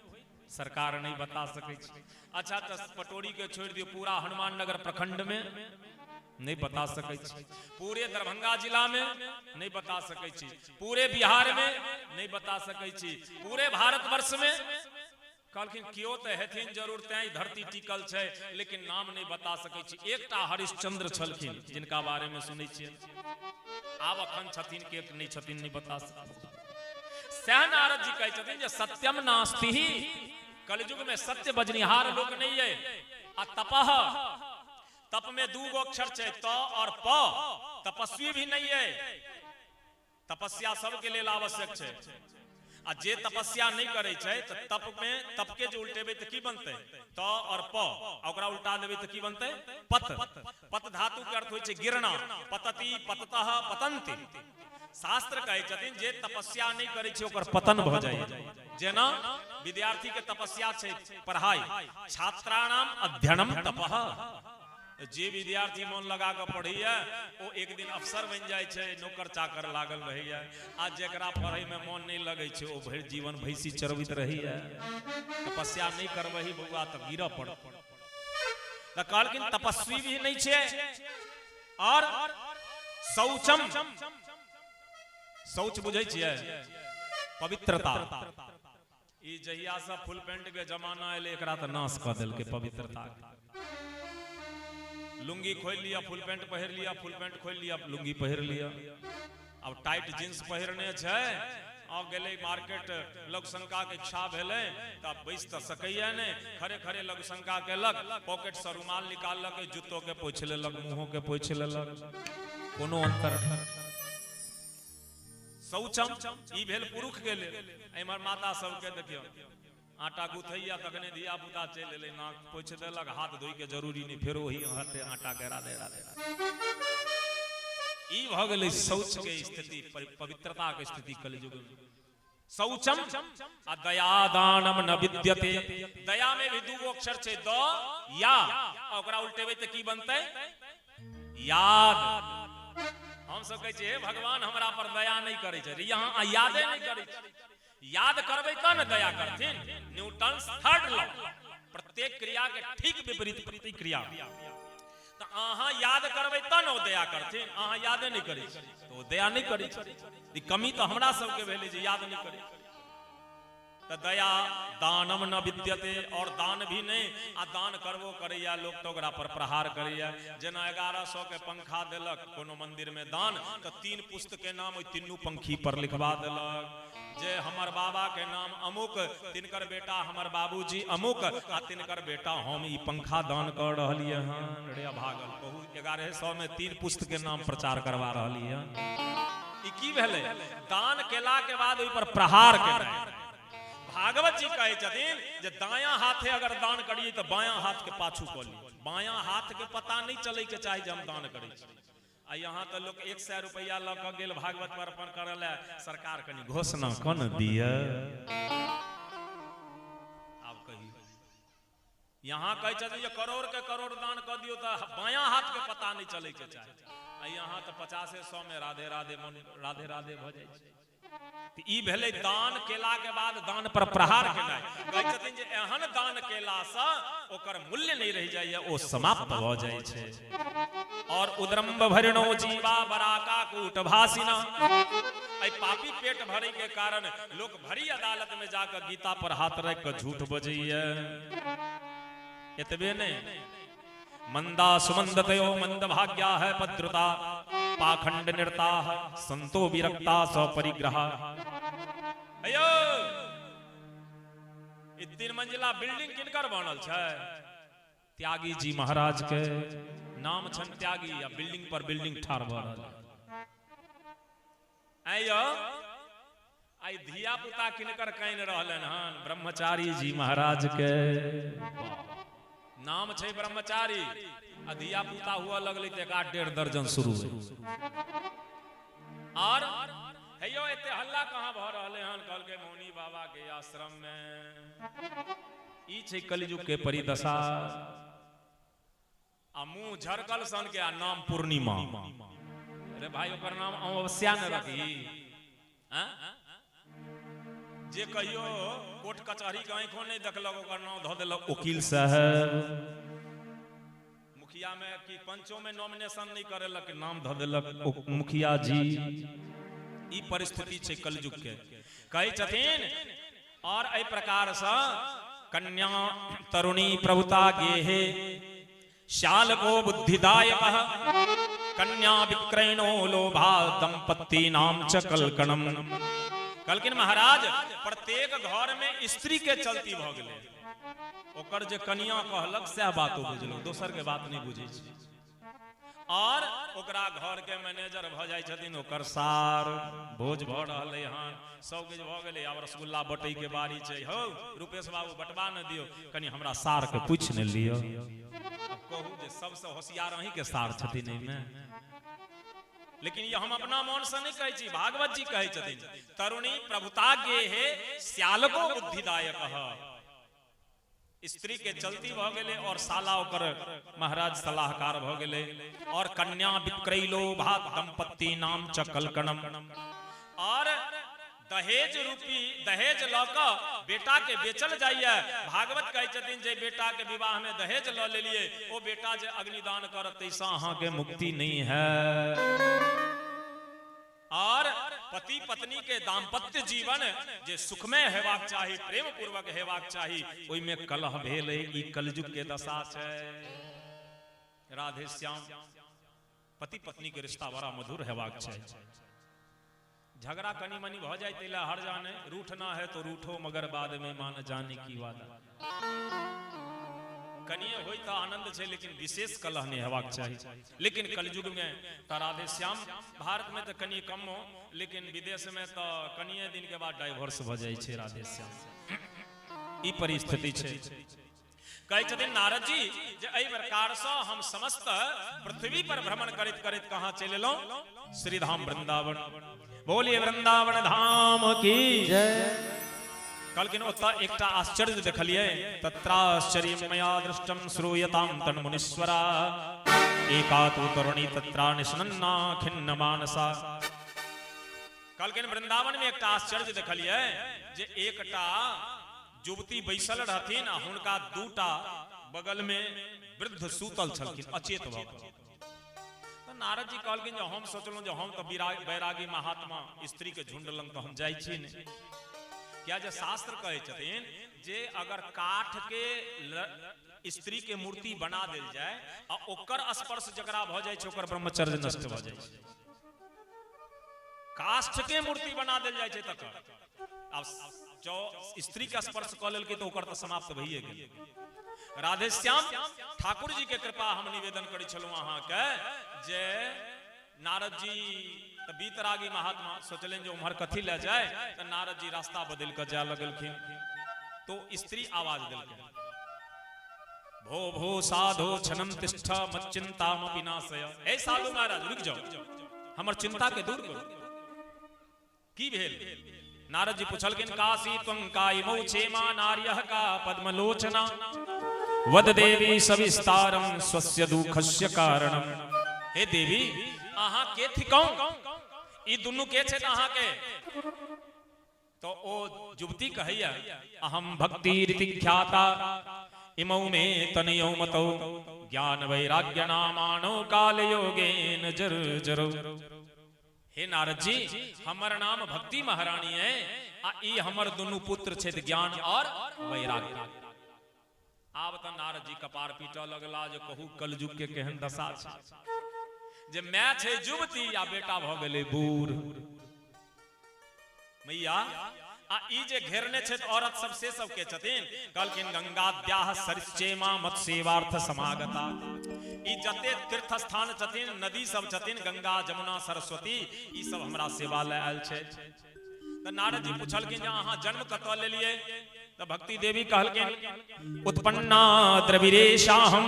सरकार नहि बता सकै छै। अच्छा, तऽ पटोरी के छोड़ि दियौ, पूरा हनुमान नगर प्रखंड में नहि बता सकै छी, पूरे दरभंगा जिला में नहि बता सकै छी, पूरे बिहार में नहि बता सकै छी, पूरे भारतवर्ष में? कहलखिन केओ तऽ हेथिन जरूर, तैं धरती टिकल छै, लेकिन नाम नहि बता सकै छी। एकटा हरिश्चंद्र छलखिन जिनका बारे में सुनै छियै, आब अखन छथिन के नहि छथिन नहि बता सकै। सएह नारद जी कहै छथिन जे सत्यम नास्ति, कलयुग में सत्य बजनिहार लोक नहीं है। आ तपह, तप में दू गो अक्षर छै, त और प, तपस्वी भी नहीं है। तपस्या सबके लेल आवश्यक छै, आ जे तपस्या नहि करै छै तऽ तप मे तप के जे उल्टेबै तऽ की बनतै? त और प, आ ओकरा उल्टा देबै तऽ की बनतै? पत। पत धातु के अर्थ होइ छै गिरना, पतति, पततः, पतंति। शास्त्र कहै छथिन जे तपस्या नहि करै छै ओकर पतन भऽ जाइ। जेना विद्यार्थी के तपस्या छै पढ़ाई, छात्राणाम अध्ययनम तपः। जे विद्यार्थी मन लगा कऽ पढ़ैया ओ एक दिन अफसर बनि जाइ छै, नौकर चाकर लागल रहैया, आ जेकरा पढ़ैमे मन नहि लगै छै ओ भरि जीवन भैंसी चरबैत रहैया। तपस्या नहि करबही बौआ तऽ गिरऽ पड़त। तऽ कहलखिन तपस्वी भी नहि छै। और शौचम, शौच बुझै छियै? पवित्रता। ई जहिया से फुल पैंट के जमाना एलै, एकरा तऽ नाश कऽ देलकै पवित्रता। लुंगी खोलि लिअ, फुल पैंट पहिर लिअ, फुल पैंट खोलि लिअ, लुंगी पहिर लिअ। आब टाइट जींस पहिरने छै आ गेलै मार्केट, लघुशंका के इच्छा भेलै तऽ आब बैस तऽ सकैया नहि, खड़े खड़े लघुशंका केलक, पॉकेट से रुमाल निकाललक, जूतो के पोछि लेलक, मुँहो के पोछि लेलक, कोनो अंतर। शौचम ई भेल पुरुष के लेल। एम्हर माता सबके देखियौ, आटा गुथैया तखने धिया पुता चलि एलै, नाक पोछि देलक, हाथ धोइ के जरूरी नहि, फेर ओही हाथे आटा के। राधे राधे। ई भऽ गेलै शौच के स्थिति, पवित्रता के स्थिति कलयुग में। शौचम आ दया दानम न विद्यते। दया में भी दूगो अक्षर छै, द या, आ ओकरा उल्टेबै तऽ की बनतै? याद। हम सब कहै छियै हे भगवान हमरा पर दया नहि करै छै, यहाँ यादे नहि करै छै। याद करबै तऽ ने दया करथिन। न्यूटन थर्ड लॉ, प्रत्येक क्रिया के ठीक विपरीत प्रतिक्रिया। तऽ अहाँ याद करबै तऽ ने ओ दया करथिन। अहाँ यादे नहि करै छी तऽ ओ दया नहि करै छै। ई कमी तऽ हमरा सबके भेलै जे याद नहि करै। तऽ दया दानम न विद्यते, और दान भी नहि, आ दान करबो करैया लोक तऽ ओकरा पर प्रहार करैया। जेना 1100 के पंखा देलक कोनो मंदिर में दान, तऽ 3 पुस्त के नाम ओहि तीनू पंखी पर लिखवा देलक जे हमर बाबा के नाम अमुक, तिनकर बेटा हमर बाबूजी अमुक, आ तिनकर बेटा हम ई पंखा दान कर रहलियै हन। रे अभागल, कहू 1100 में 3 पुस्त के नाम प्रचार करवा रहलियै हन। ई की भेलै? दान केला के बाद ओहि पर प्रहार केनाइ। भागवत जी कहै छथिन जे दायां हाथे अगर दान करिए तऽ बायां हाथ के पाछू कऽ ली, बायां हाथ के पता नहि चलै के चाही जे हम दान करै छी। आ यहाँ तऽ लोक 100 रुपैआ लऽ कऽ गेल भागवत पर अर्पण करऽ लए, सरकार कनि घोषणा कऽ ने दिअ। आब कहियौ, यहाँ कहै छथिन जे करोड़ के करोड़ दान कऽ दियौ तऽ बायां हाथ के पता नहि चलै के चाही, आ यहाँ तऽ 50-100 में राधे राधे मन राधे राधे भऽ जाइ छै। तऽ ई भेलै दान केला के बाद दान पर प्रहार केनाइ। कहै छथिन जे एहन दान केलासँ ओकर मूल्य नहि रहि जाइए, ओ समाप्त भऽ जाइ छै। और उदरम्ब भरिणो जीवा बराका कूट भासिना, एहि पापी पेट भरै के कारण लोक भरी अदालत में जाकर गीता पर हाथ रख के झूठ बजैए। एतबे नहीं, मंदा सुमंदतयो मंद भाग्या है पद्रुता पाखंड निरता संतो विरक्ता सपरिग्रह। अयो ई 3 मंजिला बिल्डिंग किनकर बनल छै? त्यागी जी महाराज के नाम छन त्यागी, आ बिल्डिंग पर बिल्डिंग ठाढ़ भऽ रहल। आइयो आई धिया पुता किनकर कानि रहलन हन? ब्रह्मचारी जी महाराज के नाम छै ब्रह्मचारी, आ धिया पुता हुआ लगलै तऽ 1.5 दर्जन शुरू भेल। और हेयो एते हल्ला कहाँ भऽ रहलै हन? कहलकै मौनी बाबा के आश्रम में। ई छै कलयुग के परिदशा। आ मुंह झरकल सन के आ नाम पूर्णिमा। अरे भाई, ओकर नाम अमावस्या ने रखी। जे कहियो कोर्ट कचहरी के आंखो नहीं देखलक ओकर नाम धऽ देलक वकील साहब। मुखिया में कि पंचो में नॉमिनेशन नहीं करेलक, नाम धऽ देलक मुखिया जी। ई परिस्थिति छै कलयुग के। कहै छथिन और एहि प्रकार सँ कन्या तरुणी प्रभुता गेहे शालको बुद्धिदायक कन्या विक्रयणो लोभा दंपत्ति नाम च कलकणम। कहलखिन महाराज प्रत्येक घर में स्त्री के चलती भऽ गेलै। ओकर जे कनिया कहलक सएह बात ओ बुझलक, दोसर के बात नहि बुझै छै। और ओकरा घर के मैनेजर भऽ जाइ छथिन ओकर सार। भोज भऽ रहलै हन, सब किछु भऽ गेलै, आब रसगुल्ला बटै के बारी छै। हौ रूपेश बाबू बटबा ने दियौ, कनि हमरा सार के पूछि ने लिअ। आब कहू जे सबसँ होशियार अहीं के सार छथिन एहिमे। लेकिन ये हम अपना मन से नहीं कहै छी, भागवत जी कहै छथिन तरुणी प्रभुता गेहे श्यालको बुद्धिदायक। स्त्री के चलती भऽ गेलै और साला ओकर महाराज सलाहकार भऽ गेलै। और कन्या विक्रैलो भात दंपत्ति नाम च कलकणम। और दहेज रूपी दहेज लऽ कऽ बेटा के बेचल जाइए। भागवत कहै छथिन जे बेटा के विवाह में दहेज लऽ लेलिए ओ बेटा जे अग्निदान करत तैसँ अहाँके मुक्ति नहीं है। और पति पत्नी के दाम्पत्य जीवन जे सुखमय हेबाक चाही, प्रेम पूर्वक हेबाक चाही, ओहिमे कलह भेल। ई कलयुग के दशा छै। राधे श्याम पति पत्नी के रिश्ता बड़ा मधुर हेबाक चाही। झगड़ा कनि मनि भऽ जाय तै लए हर जाने, रूठना है तो रूठो मगर बाद में मान जाने की वादा। कनिए होय तऽ आनंद छै, लेकिन विशेष कलह नहि हेबाक चाही। लेकिन कलयुग में तऽ राधे श्याम, भारत में तऽ कनि कम हो, लेकिन विदेश में तऽ कनिए दिन के बाद डाइवोर्स भऽ जाइ छै। राधे श्याम ई परिस्थिति छै। कहै छथिन नारद जी जे एहि प्रकारसँ हम समस्त पृथ्वी पर भ्रमण करैत करैत कहाँ चलि एलहुँ? श्रीधाम वृंदावन। बोलिए वृंदावन धाम की जय। कहलखिन ओतऽ एकटा आश्चर्य देखलियै। तत्राश्चर्य मया दृष्टम श्रूयताम तन्मुनीश्वरा एका तु तरुणी तत्रा निष्नन्ना खिन्न मानसा। कहलखिन वृंदावन में एकटा आश्चर्य देखलियै जे एकटा युवती बैसल रहथिन आ हुनका दूटा बगल में वृद्ध सूतल छलखिन अचेत भऽ कऽ। तऽ नारद जी कहलखिन जे हम सोचलहुँ जे हम तऽ बैरागी महात्मा, स्त्री के झुंड लग तऽ हम जाइ छी नहि। किया जे शास्त्र कहै छथिन जे अगर काठ के स्त्री के मूर्ति बना देल जाय आ ओकर स्पर्श जकरा भऽ जाइ छै ओकर ब्रह्मचर्य नष्ट भऽ जाइ छै। काष्ठ के मूर्ति बना देल जाइ छै तकर आब जो स्त्री के स्पर्श कऽ लेलकै तऽ ओकर तऽ समाप्त भइए गेल। राधेश्याम ठाकुर जी के कृपा हम निवेदन करै छलहुँ अहाँके जे नारद जी तऽ बीतरागी महात्मा सोचलनि जे उम्हर कथी लए जाय, तऽ नारद जी रास्ता बदलि कऽ जाय लगलखिन। तो स्त्री आवाज देलखिन, भो भो साधो क्षणम तिष्ठ मच्चिंतामपि नाशय। ए साधु महाराज रुकि जाओ, हमर चिंता के दूर करू। की भेल? नारद जी पुछलखिन, काशी त्वं काइमौ क्षेमा नार्यः का पद्मलोचना वद देवी सविस्तारम स्वस्य दुःखस्य कारणम। हे देवी, अहाँ के थिकौं? ई दुनू के छै अहाँ के? तो ओ युवती कहैया, अहम भक्ति रीति ख्याता इमौ मे तनयौ मतौ ज्ञान वैराग्य नामानो काल योगेन जर्जरौ। हे नारद जी, हमर नाम भक्ति महारानी है आ ई हमर दुनू पुत्र छथि ज्ञान और वैराग्य। आब तऽ नारद जी कपार पीटऽ लगला जे कहू कलयुग के केहन दशा छै जे my छै युवती आ बेटा भऽ गेलै बूढ़। मैया आ ई जे घेरने छथि औरत सब से सब के छथिन? कहलखिन गंगाद्याह सरिश्चेमा मत सेवार्थ समागता। ई जते तीर्थ स्थान छथिन, नदी सब छथिन, गंगा जमुना सरस्वती, ई सब हमरा सेवा लए आयल छै। तऽ नारद जी पुछलखिन जे अहाँ जन्म कतऽ लेलियै? तऽ भक्ति देवी कहलखिन, उत्पन्ना द्रविरेशाहम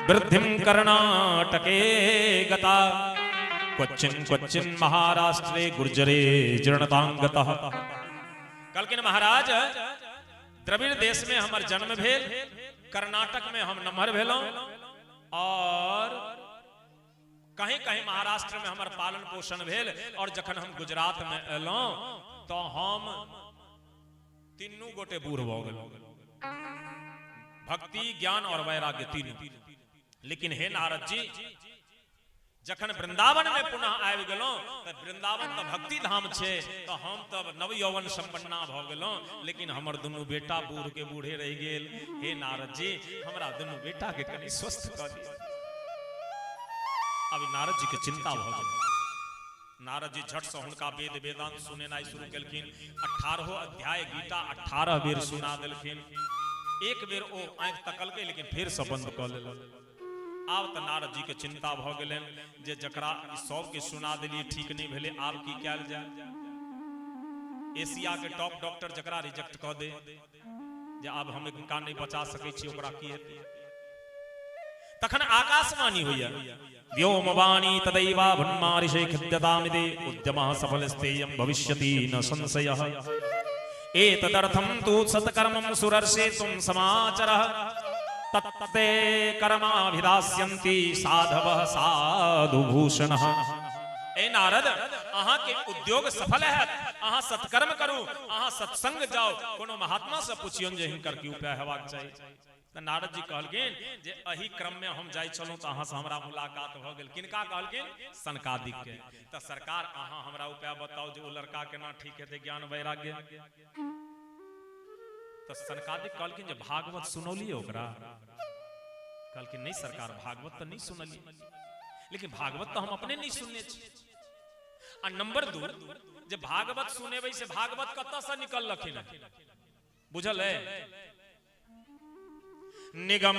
वृद्धिम कर्णाटके गता क्वचिन क्वचिन महाराष्ट्रे गुर्जरे जीर्णतांगतः। कहलखिन महाराज, द्रविड़ देश में हमर जन्म भेल, कर्नाटक में हम नमहर भेलहुँ और कहीं कहीं महाराष्ट्र में हमर पालन पोषण भेल, और जखन हम गुजरात में एलहुँ तो हम तीनू गोटे बूढ़ भऽ गेलहुँ, भक्ति ज्ञान और वैराग्य तीनू। लेकिन हे नारद जी, जखन वृंदावन में पुनः आबि गेलहुँ तऽ वृंदावन तऽ भक्ति धाम छै, तऽ हम तब नव यौवन संपन्ना भऽ गेलहुँ, लेकिन हमर दुनू बेटा बूढ़ के बूढ़े रहि गेल। हे नारद जी, हमरा दुनू बेटा के कनि स्वस्थ कऽ दिअ। अब नारद जी के चिंता भऽ गेल। नारद जी झट से हुनका वेद वेदांत सुनेनाइ शुरू केलखिन। 18 अध्याय गीता 18 बेर सुना देलखिन। एक बेर ओ आँखि तकलकै लेकिन फेर से बंद कऽ लेलक। आब तऽ नारद जी के चिंता भऽ गेलनि जे जकरा सबके सुना देलियै ठीक नहि भेलै, आब की कयल जाय? एशिया के टॉप डॉक्टर जकरा रिजेक्ट कऽ दे जे आब हम हिनका नहि बचा सकै छी, ओकरा की हेतै? तखन आकाशवाणी होइए, व्योमवाणी तदैवा भुन्मारिषे खिद्यतामिदे उद्यमः सफलस्तेयं भविष्यति न संशयः एतदर्थं तु सत्कर्मं सुरर्षे त्वं समाचरः तत्ते कर्माभिदास्यन्ति साधवः साधुभूषणः। ए नारद, अहाँ के उद्योग सफल हैत, अहाँ सत्कर्म करू, अहाँ सत्संग जाओ, कोनो महात्मा से पुछियौन जे हिनकर की उपाय हेबाक चाही। तऽ नारद जी कहलखिन जे एहि क्रम में हम जाइ छलहुँ तऽ अहाँ से हमरा मुलाकात भऽ गेल। किनका कहलखिन? सनकादिक के। तऽ सरकार अहाँ हमरा उपाय बताउ जे ओ लड़का केना ठीक हेतै ज्ञान वैराग्य। तऽ सनकादिक कहलखिन जे भागवत सुनौलियै ओकरा? कहलखिन नहि सरकार, भागवत तऽ नहि सुनलियै, लेकिन भागवत तऽ हम अपने नहि सुनने छी। आ नंबर 2 जे भागवत सुनेबै से भागवत कतऽ से निकललखिन? बुझल है? निगम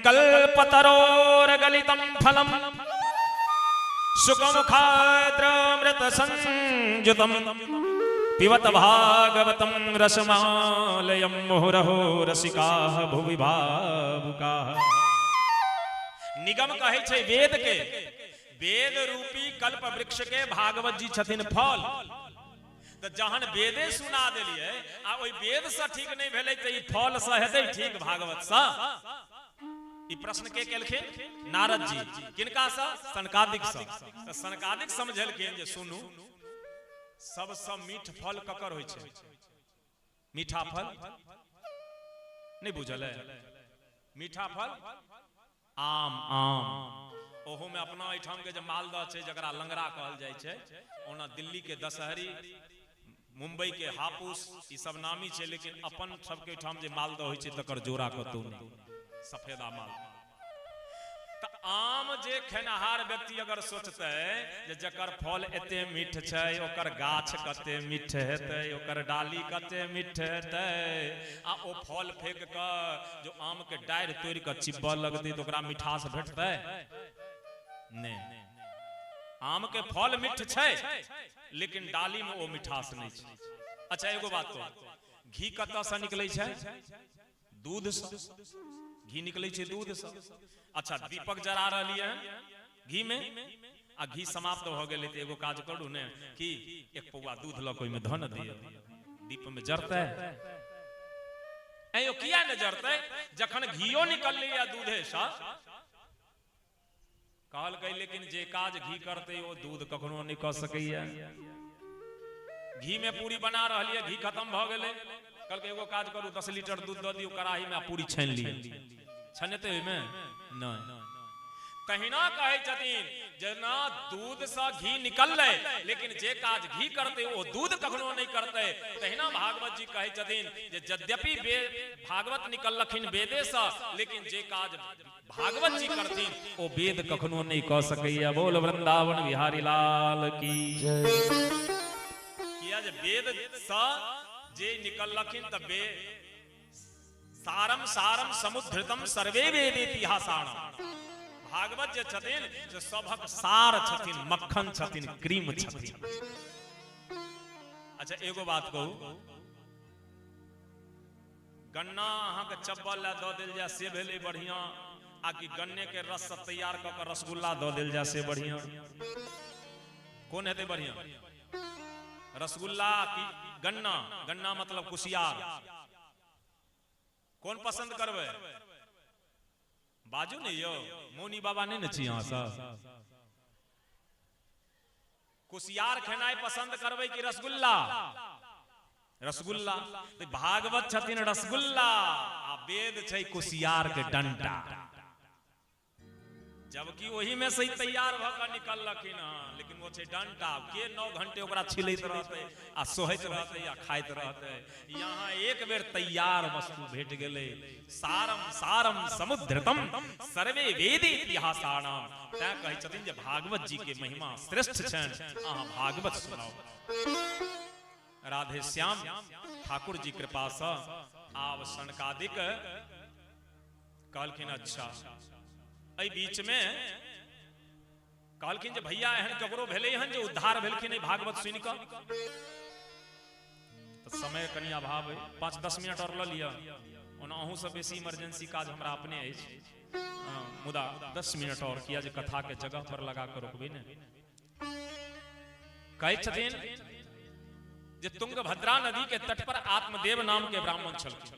कल्पतरोर गलितम फलम सुखमुखाद्रमृत संयुतम पिबत भागवतम रसमालयम मुहुरहो रसिकाः भुवि भावुकाः। निगम कहै छै वेद के, वेद रूपी कल्प वृक्ष के भागवत जी छथिन फल। तऽ जहन वेदे सुना देलियै आ ओहि वेद से ठीक नहि भेलै तऽ ई फल से हेतै ठीक भागवत से? ई प्रश्न के केलखिन? नारद जी। किनका से? सनकादिक से। तऽ सनकादिक समझेलखिन जे सुनू, सबसँ मीठ फल ककर होइ छै? मीठा फल नहि बुझल है? मीठा फल आम। आम ओहोमे अपना एहिठामके जे मालदह छै जकरा लंगड़ा कहल जाइ छै, ओना दिल्लीके दशहरी, मुंबई के हापुस ई सब नामी छै, लेकिन अपन सबके ठाम जे मालदह होइ छै तकर जोड़ा कतौ नहि, सफेदा माल। तऽ आम जे खेनहार व्यक्ति अगर सोचतै जे जकर फल एते मीठ छै ओकर गाछ कते मीठ हेतै, ओकर डाली कते मीठ हेतै, आ ओ फल फेंक कऽ जो आम के डारि तोड़ि कऽ चिबऽ लगतै तऽ ओकरा मिठास भेटतै नहि। आम के फल मीठ छै लेकिन डाली में ओ मिठास नहीं छै। अच्छा एगो बात कहू, घी कतऽ से निकलै छै? दूध से घी निकलै छै, दूध से। अच्छा दीपक जरा रहलियै हन घी में, आ घी समाप्त भऽ गेलै तऽ एगो काज करू ने कि एक पौआ दूध लऽ कऽ ओहिमे धऽ ने दिअ, दीप में जरतै? ऐं किया ने जरतै जखन घियो निकललै दूधे से? कहलकै लेकिन जे काज घी करतै ओ दूध कखनो नहि कऽ सकैया। घी में पूरी बना रहलियै, घी खत्म भऽ गेलै, कहलकै एगो काज करू 10 लीटर दूध दऽ दियौ कड़ाही में आ पूरी छानि लिअ। छनेतै ओहिमे? नहि। तहिना कहै छथिन जेना दूध से घी निकललै लेकिन जे काज घी करतै ओ दूध कखनो नहि करतै, तहिना भागवत जी कहै छथिन जे यद्यपि भागवत निकललखिन वेदे से, लेकिन जे काज भागवत जी करथिन ओ वेद कखनो नहीं कह सकैया। बोल वृंदावन बिहारी लाल की जय। किया जे वेद स जे निकललखिन त वे सारम सारम समुद्धृतम सर्वे वेद इतिहासाणम। भागवत जे छथिन से सभक सार छथिन, मक्खन छथिन, क्रीम छथिन। अच्छा एगो बात कहू, गन्ना अहाँके चब्बल लए दऽ देल जाय से भेलै बढ़िआँ, आ कि गन्ने के रस से तैयार कऽ कऽ रसगुल्ला दऽ देल जाय से बढ़िआँ? कोन हेतै बढ़िआँ, रसगुल्ला कि गन्ना? गन्ना मतलब कुसियार। कोन पसंद करबै? बाजू ने यौ, मौनी बाबा नहि ने छी अहाँ सब? कुसियार खेनाइ पसंद करबै कि रसगुल्ला? रसगुल्ला। तऽ भागवत छथिन रसगुल्ला आ वेद छै कुसियार के डंटा, जबकि ओही में से ही तैयार भऽ कऽ निकललखिन हँ, लेकिन ओ छै डंटा। के 9 घंटे ओकरा छिलैत रहतै आ सोहैत रहतै आ खाइत रहतै? यहाँ एक बेर तैयार वस्तु भेट गेलै। सारम सारम समुद्रतम सर्वे वेद इतिहासानाम। तैं कहै छथिन जे भागवत जी के महिमा श्रेष्ठ छनि, अहाँ भागवत सुनाउ। राधे श्याम ठाकुर जी कृपा से आब सनकादिक कहलखिन अच्छा। एहि बीच में कहलखिन जे भैया एहन ककरो भेलै हन जे उद्धार भेलखिन एहि भागवत सुनि कऽ? तऽ समय कनि अभाव अइ, 5-10 मिनट आओर लऽ लिअ। ओना अहूँसँ बेसी इमरजेंसी काज हमरा अपने अछि, मुदा 10 मिनट आओर, किया जे कथा के जगह पर लगा कऽ रोकबै ने। कहै छथिन जे तुंगभद्रा नदी के तट पर आत्मदेव नाम के ब्राह्मण छलखिन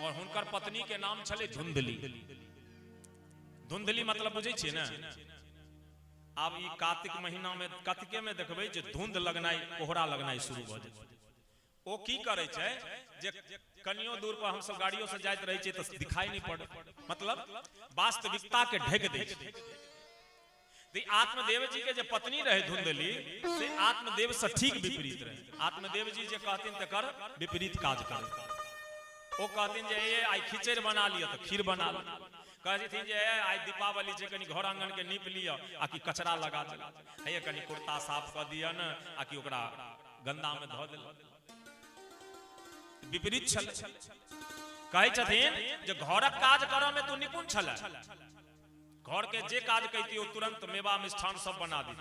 और हुनकर पत्नी के नाम छलै धुंधली। धुंधली मतलब बुझै छियै ने? आब ई कार्तिक महीना में कतके में देखबै जे धुंध लगनाइ, कोहरा लगनाइ शुरू भऽ जेतै। ओ की करै छै जे कनियो दूर पर हमसब गाड़ियो से जाइत रहै छियै तऽ दिखाई नहीं पड़े, मतलब वास्तविकता के ढकि दै छै। तऽ आत्मदेव जी के जे पत्नी रहे धुंधली, से आत्मदेव से ठीक विपरीत रहे। आत्मदेव जी जे कहथिन तकर विपरीत काज करै। ओ कहथिन जे ए आइ खिचड़ी बना लिअ तऽ खीर बना लिअ। कहै छथिन जे ए आइ दीपावली छै, कनि घर आंगन के नीप लिअ आ कि कचरा लगा दिअ। हे कनि कुर्ता साफ कऽ दिअ ने, आ कि ओकरा गंदा में धऽ देलक। विपरीत छलै। कहै छथिन जे घरक काज करऽ में तू निपुण छलै, घर के जे काज कहिती ओ तुरंत मेवा मिष्ठान सब बना दी,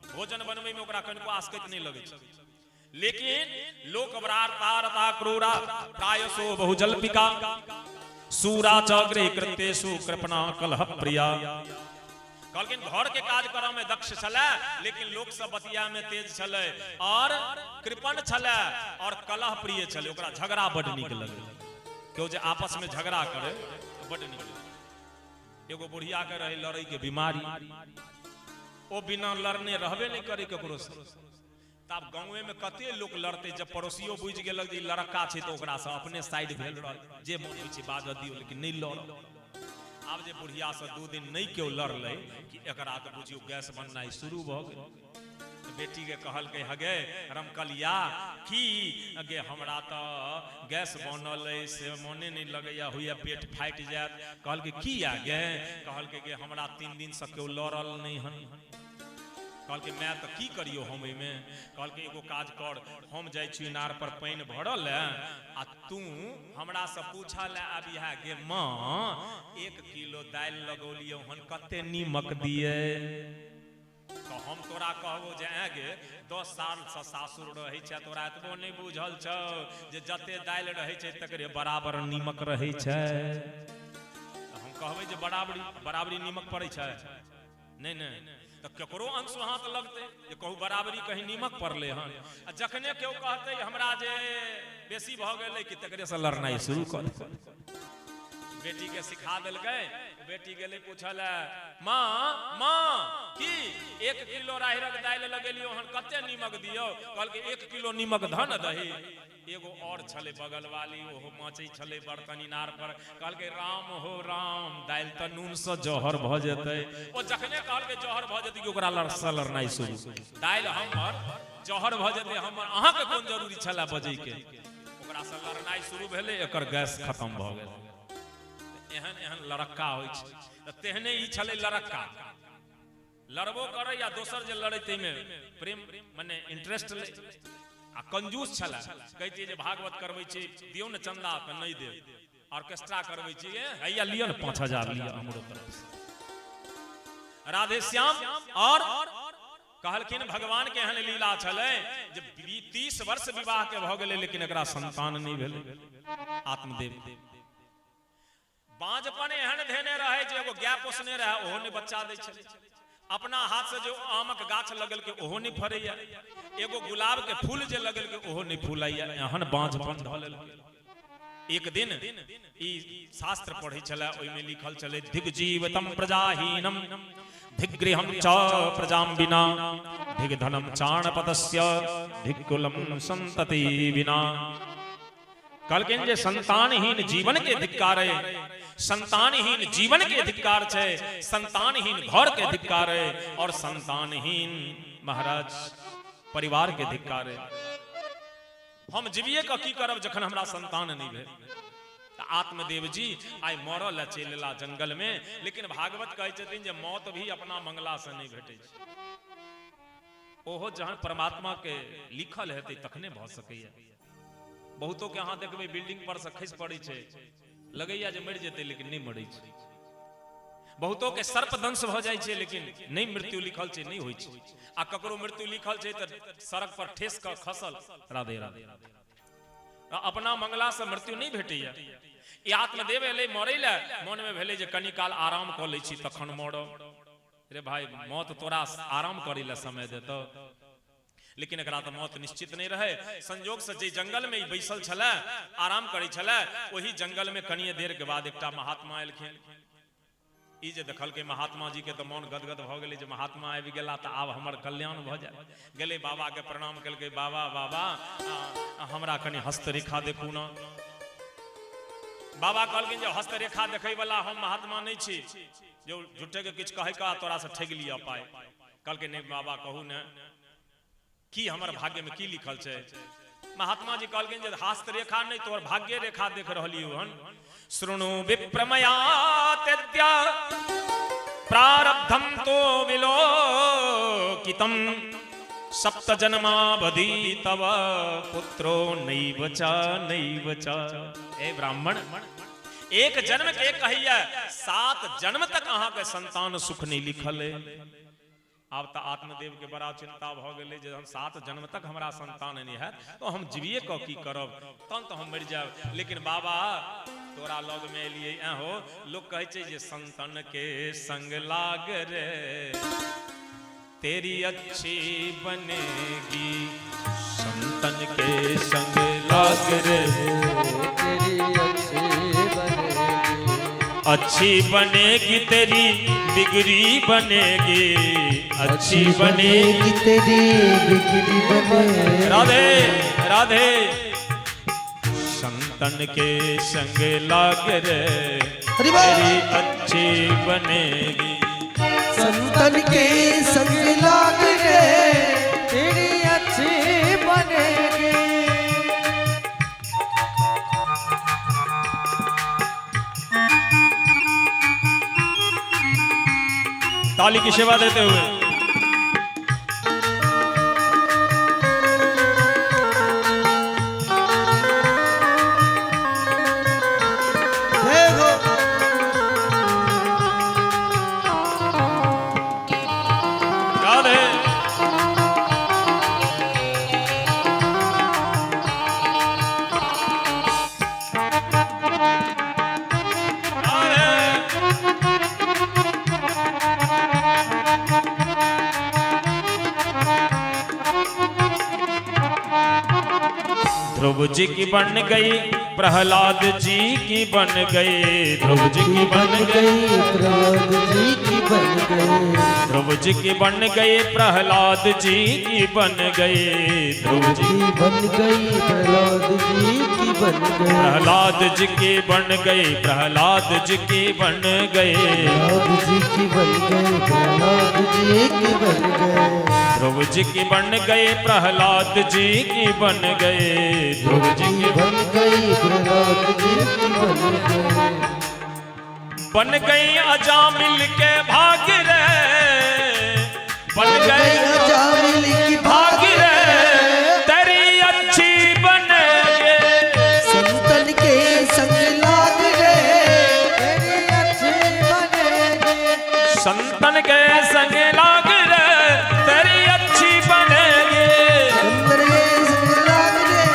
भोजन बनबै में ओकरा कनिको आसकैत नहि लगै छै। लेकिन लोक तारता क्रूरा प्रायसो बहुजल्पिका सूरा च गृह कृत्येषु कृपणा कलह प्रिया। कहलखिन घर के काज करऽ में दक्ष छलै, लेकिन लोक सब बतिया में तेज छलै और कृपण छलै और कलह प्रिय छलै। ओकरा झगड़ा बड नीक लगै, केओ जे आपस में झगड़ा करे बड नीक लगै। एगो बुढ़िया के रहे लड़ै के बीमारी, ओ बिना लड़ने रहबे नहीं करे ककरो से। तब गाँवे में कते लोक लड़ते, जब पड़ोसियो बुझि गेलक जे ई लड़का छै तऽ ओकरा से अपने साइड भेल रहल, जे मन होइ छै बाजऽ दियौ लेकिन नहि लड़ब। आब जे बुढ़िया से 2 दिन नहि केओ लड़लै कि एकरा तऽ बुझियौ गैस बननाइ शुरू भऽ गेल। बेटीके कहलकै, हगे रमकलिया, की गे, हमरा तऽ गैस बनल अइ से मोने नहि लगैया, होइया पेट फाटि जायत। कहलकै किया गे? कहलकै गे हमरा 3 दिनसँ केओ लड़ल नहि हन। कहलकै माय तऽ की करियौ हम एहिमे? कहलकै एगो काज कर, हम जाइ छी इनार पर पानि भरल लए आ तू हमरासँ पूछऽ लए आबिहा गे माँ, 1 किलो दालि लगौलियौ हन, कते नीमक दियै? तऽ हम तोरा कहबो जे ऐं गे, 10 सालसँ सासुर रहै छै, तोरा एतबो नहि बुझल छौ जे जते दालि रहै छै तकरे बराबर नीमक रहै छै? तऽ हम कहबै जे बराबरी बराबरी नीमक पड़ै छै? नहि नहि। तऽ केकरो अंश हाथ लगतै जे कहू बराबरी कहीं नीमक पड़लै हन? आ जखने केओ कहतै हमरा जे बेसी भऽ गेलै कि तकरेसँ लड़नाइ शुरू कऽ देतै। बेटी के सिखा देलकै। बेटी गेलै पूछल, माँ माँ, की 1 किलो राहड़क दालि लगेलियौ हन, कते नीमक दियौ? कहलकै 1 किलो नीमक धन दही। एगो और छलै बगल वाली, ओहो माचै छलै बर्तन इनार पर। कहलकै राम हो राम, दालि तऽ नून से जहर भऽ जेतै। ओ जखने कहलकै जहर भऽ जेतै कि ओकरा लड़सँ लड़नाइ शुरू। दालि हमर जहर भऽ जेतै हमर, अहाँके कोन जरूरी छलै बजैके? ओकरासँ लड़नाइ शुरू भेलै, एकर गैस खत्म भऽ गेल। एहन एहन लड़क्का होइ छै। तऽ तेहने ई छलै लड़क्का, लड़बो करै आ दोसर जे लड़ै ताहिमे प्रेम मने इंटरेस्ट लै। आ कंजूस छलै। कहितियै जे भागवत करबै छी, दियौ ने चंदा, तऽ नहि देब। ऑर्केस्ट्रा करबै छी, हैया लिअ ने 5000 लिअ हमरो तरफ से। राधे श्याम। और कहलखिन भगवान के एहन लीला छलै जे 30 वर्ष विवाह के भऽ गेलै, लेकिन एकरा संतान नहि भेलै। आत्मदेव बाँझपन एहन धेने रहै जे एगो गाय पोसने रहै, ओहो नहि बच्चा दै छलै। अपना हाथ से जो आमक गाछ लगेलकै, ओहो नहि फड़ैया। एगो गुलाब के फूल जे लगेलकै, ओहो नहि फूलैया। एहन बाँझपन धऽ लेलकै। एक दिन ई शास्त्र पढ़ै छलै, ओहिमे लिखल छलै, धिग जीवितम प्रजाहीनम धिगृहम च प्रजां बिना धिगधनम चाणपतस्य धिकुलम संतति बिना। कहलखिन जे संतानहीन जीवन के धिक्कार है, संतानहीन जीवन के धिक्कार छै, संतानहीन घर के धिक्कार है और संतानहीन महाराज परिवार के धिक्कार है। हम जीविए कऽ की करब जखन हमरा संतान नहि भेल? तऽ आत्मदेव जी आइ मरऽ लए चलि एला जंगल में। लेकिन भागवत कहै छथिन जे मौत भी अपना मंगला से नहि भेटै छै। ओहो जहन परमात्मा के लिखल हेतै तखने भऽ सकैया। बहुतो के अहाँ देखबै बिल्डिंग पर से खसि पड़ै छै, लगैया जे मरि जेतै, लेकिन नहि मरै छै। बहुतो के सर्पदंश भऽ जाइ छै, लेकिन नहि मृत्यु लिखल छै, नहि होइ छै। आ ककरो मृत्यु लिखल छै तऽ सड़क पर ठेस कऽ खसल। राधे राधे। अपना मंगला से मृत्यु नहि भेटैया। ई आत्मदेव एलै मरै लए, मनमे भेलै जे कनी काल आराम कऽ लै छी तखन मरब। रे भाई, मौत तोरा आराम करै लए समय देतौ? लेकिन एकरा तऽ मौत निश्चित नहि रहै। संजोगसँ जे जंगलमे ई बैसल छलै, आराम करै छलै, ओहि जंगलमे कनिए देरके बाद एकटा महात्मा एलखिन। ई जे देखलकै महात्मा जी के तऽ मन गदगद भऽ गेलै जे महात्मा आबि गेला तऽ आब हमर कल्याण भऽ जायत। गेलै, बाबाके प्रणाम केलकै, बाबा बाबा, हमरा कनि हस्तरेखा देखू ने। बाबा कहलखिन जे हस्तरेखा देखैवला हम महात्मा नहि छी जे झूठेके किछु कहै कऽ तोरासँ ठगि लिअ पाइ। कहलकै नहि बाबा, कहू ने की हमर भाग्यमे की लिखल छै? महात्मा जी कहलखिन जे हस्तरेखा नहि, तोहर भाग्य रेखा देख रहलियौ हन। शृणु विप्रमया तेद्य प्रारब्धम तो विलोकितम सप्त जन्मावधि तव पुत्रो नैव च नैव च। ए ब्राह्मण, एक जन्म के कहैया, 7 जन्म तक अहाँके संतान सुख नहीं लिखल है। आब तऽ आत्मदेवके बड़ा चिंता भऽ गेलै जे हम 7 जन्म तक हमरा संतान नहि हैत तऽ हम जीविए कऽ की करब? तहन तऽ हम मरि जायब। लेकिन बाबा तोरा लगमे एलियै। हो, लोक कहै छै जे संतन के संग लाग रे, तेरी अच्छी बनेगी। संतन के संग लाग रे, तेरी अच्छी बनेगी। अच्छी बनेगी तेरी, बिगड़ी बनेगी। अच्छी बनेगी तेरी, बिगड़ी बने। राधे राधे। संतन के संग लाग रे, हरि बोल। तेरी अच्छी बनेगी। संतन के संग लाग रे, थाली की सेवा देते हुए। जय हो। राधे। राधे। ध्रुव जी की बन गई, प्रहलाद जी की बन गई, ध्रुव जी की बन गई, गई प्रहलाद जी की बन गई, ध्रुव जी की बन गई, प्रहलाद जी की बन गई, ध्रुव जी की बन गई, प्रहलाद जी की बन गई, प्रहलाद जी की बन गई, प्रहलाद जी की बन गई, प्रहलाद जी की बन गई, प्रहलाद जी की बन गई, ध्रुव जी की बन गई, प्रहलाद जी की बन गई, ध्रुव जी की बन गई, प्रहलाद जी की बन गई, बन गई अजामिल के भाग रे, बन गई अजामिल की भाग रे, तेरी अच्छी बनेगी, संतन के संग लाग रे, तेरी अच्छी बनेगी, संतन के संग लाग रे, तेरी अच्छी बनेगी, संतन के संग लाग रे,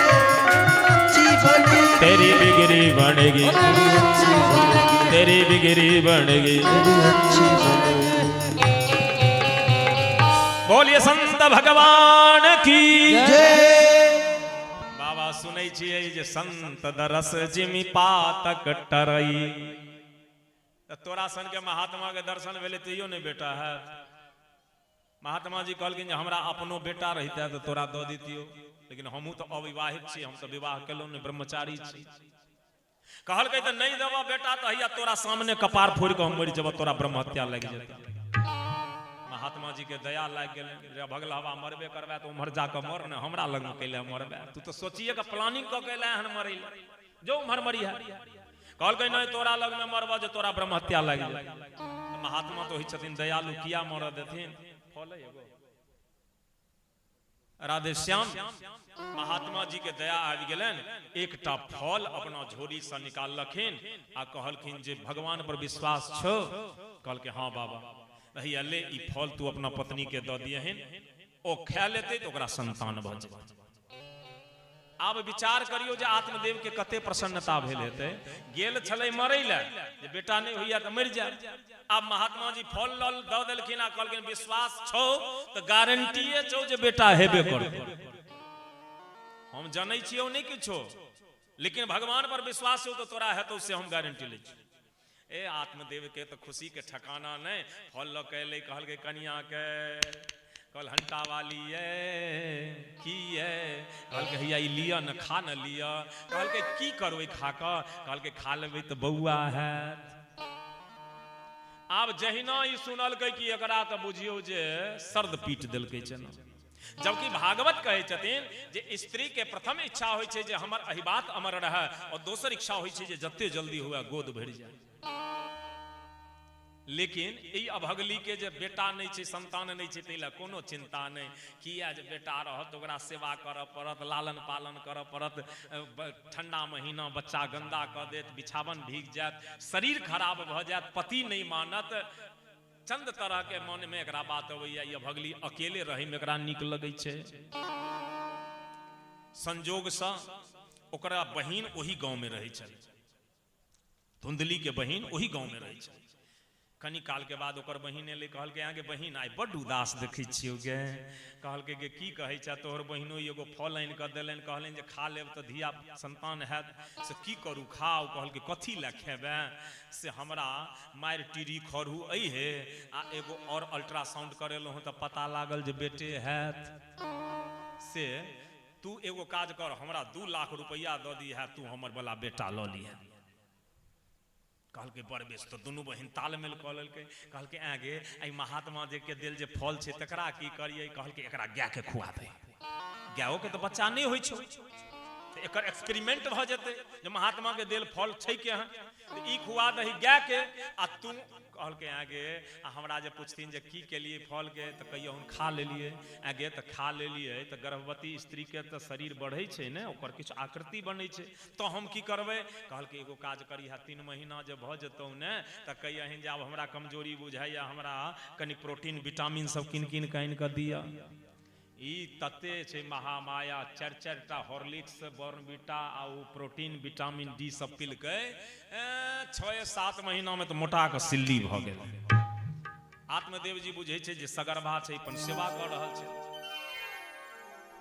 अच्छी बनेगी, तेरी बिगड़ी बनेगी, तेरी अच्छी बनेगी, तेरी बिगड़ी बनेगी। तेरी अच्छी बनेगी। बोलिए संत भगवान की जय। बाबा सुनै छियै जे संत दरस जिमि पातक टरई, त तोरा सन के महात्मा के दर्शन भेलै तैयो नहि बेटा है। महात्मा जी कहलखिन जे हमरा अपनो बेटा रहिते तऽ तोरा दऽ दितियौ, लेकिन हमहूँ तऽ अविवाहित छी, हम तऽ विवाह केलहुँ नहि, ब्रह्मचारी छी। कहलकै तऽ नहि देबऽ बेटा तऽ हैया तोरा सामने कपार फोड़ि कऽ हम मरि जेबऽ, तोरा ब्रह्म हत्या लागि जेतै। महात्मा जी के दया लागि गेलै, रे भगलहवा मरबे करबै तऽ उम्हर जाकऽ मर ने, हमरा लगमे कैले मरबै, तू तऽ सोचिए कऽ प्लानिंग कऽ के एलै हन मरै लए, जो उम्हर मरी है। कहलकै नहि तोरा लगमे मरबऽ जे तोरा ब्रह्म हत्या लागि जेतै। तऽ महात्मा तऽ होइ छथिन दयालु, किया मरऽ देथिन। फल एगो राधे श्याम महात्मा जी के दया आबि गेलनि, एकटा फल अपना झोरी से निकाललखिन आ कहलखिन जे भगवान पर विश्वास छौ? कहलकै हाँ बाबा। भैया ले ई फल तू अपना पत्नी के दऽ दियहिन, ओ खा लेतै तऽ ओकरा संतान भऽ जेतै। आब विचार करियौ जे आत्मदेव के कते प्रसन्नता भेल हेतै। गेल छलै मरै लए जे बेटा नहि होइया तऽ मरि जाय, आब महात्मा जी फल लऽ दऽ देलखिन आ कहलखिन विश्वास छौ तऽ गारंटीए छौ जे बेटा हेबे करतौ। हम जनै छियौ नहि किछो, लेकिन भगवान पर विश्वास छौ तऽ तोरा हेतौ, से हम गारंटी लै छी। ए आत्मदेव के तऽ खुशी के ठकाना नहि। फल लऽ के एलै, कहलकै कनिया के, कहल हंटा वाली ये की ये? कहलकै हैया ई लिअ न, खा न लिअ। कहलकै की करबै खा कऽ? कहलकै खा लेबै तऽ बौआ हैत। आब जहिना ई सुनलकै कि एकरा तऽ बुझियौ जे सर्द पीट देलकै चना। जबकि भागवत कहै छथिन जे स्त्री के प्रथम इच्छा होइ छै जे हमर अहिबात अमर रहै, और दोसर इच्छा होइ छै जे जते जल्दी हुए गोद भरि जाय। लेकिन ई अभगली के जे बेटा नहि छै, संतान नहि छै, ताहि लए कोनो चिंता नहि। किया जे बेटा रहत ओकरा सेवा करऽ पड़त, लालन पालन करऽ पड़त, ठंडा महीना बच्चा गंदा कऽ देत, बिछावन भीग जायत, शरीर खराब भऽ जायत, पति नहि मानत, चंद तरह के मन में एकरा बात अबैया। ई अभगली अकेले रहै में एकरा नीक लगै छै। संजोगसँ ओकरा बहिन ओही गाँव में रहै छलै, धुंधली के बहिन ओही गाँव में रहै छलै। कनी काल के बाद ओकर बहिन एलै, कहलकै अहाँके बहिन आइ बड्ड उदास देखै छियौ गे। कहलकै गे की कहै छै, तोहर बहिनो एगो फल आनि कऽ देलनि, कहलनि जे खा लेब तऽ धिया संतान हैत, से की करू खाउ? कहलकै कथी लए खेबै? से हमरा मारि टीरी खरू अइहे, आ एगो और अल्ट्रासाउंड करेलहुँ हँ तऽ पता लागल जे बेटे हैत, से तू एगो काज कर, हमरा 2 लाख रुपैआ दऽ दिहे, तू हमर वाला बेटा लऽ लिहे। कहलकै बड़ बेस। तऽ दुनू बहिन तालमेल कऽ लेलकै। कहलकै ऐं गे, एहि महात्मा जी के देल जे फल छै तकरा की करियै? कहलकै एकरा गाय के खुआ दे, गायो के तऽ बच्चा नहि होइ छै, तऽ तऽ एकर एक्सपेरिमेंट भऽ जेतै जे महात्मा के देल फल छै केहन। तऽ ई खुआ दही गायके आ तू कहलकै आगे, आ हमरा जे पुछथिन जे की केलिए फलके, तऽ कहियो हम खा लेलिए। आगे तऽ खा लेलिए तऽ गर्भवती स्त्रीके तऽ शरीर बढ़ै छै ने, ओकर किछु आकृति बनै छै, तऽ हम की करबै? कहलकै एगो काज करिहे, 3 महीना जे भऽ जेतौ ने तऽ कहियहिन जे आब हमरा कमजोरी बुझाइए, हमरा कनि प्रोटीन विटामिन सब कीन कीन कऽ आनि कऽ दिअ। ई तते छै महामाया, 4 4 टा हॉर्लिक्स बॉर्नविटा आ ओ प्रोटीन विटामिन डी सब पिलकै, 6-7 महीना में तऽ मोटा कऽ सिल्ली भऽ गेल। आत्मदेव जी बुझै छै जे सगर्भा छै, अपन सेवा कऽ रहल छै।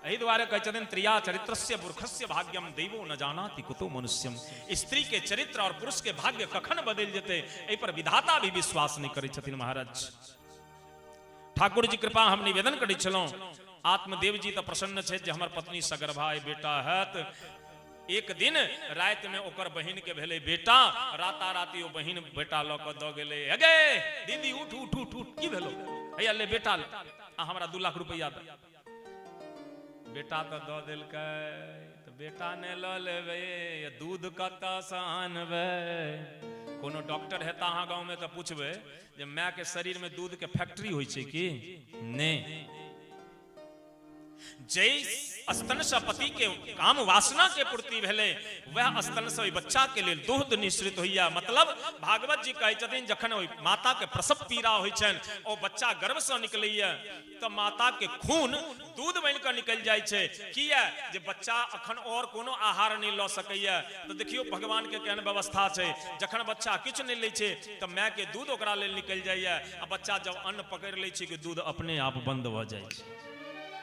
एहि दुआरे कहै छथिन त्रिया चरित्रस्य पुरुषस्य भाग्यम दैवो न जानाति कुतो मनुष्यम। स्त्री के चरित्र और पुरुष के भाग्य कखन बदलि जेतै एहि पर विधाता भी विश्वास नहि करै छथिन। महाराज ठाकुर जी कृपा हम निवेदन करै छलहुँ, आत्मदेव जी तऽ प्रसन्न छथि जे हमर पत्नी सगर्भा बेटा हैत। एक दिन राति में ओकर बहिन के भेलै बेटा, राता राति ओ बहिन बेटा लऽ कऽ दऽ गेलै। अगे दीदी उठ उठ उठ उठ, की भेलो? हैया ले बेटा ले आ हमरा 2 लाख रुपैआ दे। बेटा तऽ दऽ देलकै, तऽ बेटा नहि लऽ लेबै, दूध कतऽसँ आनबै? कोनो डॉक्टर हेता अहाँ गाँवमे तऽ पुछबै जे मायके शरीरमे दूधके फैक्ट्री होइ छै कि नहि? जै स्तन से पति के काम वासना के पूर्ति भेलै, वएह स्तन से ओहि बच्चा के लेल दूध निश्रित होइया। मतलब भागवत जी कहै छथिन जखन ओहि माता के प्रसव पीड़ा होइ छनि, ओ बच्चा गर्भ से निकलैया तऽ माता के खून दूध बनि कऽ निकलि जाइ छै। किया जे बच्चा अखन और कोनो आहार नहि लऽ सकैया। तऽ देखियौ भगवान के केहन व्यवस्था छै, जखन बच्चा किछु नहि लै छै तऽ माय के दूध ओकरा लेल निकलि जाइया, आ बच्चा जब अन्न पकड़ि लै छै कि दूध अपने आप बंद भऽ जाइ छै।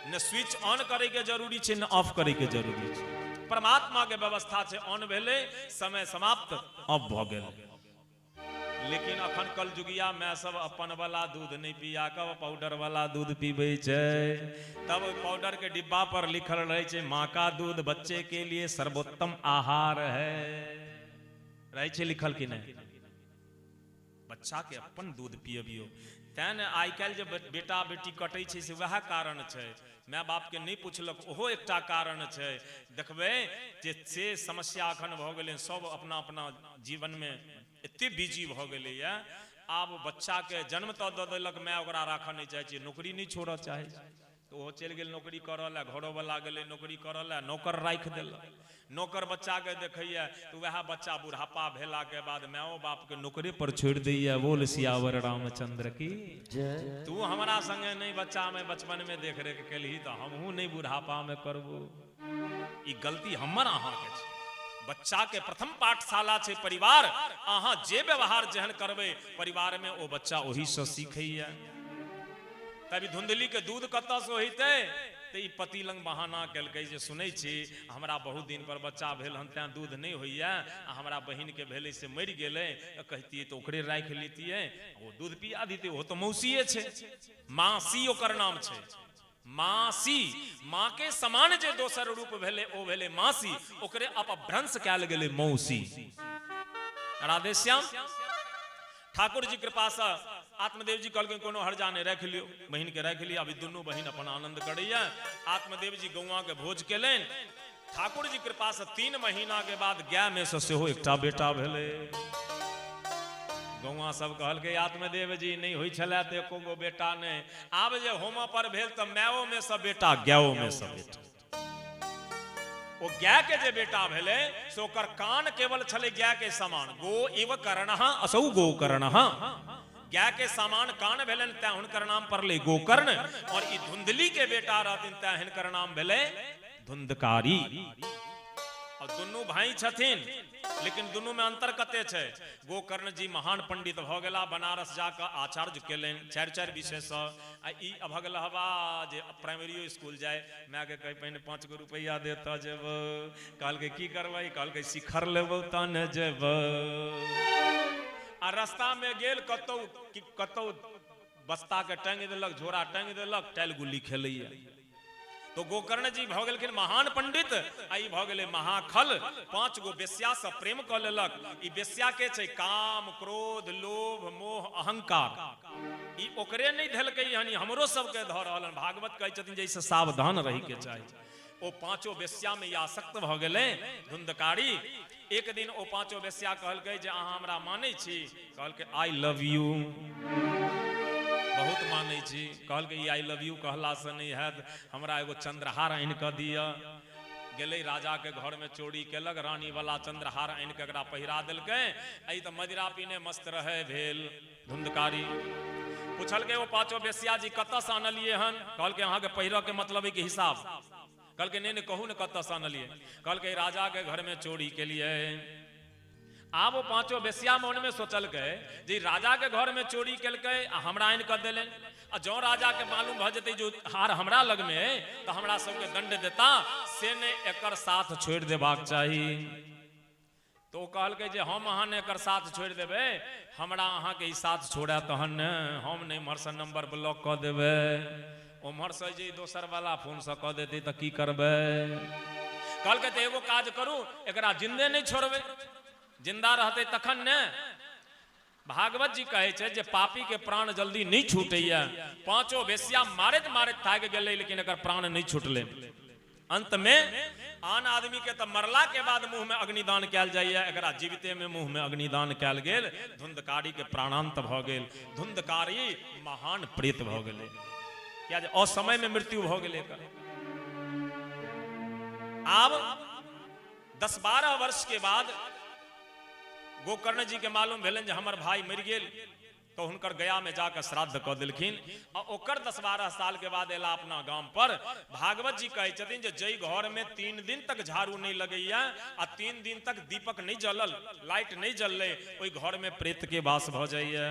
ने स्विच ऑन करे के जरूरी छै ने ऑफ करे के जरूरी छै। परमात्मा के व्यवस्था छै, ऑन भेलै समय समाप्त, ऑफ भऽ गेल। लेकिन अखन कलजुगिया माय सब अपन वाला दूध नहीं पिया कऽ पाउडर वाला दूध पीबै छै। तब ओहि पाउडर के डिब्बा पर लिखल रहै छै माँ का दूध बच्चे के लिए सर्वोत्तम आहार है। रहै छै लिखल कि नहि? बच्चा के अपन दूध पियबियौ। तैं ने आइ काल्हि जे बेटा बेटी कटै छै से वएह कारण छै, माय बापके नहि पुछलक ओहो एकटा कारण छै। देखबै जे से समस्या अखन भऽ गेलै, सब अपना अपना जीवनमे एते बिजी भऽ गेलैए। आब बच्चाके जन्म तऽ दऽ देलक माय, ओकरा राखऽ नहि चाहै छै, नौकरी नहि छोड़ऽ चाहै छै, तऽ ओहो चलि गेल नौकरी करऽ लए, घरोवला गेलै नौकरी करऽ लए, नौकर राखि देलक, नौकर बच्चाके देखैए, तऽ वएह बच्चा बुढ़ापा भेलाके बाद मायो बापके नौकरे पर छोड़ि दैए। बोल सियावर रामचंद्र की जय। तू हमरा संगे नहि बच्चामे बचपनमे देख रेख केलही तऽ हमहूँ नहि बुढ़ापामे करबो। ई गलती हमर अहाँके छै। बच्चाके प्रथम पाठशाला छै परिवार। अहाँ जे व्यवहार जेहन करबै परिवारमे ओ बच्चा ओहीसँ सीखैए। तभी धुंधली के दूध कतऽसँ होइतै? तऽ ई पति लग बहाना केलकै जे सुनै छी हमरा बहुत दिन पर बच्चा भेल हन तैं दूध नहि होइए, आ हमरा बहिनके भेलै से मरि गेलै, तऽ कहितियै तऽ ओकरे राखि लितियै, ओ दूध पिया दितै, ओहो तऽ मौसिए छै, मासी ओकर नाम छै, मासी। माँ के समान जे दोसर रूप भेलै ओ भेलै मासी, ओकरे अपभ्रंश कयल गेलै मौसी। राधेश्याम ठाकुर जी कृपा से आत्मदेव जी कहलखिन कोनो हर्जा नहि, राखि लियौ बहिन के, राखि लियौ। अभी दुनू बहिन अपन आनंद करैया। आत्मदेव जी गौआ के भोज केलनि। ठाकुर जी कृपा से 3 महीना के बाद गाय में से सेहो एकटा बेटा भेलै। गौआ सब कहलकै आत्मदेव जी नहि होइ छलै तऽ एको गो बेटा नहि, आब जे होमऽ पर भेल तऽ मायो में से बेटा गायो में से बेटा। ओ गाय के जे बेटा भेलै से ओकर कान केवल छलै गाय के समान, गो इव कर्ण असौ गोकर्ण, गाय के समान कान भेलनि तैं हुनकर नाम पड़लै गोकर्ण। और ई धुंधली के बेटा रहथिन तैं हिनकर नाम भेलै धुंधकारी। और दुनू भाई छथिन लेकिन दुनू में अंतर कते छै? गोकर्ण जी महान पंडित भऽ गेला, बनारस जाकऽ आचार्य केलनि 4-4 विषयसँ। आ ई अभगलहबा जे प्राइमरियो स्कूल जाय, मायके कहै पहिने 5 गो रुपैआ दे तऽ जेबौ। कहलकै की करबै? कहलकै शिखर लेबौ तऽ ने जेबौ। आ रास्तामे गेल कतौ कि कतौ बस्ताके टाँगि देलक, झोरा टाँगि देलक, टाइल गुल्ली खेलैया। तो गोकर्ण जी भऽ गेलखिन महान पंडित आ ई भऽ गेलै महाखल। 5 गो बेस्या से प्रेम कऽ लेलक। ई बेस्या के छै? काम क्रोध लोभ मोह अहंकार। ई ओकरे नहि धेलकै हन, ई हमरो सबके धऽ रहल हन। भागवत कहै छथिन जे एहिसँ सावधान रहैके चाही। ओ पांचो वेश्या में आसक्त भऽ गेलै धुंधकारी। एक दिन ओ पांचो वेश्या कहलकै जे अहाँ हमरा मानै छी? कहलकै I love you, बहुत मानै छी। कहलकै ई I love you कहलासँ नहि हैत, हमरा एगो चंद्रहार आनि कऽ दिअ। गेलै राजा के घर में चोरी केलक, रानी वाला चंद्रहार आनि कऽ एकरा पहिरा देलकै। एहि तऽ मदिरा पीने मस्त रहे भेल धुंधकारी। पुछलकै ओ पांचो वेश्या जी कतऽसँ अनलियै हन? कहलकै अहाँके पहिरऽ के मतलब है कि हिसाब? कहलकै नहि नहि कहू ने कतऽसँ अनलियै। कहलकै राजा के घर में चोरी केलियै। आब ओ पांचो वेश्या मन में सोचलकै जे राजा के घर में चोरी केलकै आ हमरा आनि कऽ देलनि, आ जँ राजा के मालूम भऽ जेतै जे हार हमरा लगमे अइ तऽ हमरा सबके दंड देता, से नहि एकर साथ छोड़ि देबाक चाही। तो ओ कहलकै जे हम अहाँ ने एकर साथ छोड़ि देबै, हमरा अहाँके ई साथ छोड़ए तहन ने, हम नहि एम्हरसँ नंबर ब्लॉक कऽ देबै, ओम्हरसँ जे दोसर वाला फोनसँ कऽ देतै तऽ की करबै। कहलकै तऽ एगो काज करू, एकरा जिन्दे नहि छोड़बै, जिन्दा रहतै तखन ने। भागवत जी कहै छै जे पापी के प्राण जल्दी नहि छूटैया। पांचो वेश्या मारैत मारैत थाकि गेलै, लेकिन एकर प्राण नहि छूटलै। अंत में आन आदमी के तऽ मरला के बाद मुंह में अग्निदान कयल जाइए, एकरा जीविते में मुंह में अग्निदान कयल गेल। धुंधकारी के प्राणांत भऽ गेल। धुंधकारी महान प्रेत भऽ गेलै, किया जे असमय में मृत्यु भऽ गेलै एकर। आब 10-12 वर्ष के बाद गोकर्ण जी के मालूम भेलनि जे हमर भाई मरि गेल, तो हुनकर गया में जाकर श्राद्ध कऽ देलखिन। आ ओकर 10-12 साल के बाद एला अपना गाम पर। भागवत जी कहै छथिन जे जै घर में 3 दिन तक झाड़ू नहीं लगैया आ 3 दिन तक दीपक नहीं जलल, लाइट नहीं जललै, ओहि घर में प्रेत के वास भऽ जाइया।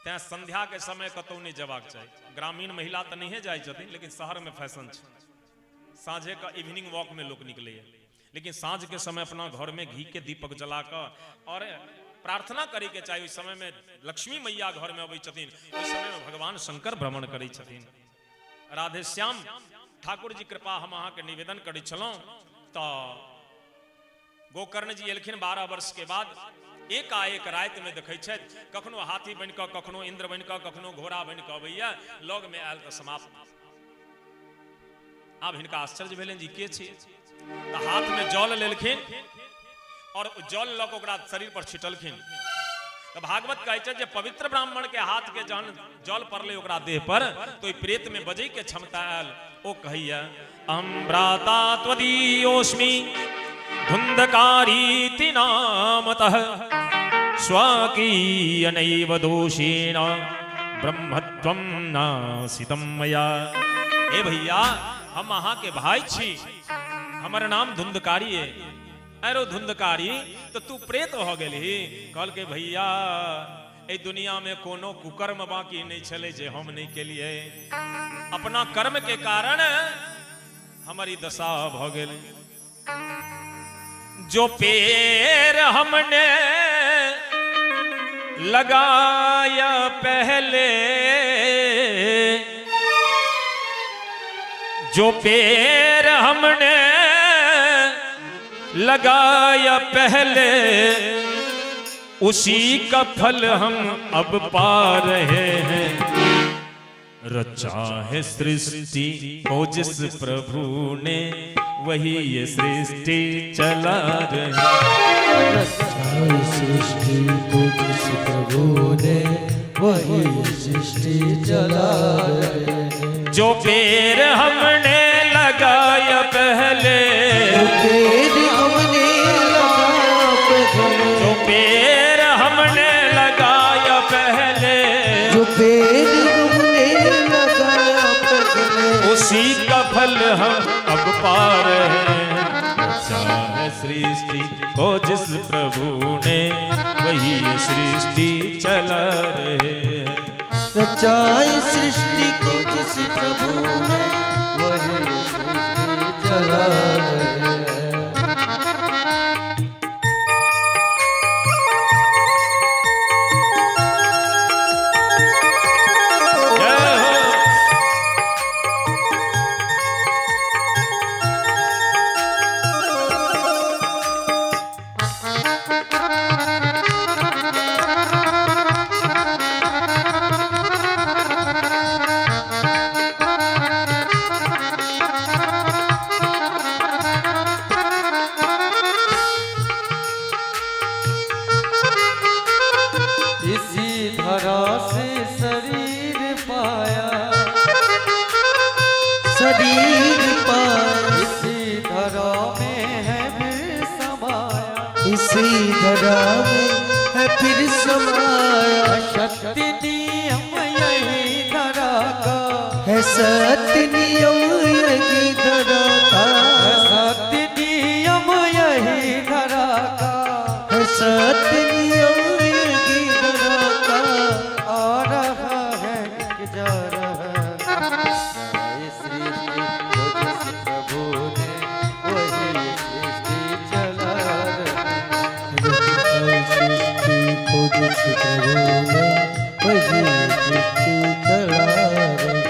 तैं संध्या के समय कतौ नहीं जेबाक चाही। ग्रामीण महिला तऽ नहिए जाइ छथिन, लेकिन शहर में फैशन छै, साँझे का इवनिंग वॉक में लोग निकलैया। लेकिन साँझ के समय अपना घर में घी के दीपक जला कऽ और प्रार्थना करे के चाही। ओहि समय में लक्ष्मी मैया घर में अबै छथिन, ओहि समय में भगवान शंकर भ्रमण करै छथिन। राधे श्याम ठाकुर जी कृपा हम अहाँके निवेदन करै छलहुँ। तऽ गोकर्ण जी एलखिन 12 वर्ष के बाद, एकाएक राति में देखै छथि कखनो हाथी बनि कऽ, कखनो इंद्र बनि कऽ, कखनो घोड़ा बनि कऽ अबैया, लग में आयल तऽ समाप्त। आब हिनका आश्चर्य भेलनि जे के छी, तऽ हाथ में जल लेलखिन और जल लऽ कऽ ओकरा शरीर पर छिटलखिन। तऽ भागवत कहै छै जे पवित्र ब्राह्मण के हाथ के जहन जल पड़लै ओकरा देह पर, तो प्रेत में बजै के क्षमता आयल। ओ कहैया अहम भ्राता त्वदीयोऽस्मि धुंधकारीति नामतः स्वकीयनैव दोषेण ब्रह्मत्वं नासितं मया। हे भैया, हम अहाँ के भाई छी, हमर नाम धुंधकारी है। अरे धुंधकारी, तो तू प्रेत भऽ गेलही? कहलकै भैया, एहि दुनिया में कोनो कुकर्म बाकी नहीं छलै जे हम नहीं केलिए, अपना कर्म के कारण हमर ई दशा भऽ गेल। जो पेड़ हमने लगाया पहले, जो पेड़ हमने लगाया पहले, उसी का फल हम अब पा रहे हैं। रचा है सृष्टि को जिस प्रभु ने, वही ये सृष्टि चला रहे। रचा सृष्टि को जिस प्रभु ने, वही सृष्टि चला रहे। जो पेड़ हमने लगाया पहले, जो पेड़ हमने लगाया पहले, जो पेड़ हमने लगाया पहले, जो पेड़ हमने लगाया पहले, उसी का फल हम अब पा रहे हैं। रचा है सृष्टि को जिस प्रभु ने, वही ये सृष्टि चला रहे हैं। रचाई सृष्टि को जिस प्रभु ने, वही सृष्टि चला रहे हैं। जय हो। शरीर पाया। इसी धरा में है फिर समाया, इसी धरा में है फिर समाया। सत्य नियम यही धरा का, है सत्य नियम यही धरा का, सत्य नियम यही धरा का, है सत्य नियम यही धरा का। आ रहा है कि जा रहा है। सृष्टि को जिस प्रभु ने, वही सृष्टि चला रहा है। सृष्टि को जिस प्रभु ने, वही सृष्टि चला रहे।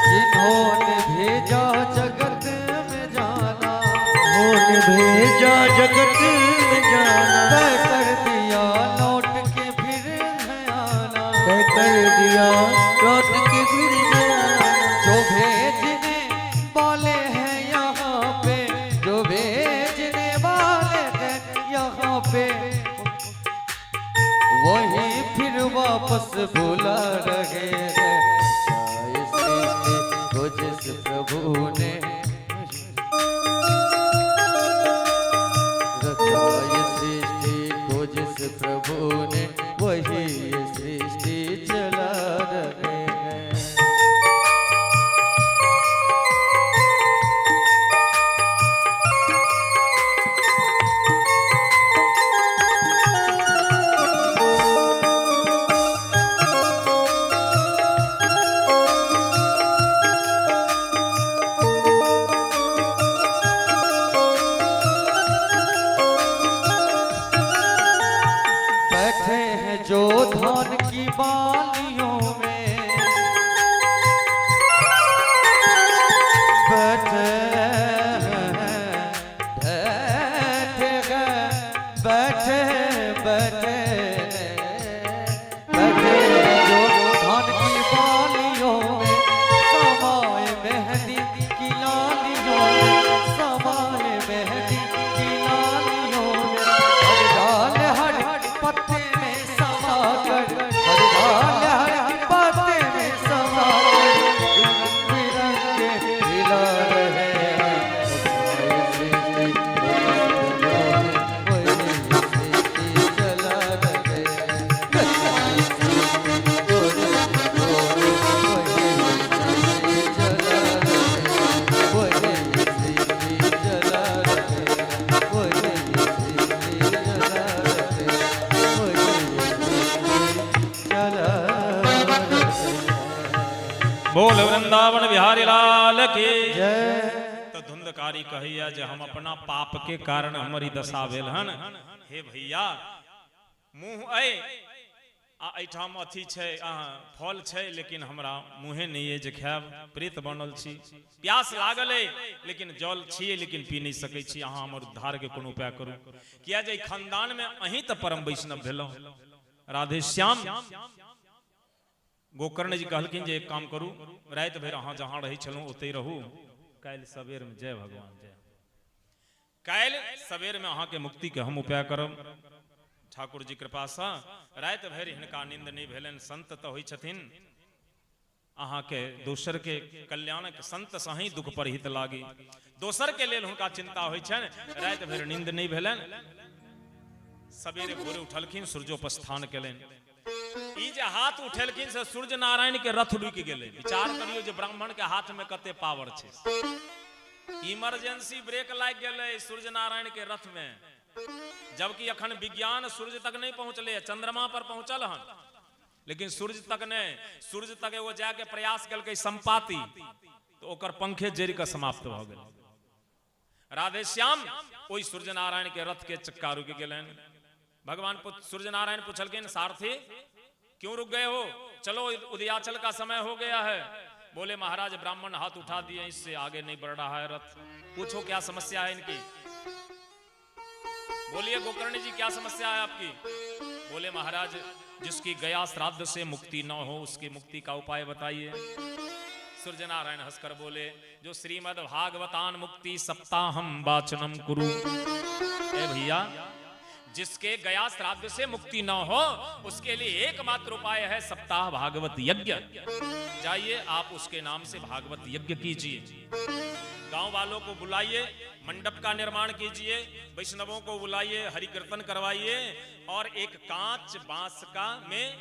जिन्होंने भेजा जगत में जाना, उन्होंने भेजा जगत में जाना, तय कर दिया लौट के फिर है आना, तय कर दिया लौट के फिर जाना। जो भेजने वाले हैं यहाँ पे, जो भेजने वाले हैं यहाँ पे, वही फिर वापस बुला रहे हैं। रचाए सृष्टि को जिस प्रभु ने, रचाए सृष्टि को जिस प्रभु ने, वही ये सृष्टि चला रहे हैं। बैठे हैं जो धान की बालियों में, बैठे हैं, बैठे हैं, बैठे बैठे बैठे हैं जो धान की बालियों में, समाए मेहंदी की लालियों में, समाए मेहंदी की लालियों में, हर डाल हर पत्ते में समा कर, हर डाल हर पत्ते में समा कर, रंग बिरंगे हिला रहे हैं। सृष्टि वही सृष्टि चला रहे हैं। वही सृष्टि चला रहे हैं। वही सृष्टि चला रहे हैं। वही सृष्टि चला रहे हैं। बोल वृंदावन बिहारी लाल की जय। तो धुंधकारी कहैया जे हम अपना पाप के कारण हमर ई दशा भेल हन। हे भैया, मुंह अइ आ एहिठाम अथी छै, अहाँ फल छै, लेकिन हमरा मुँहे नहि अइ जे खायब। प्रेत बनल छी, प्यास लागल अइ, लेकिन जल छियै लेकिन पी नहि सकै छी। अहाँ हमर उद्धार के कोनो उपाय करू, किया जे एहि खानदान में अहीं तऽ परम वैष्णव भेलहुँ। राधे श्याम गोकर्ण जी कहलखिन जे एक काम करू, राति भरि अहाँ जहाँ रहै छलहुँ ओतहि रहू, काल्हि सवेर में जय भगवान जय, काल्हि सवेर में अहाँके मुक्ति के हम उपाय करब। ठाकुर जी कृपा से राति भरि हिनका नींद नहीं भेलनि। संत तऽ होइ छथिन अहाँके दोसर के कल्याणक, संत सही दुख पर हित लागी, दोसर के लेल हुनका चिंता होइ छनि। राति भरि नींद नहीं भेलनि, सवेरे भोरे उठलखिन, सूर्योपस्थान केलनि। ई जे हाथ उठेलखिन से सूर्य नारायण के रथ रुकि गेलै। विचार करियौ जे ब्राह्मण के हाथ में कते पावर छै। इमरजेंसी ब्रेक लागि गेलै सूर्य नारायण के रथ में, जबकि अखन विज्ञान सूर्य तक नहीं पहुंचले, चंद्रमा पर पहुंचल हन, लेकिन सूर्य तक नहीं। सूर्य तक एगो जाके प्रयास केलकै संपाति, तो ओकर पंखे जरि कऽ समाप्त भऽ गेल। राधे श्याम ओहि सूर्य नारायण के रथ के चक्का रुकि गेलनि। भगवान सूर्य नारायण पूछलखिन, सारथी क्यों रुक गए हो? चलो उदयाचल का समय हो गया है। बोले महाराज ब्राह्मण हाथ उठा दिए, इससे आगे नहीं बढ़ रहा है रथ। पूछो क्या समस्या है इनकी। बोलिए गोकर्ण जी क्या समस्या है आपकी। बोले महाराज जिसकी गया श्राद्ध से मुक्ति न हो उसकी मुक्ति का उपाय बताइए। सूर्य नारायण हंसकर बोले जो श्रीमद् भागवतान मुक्ति सप्ताहम वाचनम कुरु। ए भैया, जिसके गया श्राद्ध से मुक्ति न हो उसके लिए एकमात्र उपाय है सप्ताह भागवत यज्ञ। जाइए आप उसके नाम से भागवत यज्ञ कीजिए, गांव वालों को बुलाइए, मंडप का निर्माण कीजिए, वैष्णवों को बुलाइए, हरि कीर्तन करवाइए और एक कांच बांस का में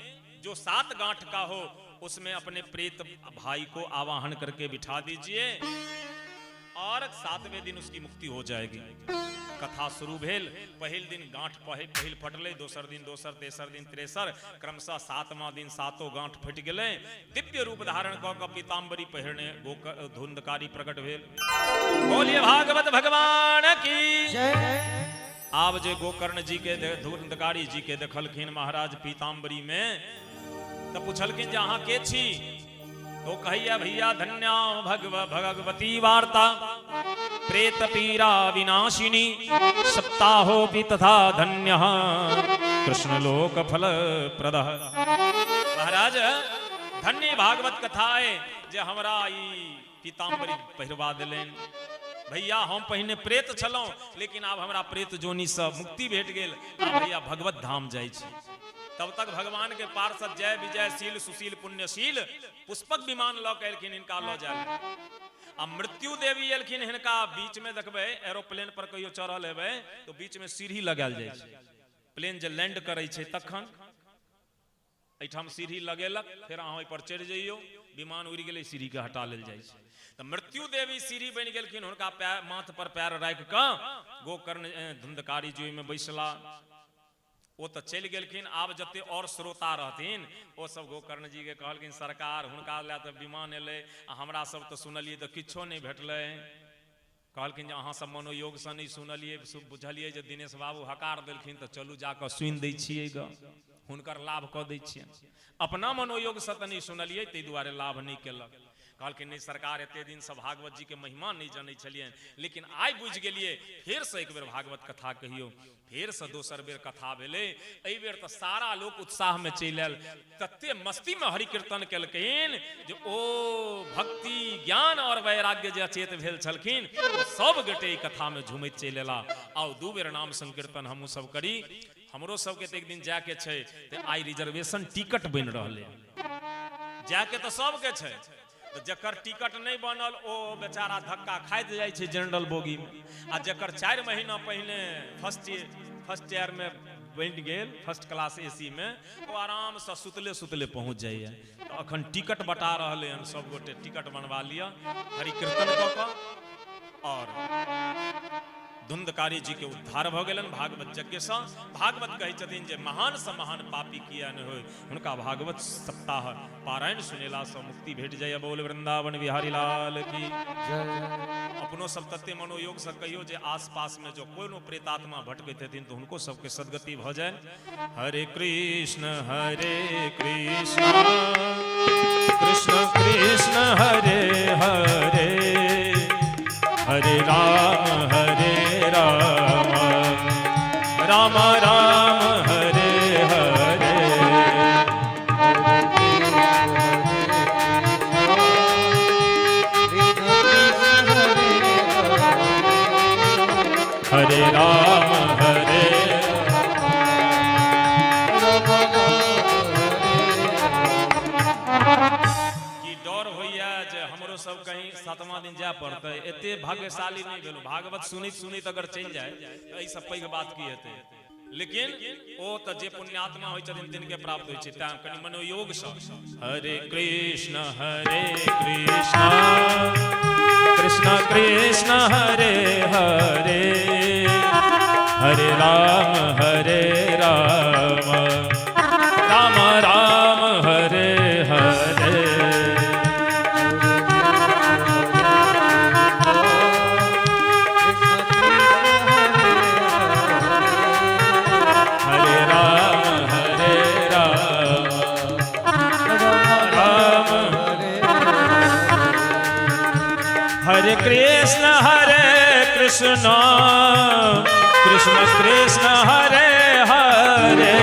जो 7 गांठ का हो उसमें अपने प्रेत भाई को आवाहन करके बिठा दीजिए और 7वें दिन उसकी मुक्ति हो जाएगी। कथा शुरू भेल, पहिल दिन गांठ पहिल फटले, दोसर दिन दोसर, तेसर दिन त्रेसर, क्रमशः 7वां दिन सातों गांठ फटि गेलै। दिव्य रूप धारण कऽ कऽ पीताम्बरी पहिरने धुंधकारी प्रकट भेल। बोलिए भागवत भगवान की जय। आब जे गोकर्ण जी के धुंधकारी जी के देखलखिन महाराज पीताम्बरी में तऽ पुछलखिन जे अहाँ के छी। तो कहिया भैया धन्या भगवती वार्ता प्रेत पीरा विनाशिनी सप्ताहोपि तथा धन्य कृष्ण लोक फल प्रद। महाराज धन्य भागवत कथा है जे हमरा ई पीताम्बरी पहिरवा देलनि। भैया हम पहिने प्रेत छलहुँ लेकिन आब हमरा प्रेत जोनी से मुक्ति भेट गेल। आब भैया भगवत धाम जाइ छी। तब तक भगवान के पार्षद जय विजय शील सुशील पुण्यशील पुष्पक विमान लऽ के एलखिन, हिनका लऽ जाय। आ मृत्यु देवी एलखिन, हिनका बीच में देखबै एरोप्लेन पर कहियो चढ़ल हेबै तो बीच में सीढ़ी लगायल जाइ छै। प्लेन जे लैंड करै छै तखन एहिठाम सीढ़ी लगेलक, फेर अहाँ ओहि पर चढ़ि जइयौ, विमान उड़ि गेलै, सीढ़ी के हटा लेल जाइ छै। तऽ मृत्यु देवी सीढ़ी बनि गेलखिन, हुनका पैर माथ पर पैर राखि कऽ गोकर्ण धुंधकारी जी ओहिमे बैसला। ओ तऽ चलि गेलखिन। आब जते और श्रोता रहथिन ओ सब गोकर्ण जी के कहलखिन सरकार हुनका लए तऽ विमान एलै आ हमरा सब तऽ सुनलियै तऽ किछो नहि भेटलै। कहलखिन जे अहाँ सब मनोयोगसँ नहि सुनलियै, बुझलियै जे दिनेश बाबू हकार देलखिन तऽ चलू जाकऽ सुनि दै छियै ग, हुनकर लाभ कऽ दै छियनि। अपना मनोयोगसँ तऽ नहि सुनलियै ताहि दुआरे लाभ नहि केलक। कहलखिन नहि सरकार एते दिनसँ भागवत जी के महिमा नहि जनै छलियनि लेकिन आइ बुझि गेलियै, फेरसँ एक बेर भागवत कथा कहियौ। फेरसँ दोसर बेर कथा भेलै। एहि बेर तऽ सारा लोक उत्साहमे चलि आयल, तते मस्तीमे हरि कीर्तन केलखिन जे ओ भक्ति ज्ञान और वैराग्य जे अचेत भेल छलखिन ओ सब गोटे ई कथामे झुमैत चलि एला। आउ 2 बेर नाम संकीर्तन हमहूँ सब करी। हमरो सबके तऽ एक दिन जायके छै तऽ आइ रिजर्वेशन टिकट बनि रहलै। जायके तऽ सबके छै, तऽ जकर टिकट नहि बनल ओ बेचारा धक्का खाइत जाइ छै जनरल बोगी में, आ जकर 4 महीना पहिने फर्स्ट ईयर में बनि गेल फर्स्ट क्लास एसी में ओ आरामसँ सुतले सुतले पहुँच जाइए। तऽ अखन टिकट बटा रहलै हन, सब गोटे टिकट बनवा लिअ हरि कीर्तन कऽ कऽ। और धुंधकारी जी के उद्धार भऽ गेलनि भागवत यज्ञसँ। भागवत कहै छथिन जे महान सँ महान पापी किया नहि होय हुनका भागवत सप्ताह पारायण सुनेलासँ मुक्ति भेट जाइए। बोल वृंदावन बिहारी लाल की जय। अपनो सब तते मनोयोगसँ कहियो जे आस पास में जो कोनो प्रेतात्मा भटकैत हेथिन तऽ हुनको सबके सदगति भऽ जाय। हरे कृष्ण कृष्ण कृष्ण हरे हरे, हरे राम राम राम राम हरे हरे। हरे राम हरे की डर होइया जे हमरो सब कहीं 7वां दिन जाय पड़तै। एते भाग्यशाली नहीं भेलहुँ। भागवत सुनैत सुनैत अगर चलि जाय तऽ एहिसँ पैघ बात की हेतै। लेकिन ओ तऽ जे पुण्यात्मा होइ छथिन तिनके प्राप्त होइ छै। तैं कनि मनोयोगसँ हरे कृष्ण कृष्ण कृष्ण हरे हरे, हरे राम राम राम राम हरे हरे। हरे राम राम राम। हरे कृष्ण हरे कृष्ण कृष्ण कृष्ण हरे हरे,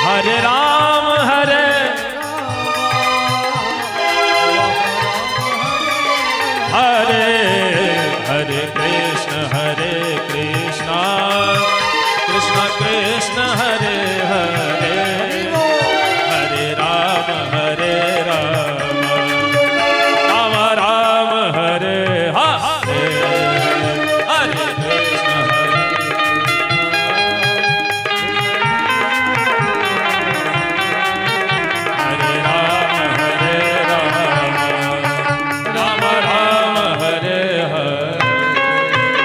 हरे राम हरे हरे, हरे कृष्ण हरे कृष्ण कृष्ण कृष्ण हरे हरे, हरे राम हरे राम राम राम हरे हरे, हरे कृष्ण हरे हरे राम हरे राम राम राम हरे हरे।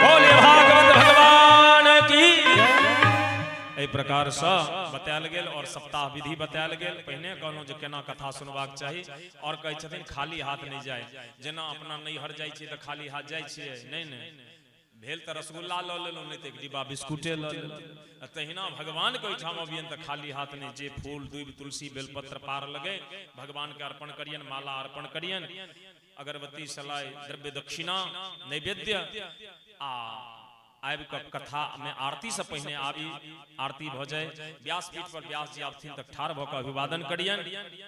बोले भागवत भगवान की। एहि प्रकार से बतायल गेल और सप्ताह विधि बतायल गेल। पहिने कहलहुँ जे केना कथा सुनबाक चाही और कहै छथिन खाली हाथ नहि जाय। जेना अपना नैहर जाइ छियै तऽ खाली हाथ जाइ छियै, नहि नहि भेल तऽ रसगुल्ला लऽ लेलहुँ, नहि तऽ एक डिब्बा बिस्कुटे लऽ लेलहुँ। आ तहिना भगवान के ओहिठाम अबियन तऽ खाली हाथ नहि, जे फूल दूबि तुलसी बेलपत्र पार लगे भगवान के अर्पण करियन, माला अर्पण करियन, अगरबत्ती सलाई द्रव्य दक्षिणा नैवेद्य। आ आबि कऽ कथा में आरती से पहिने आबी, आरती भऽ जाय, व्यासपीठ पर व्यास जी आबथिन तऽ ठाढ़ भऽ कऽ अभिवादन करियन,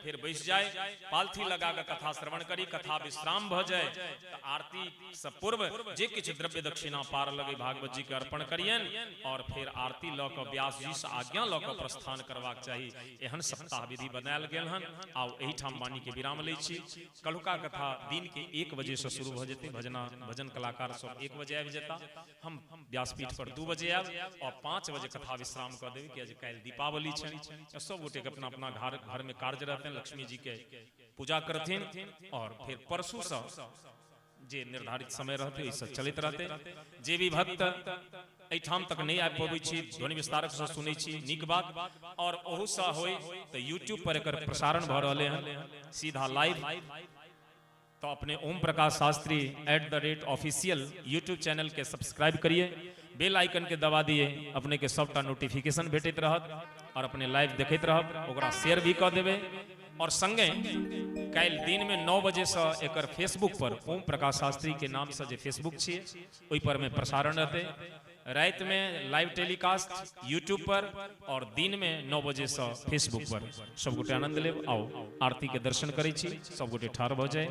फिर बैस जाय, पालथी लगा कऽ कथा श्रवण करी, कथा विश्राम भऽ जाय तऽ आरती से पूर्व जे किछु द्रव्य दक्षिणा पार लगे भागवत जी के अर्पण करियन और फिर आरती लऽ कऽ व्यास जी से आज्ञा लऽ कऽ प्रस्थान करबाक चाही। एहन सप्ताह विधि बनायल गेल हन। आउ एहिठाम वाणी के विराम लै छी। कल्हुका कथा दिन के 1 बजे से शुरू भऽ जेतै। भजन कलाकार सब 1 बजे आबि जेता, हम व्यासपीठ पर 2 बजे आयब और 5 बजे कथा विश्राम कऽ देबै, किया जे काल्हि दीपावली छै। सब गोटे के अपना अपना घर घर में कार्य रहतनि, लक्ष्मी जी के पूजा करथिन और फिर परसू से जे निर्धारित समय रहतै ओहिसँ चलैत रहतै। जे भी भक्त एहिठाम तक नहि आबि पबै छी, ध्वनि विस्तारक से सुनै छी, नीक बात। और ओहूसँ होय तऽ यूट्यूब पर एकर प्रसारण भऽ रहलै हन सीधा लाइव, तो अपने Om Prakash Shastri @official YouTube channel के सब्सक्राइब करिए, बेल आइकन के दबा दिए, अपने के सबटा नोटिफिकेशन भेटैत रहत और अपने लाइव देखैत रहब, ओकरा शेयर भी कऽ देबै। और संगे काल्हि दिन में 9 बजे से एकर फेसबुक पर ओम प्रकाश शास्त्री के नाम से जे फेसबुक छियै ओहि पर में प्रसारण रहतै। राति में लाइव टेलीकास्ट यूट्यूब पर और दिन में 9 बजे से फेसबुक पर। सब गोटे आनंद लेब। आओ आरती के दर्शन करै छी, सब गोटे ठाढ़ भऽ जाय।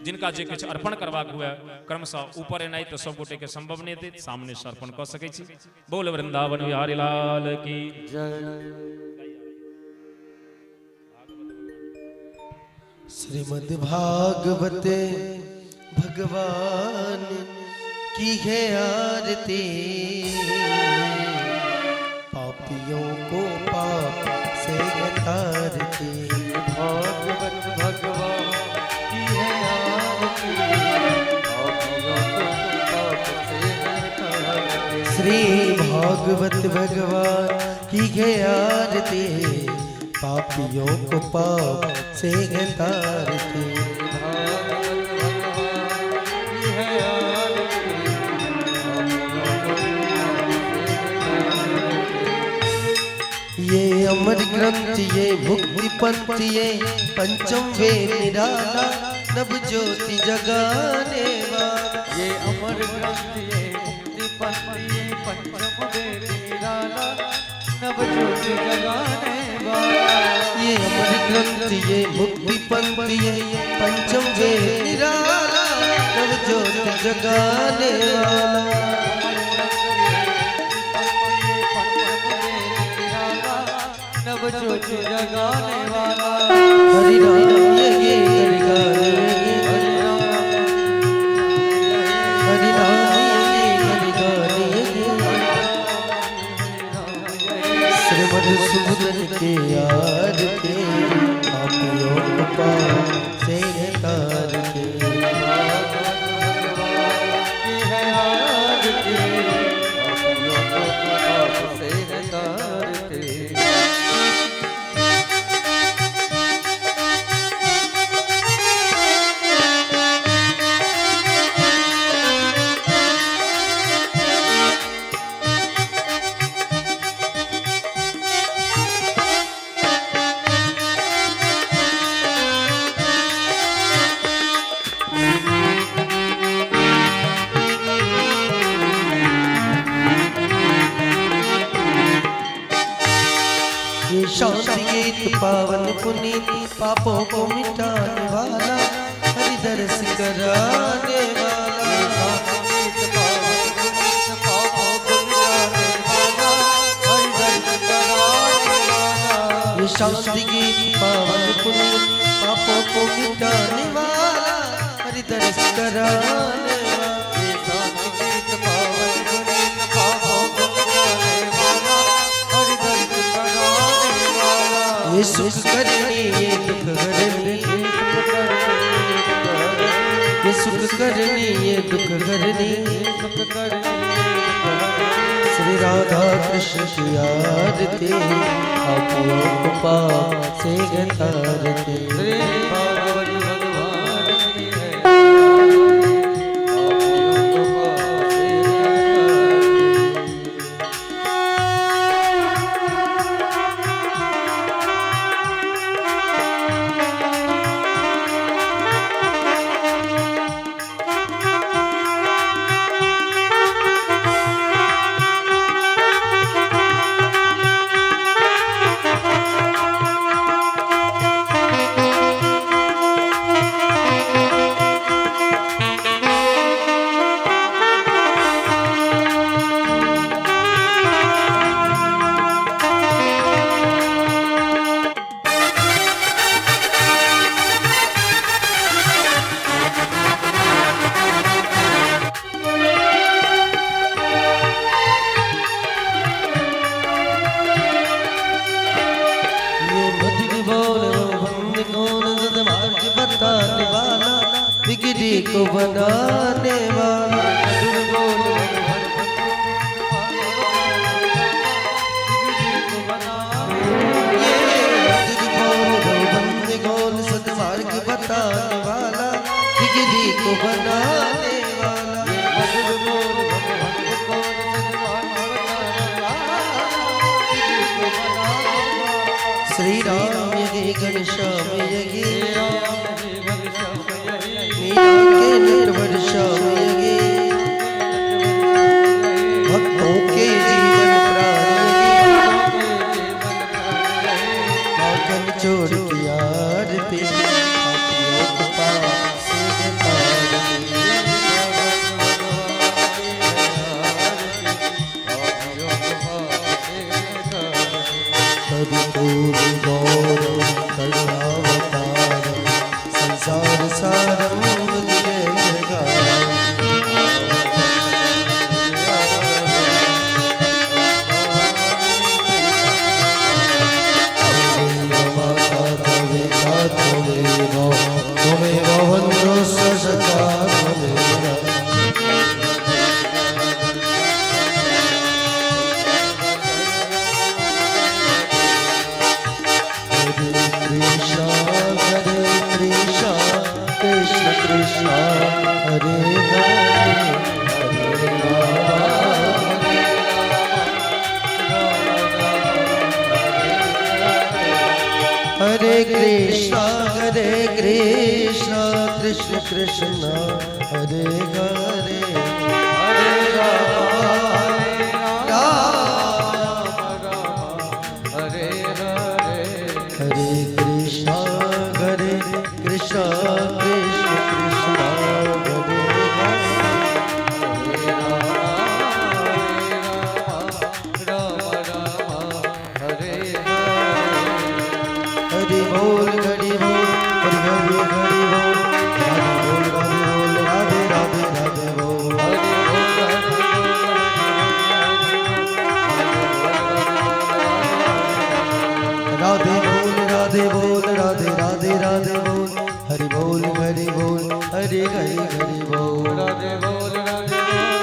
जिनका जे किछु अर्पण करबाक हुए क्रमशः ऊपर एनाइ तऽ सब गोटे के संभव नहि हेतै, सामने से अर्पण कऽ सकै छी। बोल वृंदावन बिहारी लाल की जय। श्रीमद् भागवत भगवान की है आरती, पापियों को पाप से तारती। भागवत भगवान की है आरती, पापियों को पाप से तारती। श्री भागवत भगवान की है आरती, पापियों को पाप से तारती। भागवत भगवान की है आरती, पापियों को पाप से तारती। ये अमर ग्रंथ ये मुक्ति पंथ ये पंचम वेद निराला, नव ज्योति जगाने वाला। ये अमर ग्रंथ ये मुक्ति पंथ ये पंचम वेद निराला, नव ज्योति जगाने वाला। ये अमर ग्रंथ ये मुक्ति पंथ ये पंचम वेद निराला, नव ज्योति जगाने वाला। नव ज्योति जगाने वाला। हरि राम ये हरि गाने, हरि राम हरि राम ये हरि गाने, श्रीमद सुमन के आरती, पापियों को पाप से तारते। की है आरती, पापियों को पाप से तारते। शांति गीत पावन पुनीत, पापों को मिटाने वाला, हरि दर्श कराने वाला। शांति गीत पावन पुनीत, पापों को मिटाने वाला, हरि दर्श कराने वाला। ये शांति गीत पावन पुनीत, पापों को मिटाने वाला, हरि दर्श कराने वाला। ये शांति गीत पावन पुनीत, पापों को मिटाने वाला, हरि दर्श कराने वाला। ये सुख करनी ये दुख हरनी, ये सुख करनी ये दुख हरनी, सुख करनी दुख हरनी। श्री राधा कृष्ण की आरती, पापियों को पाप से तारती। श्री भागवत भगवान की है पापियों को पाप से तारती। ये मधुर बोल बंद कौन सदमार्ग बताने वाला, बिगड़ी को बनाने वाला। मधुर बोल मधुर को बनाने। ये मधुर बोल बंद कौन सदमार्ग बताने वाला, बिगड़ी को बनाने वाला। मधुर बोल मधुर को सदमार्ग बताने वाला, बिगड़ी को बनाने वाला। श्री राम यही घनश्याम यही, श्री राम हे घनश्याम यही, मीरा के नटवर श्याम यही, भक्तों के जीवन प्राण यही, माखन चोर की आरती, पापियों को पाप से तारती। कर्पूर गौरव करुणावतारम, संसार सारम भुजगेन्द्रहारम। त्वमेव माता त्वमेव त्वमेव त्वमेव बन्धुश्च सखा त्वमेव। हरे कृष्णा हरे कृष्णा कृष्ण कृष्ण हरे हरे, हरे राम हरे कृष्णा कृष्ण कृष्ण हरे हरे, हरे राम राम हरे हरे। हरे कृष्णा कृष्ण कृष्ण हरे हरे, हरे राम राम राम हरे हरे। हरि बोल हरि बोल हरि हरि हरि बोल, राधे बोल राधे बोल राधे राधे राधे बोल। हरि बोल हरि बोल राधे बोल राधे बोल राधे राधे राधे बोल, हरि बोल हरि बोल हरि हरि हरि बोल। राधे बोल राधे बोल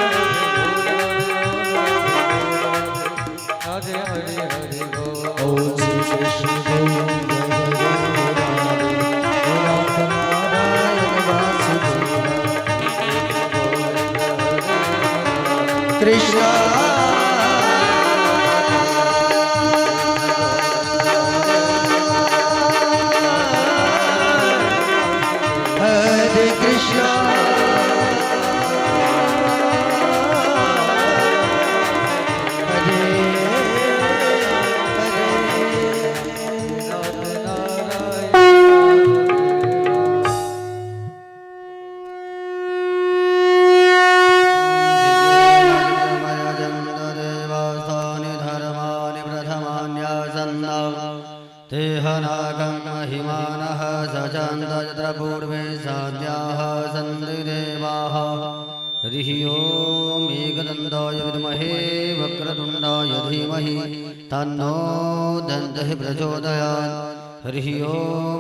राधे हरि हरि बोल। ओम श्री कृष्ण गोविंद हरे मुरारे, नाथ नारायण वासुदेव कृष्ण। हरे कृष्णा हरे हरे। आदित्याः सन्ति देवाः। हरिः ॐ एकदन्ताय विद्महे वक्रतुण्डाय धीमहि तन्नो दन्तः प्रचोदयात्। हरिः ॐ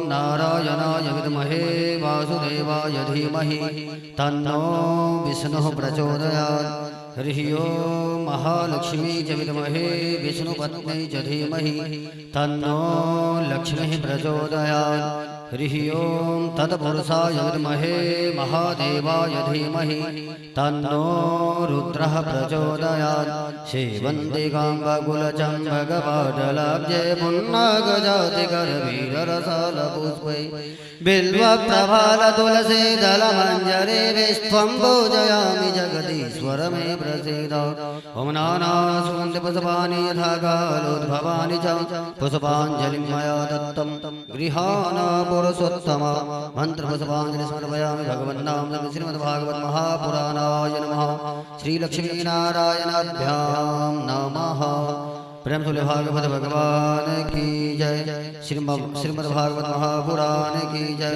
नारायणाय विद्महे वासुदेवाय धीमहि तन्नो विष्णुः प्रचोदयात्। हरिः ॐ महालक्ष्मी च विद्महे विष्णुपत्नी च धीमहि तन्नो लक्ष्मीः प्रचोदयात्। हरिः ॐ तत्पुरुषाय विद्महे महादेवाय धीमहि तन्नो रुद्रः प्रचोदयात्। सेवन्तिकाम्बकुलचम्बकपाटलाब्जे पुन्नागजातिकरवीररसालपुष्पै बिल्वप्रभालतुलसीदलमञ्जरे विस्त्वं पूजयामि जगदीश्वर मे प्रसीद। ॐ नानासुगन्धिपुष्पाणि यथा कालोद्भवानि च पुष्पाञ्जलिं मया दत्तं गृहाण पुरुषोत्तम। मन्त्रपुष्पाञ्जलि समर्पयामि भगवन्नाम श्रीमद्भागवत महापुराणाय नमः। श्रीलक्ष्मीनारायणाभ्यां नमः। प्रेम से भागवत भगवान की जय। श्रीमद् भागवत महापुराण की जय।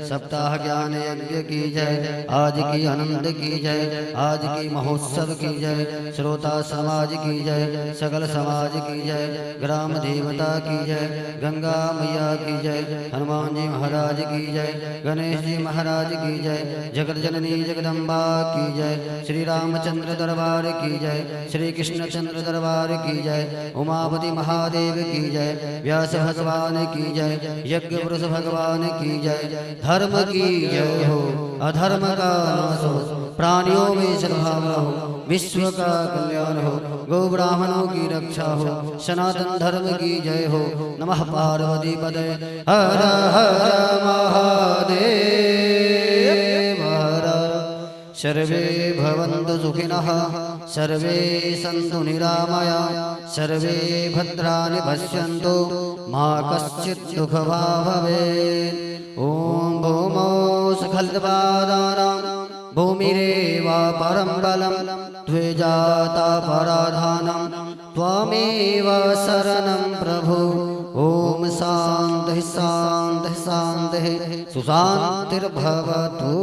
सप्ताह ज्ञान यज्ञ की जय। आज की आनंद की जय। आज की महोत्सव की जय। श्रोता समाज की जय। सकल समाज की जय। ग्राम देवता की जय। गंगा मैया की जय। हनुमान जी महाराज की जय। गणेश जी महाराज की जय। जगत जननी जगदम्बा की जय। श्री रामचंद्र दरबार की जय। श्री कृष्ण चंद्र दरबार की जय। उमापति महादेव की जय। व्यास भगवान की जय। यज्ञ पुरुष भगवान की जय। धर्म की जय हो, अधर्म का नाश हो, प्राणियों में सद्भावना हो, विश्व का कल्याण हो, गौ ब्राह्मणों की रक्षा हो, सनातन धर्म की जय हो। नमः पार्वती पदे हर हर महादेव हर। सर्वे भवन्तु सुखिनः, सर्वे सन्तु निरामया, सर्वे भद्राणि पश्यन्तु, मा कश्चित् दुःखभाग् भवेत्। ॐ भूमौ स्खलितपादानां भूमिरेव परं बलं, त्वे जाता पराधानं त्वमेव शरणं प्रभु। ॐ शान्तिः शान्तिः शान्तिः सुशान्तिर्भवतु।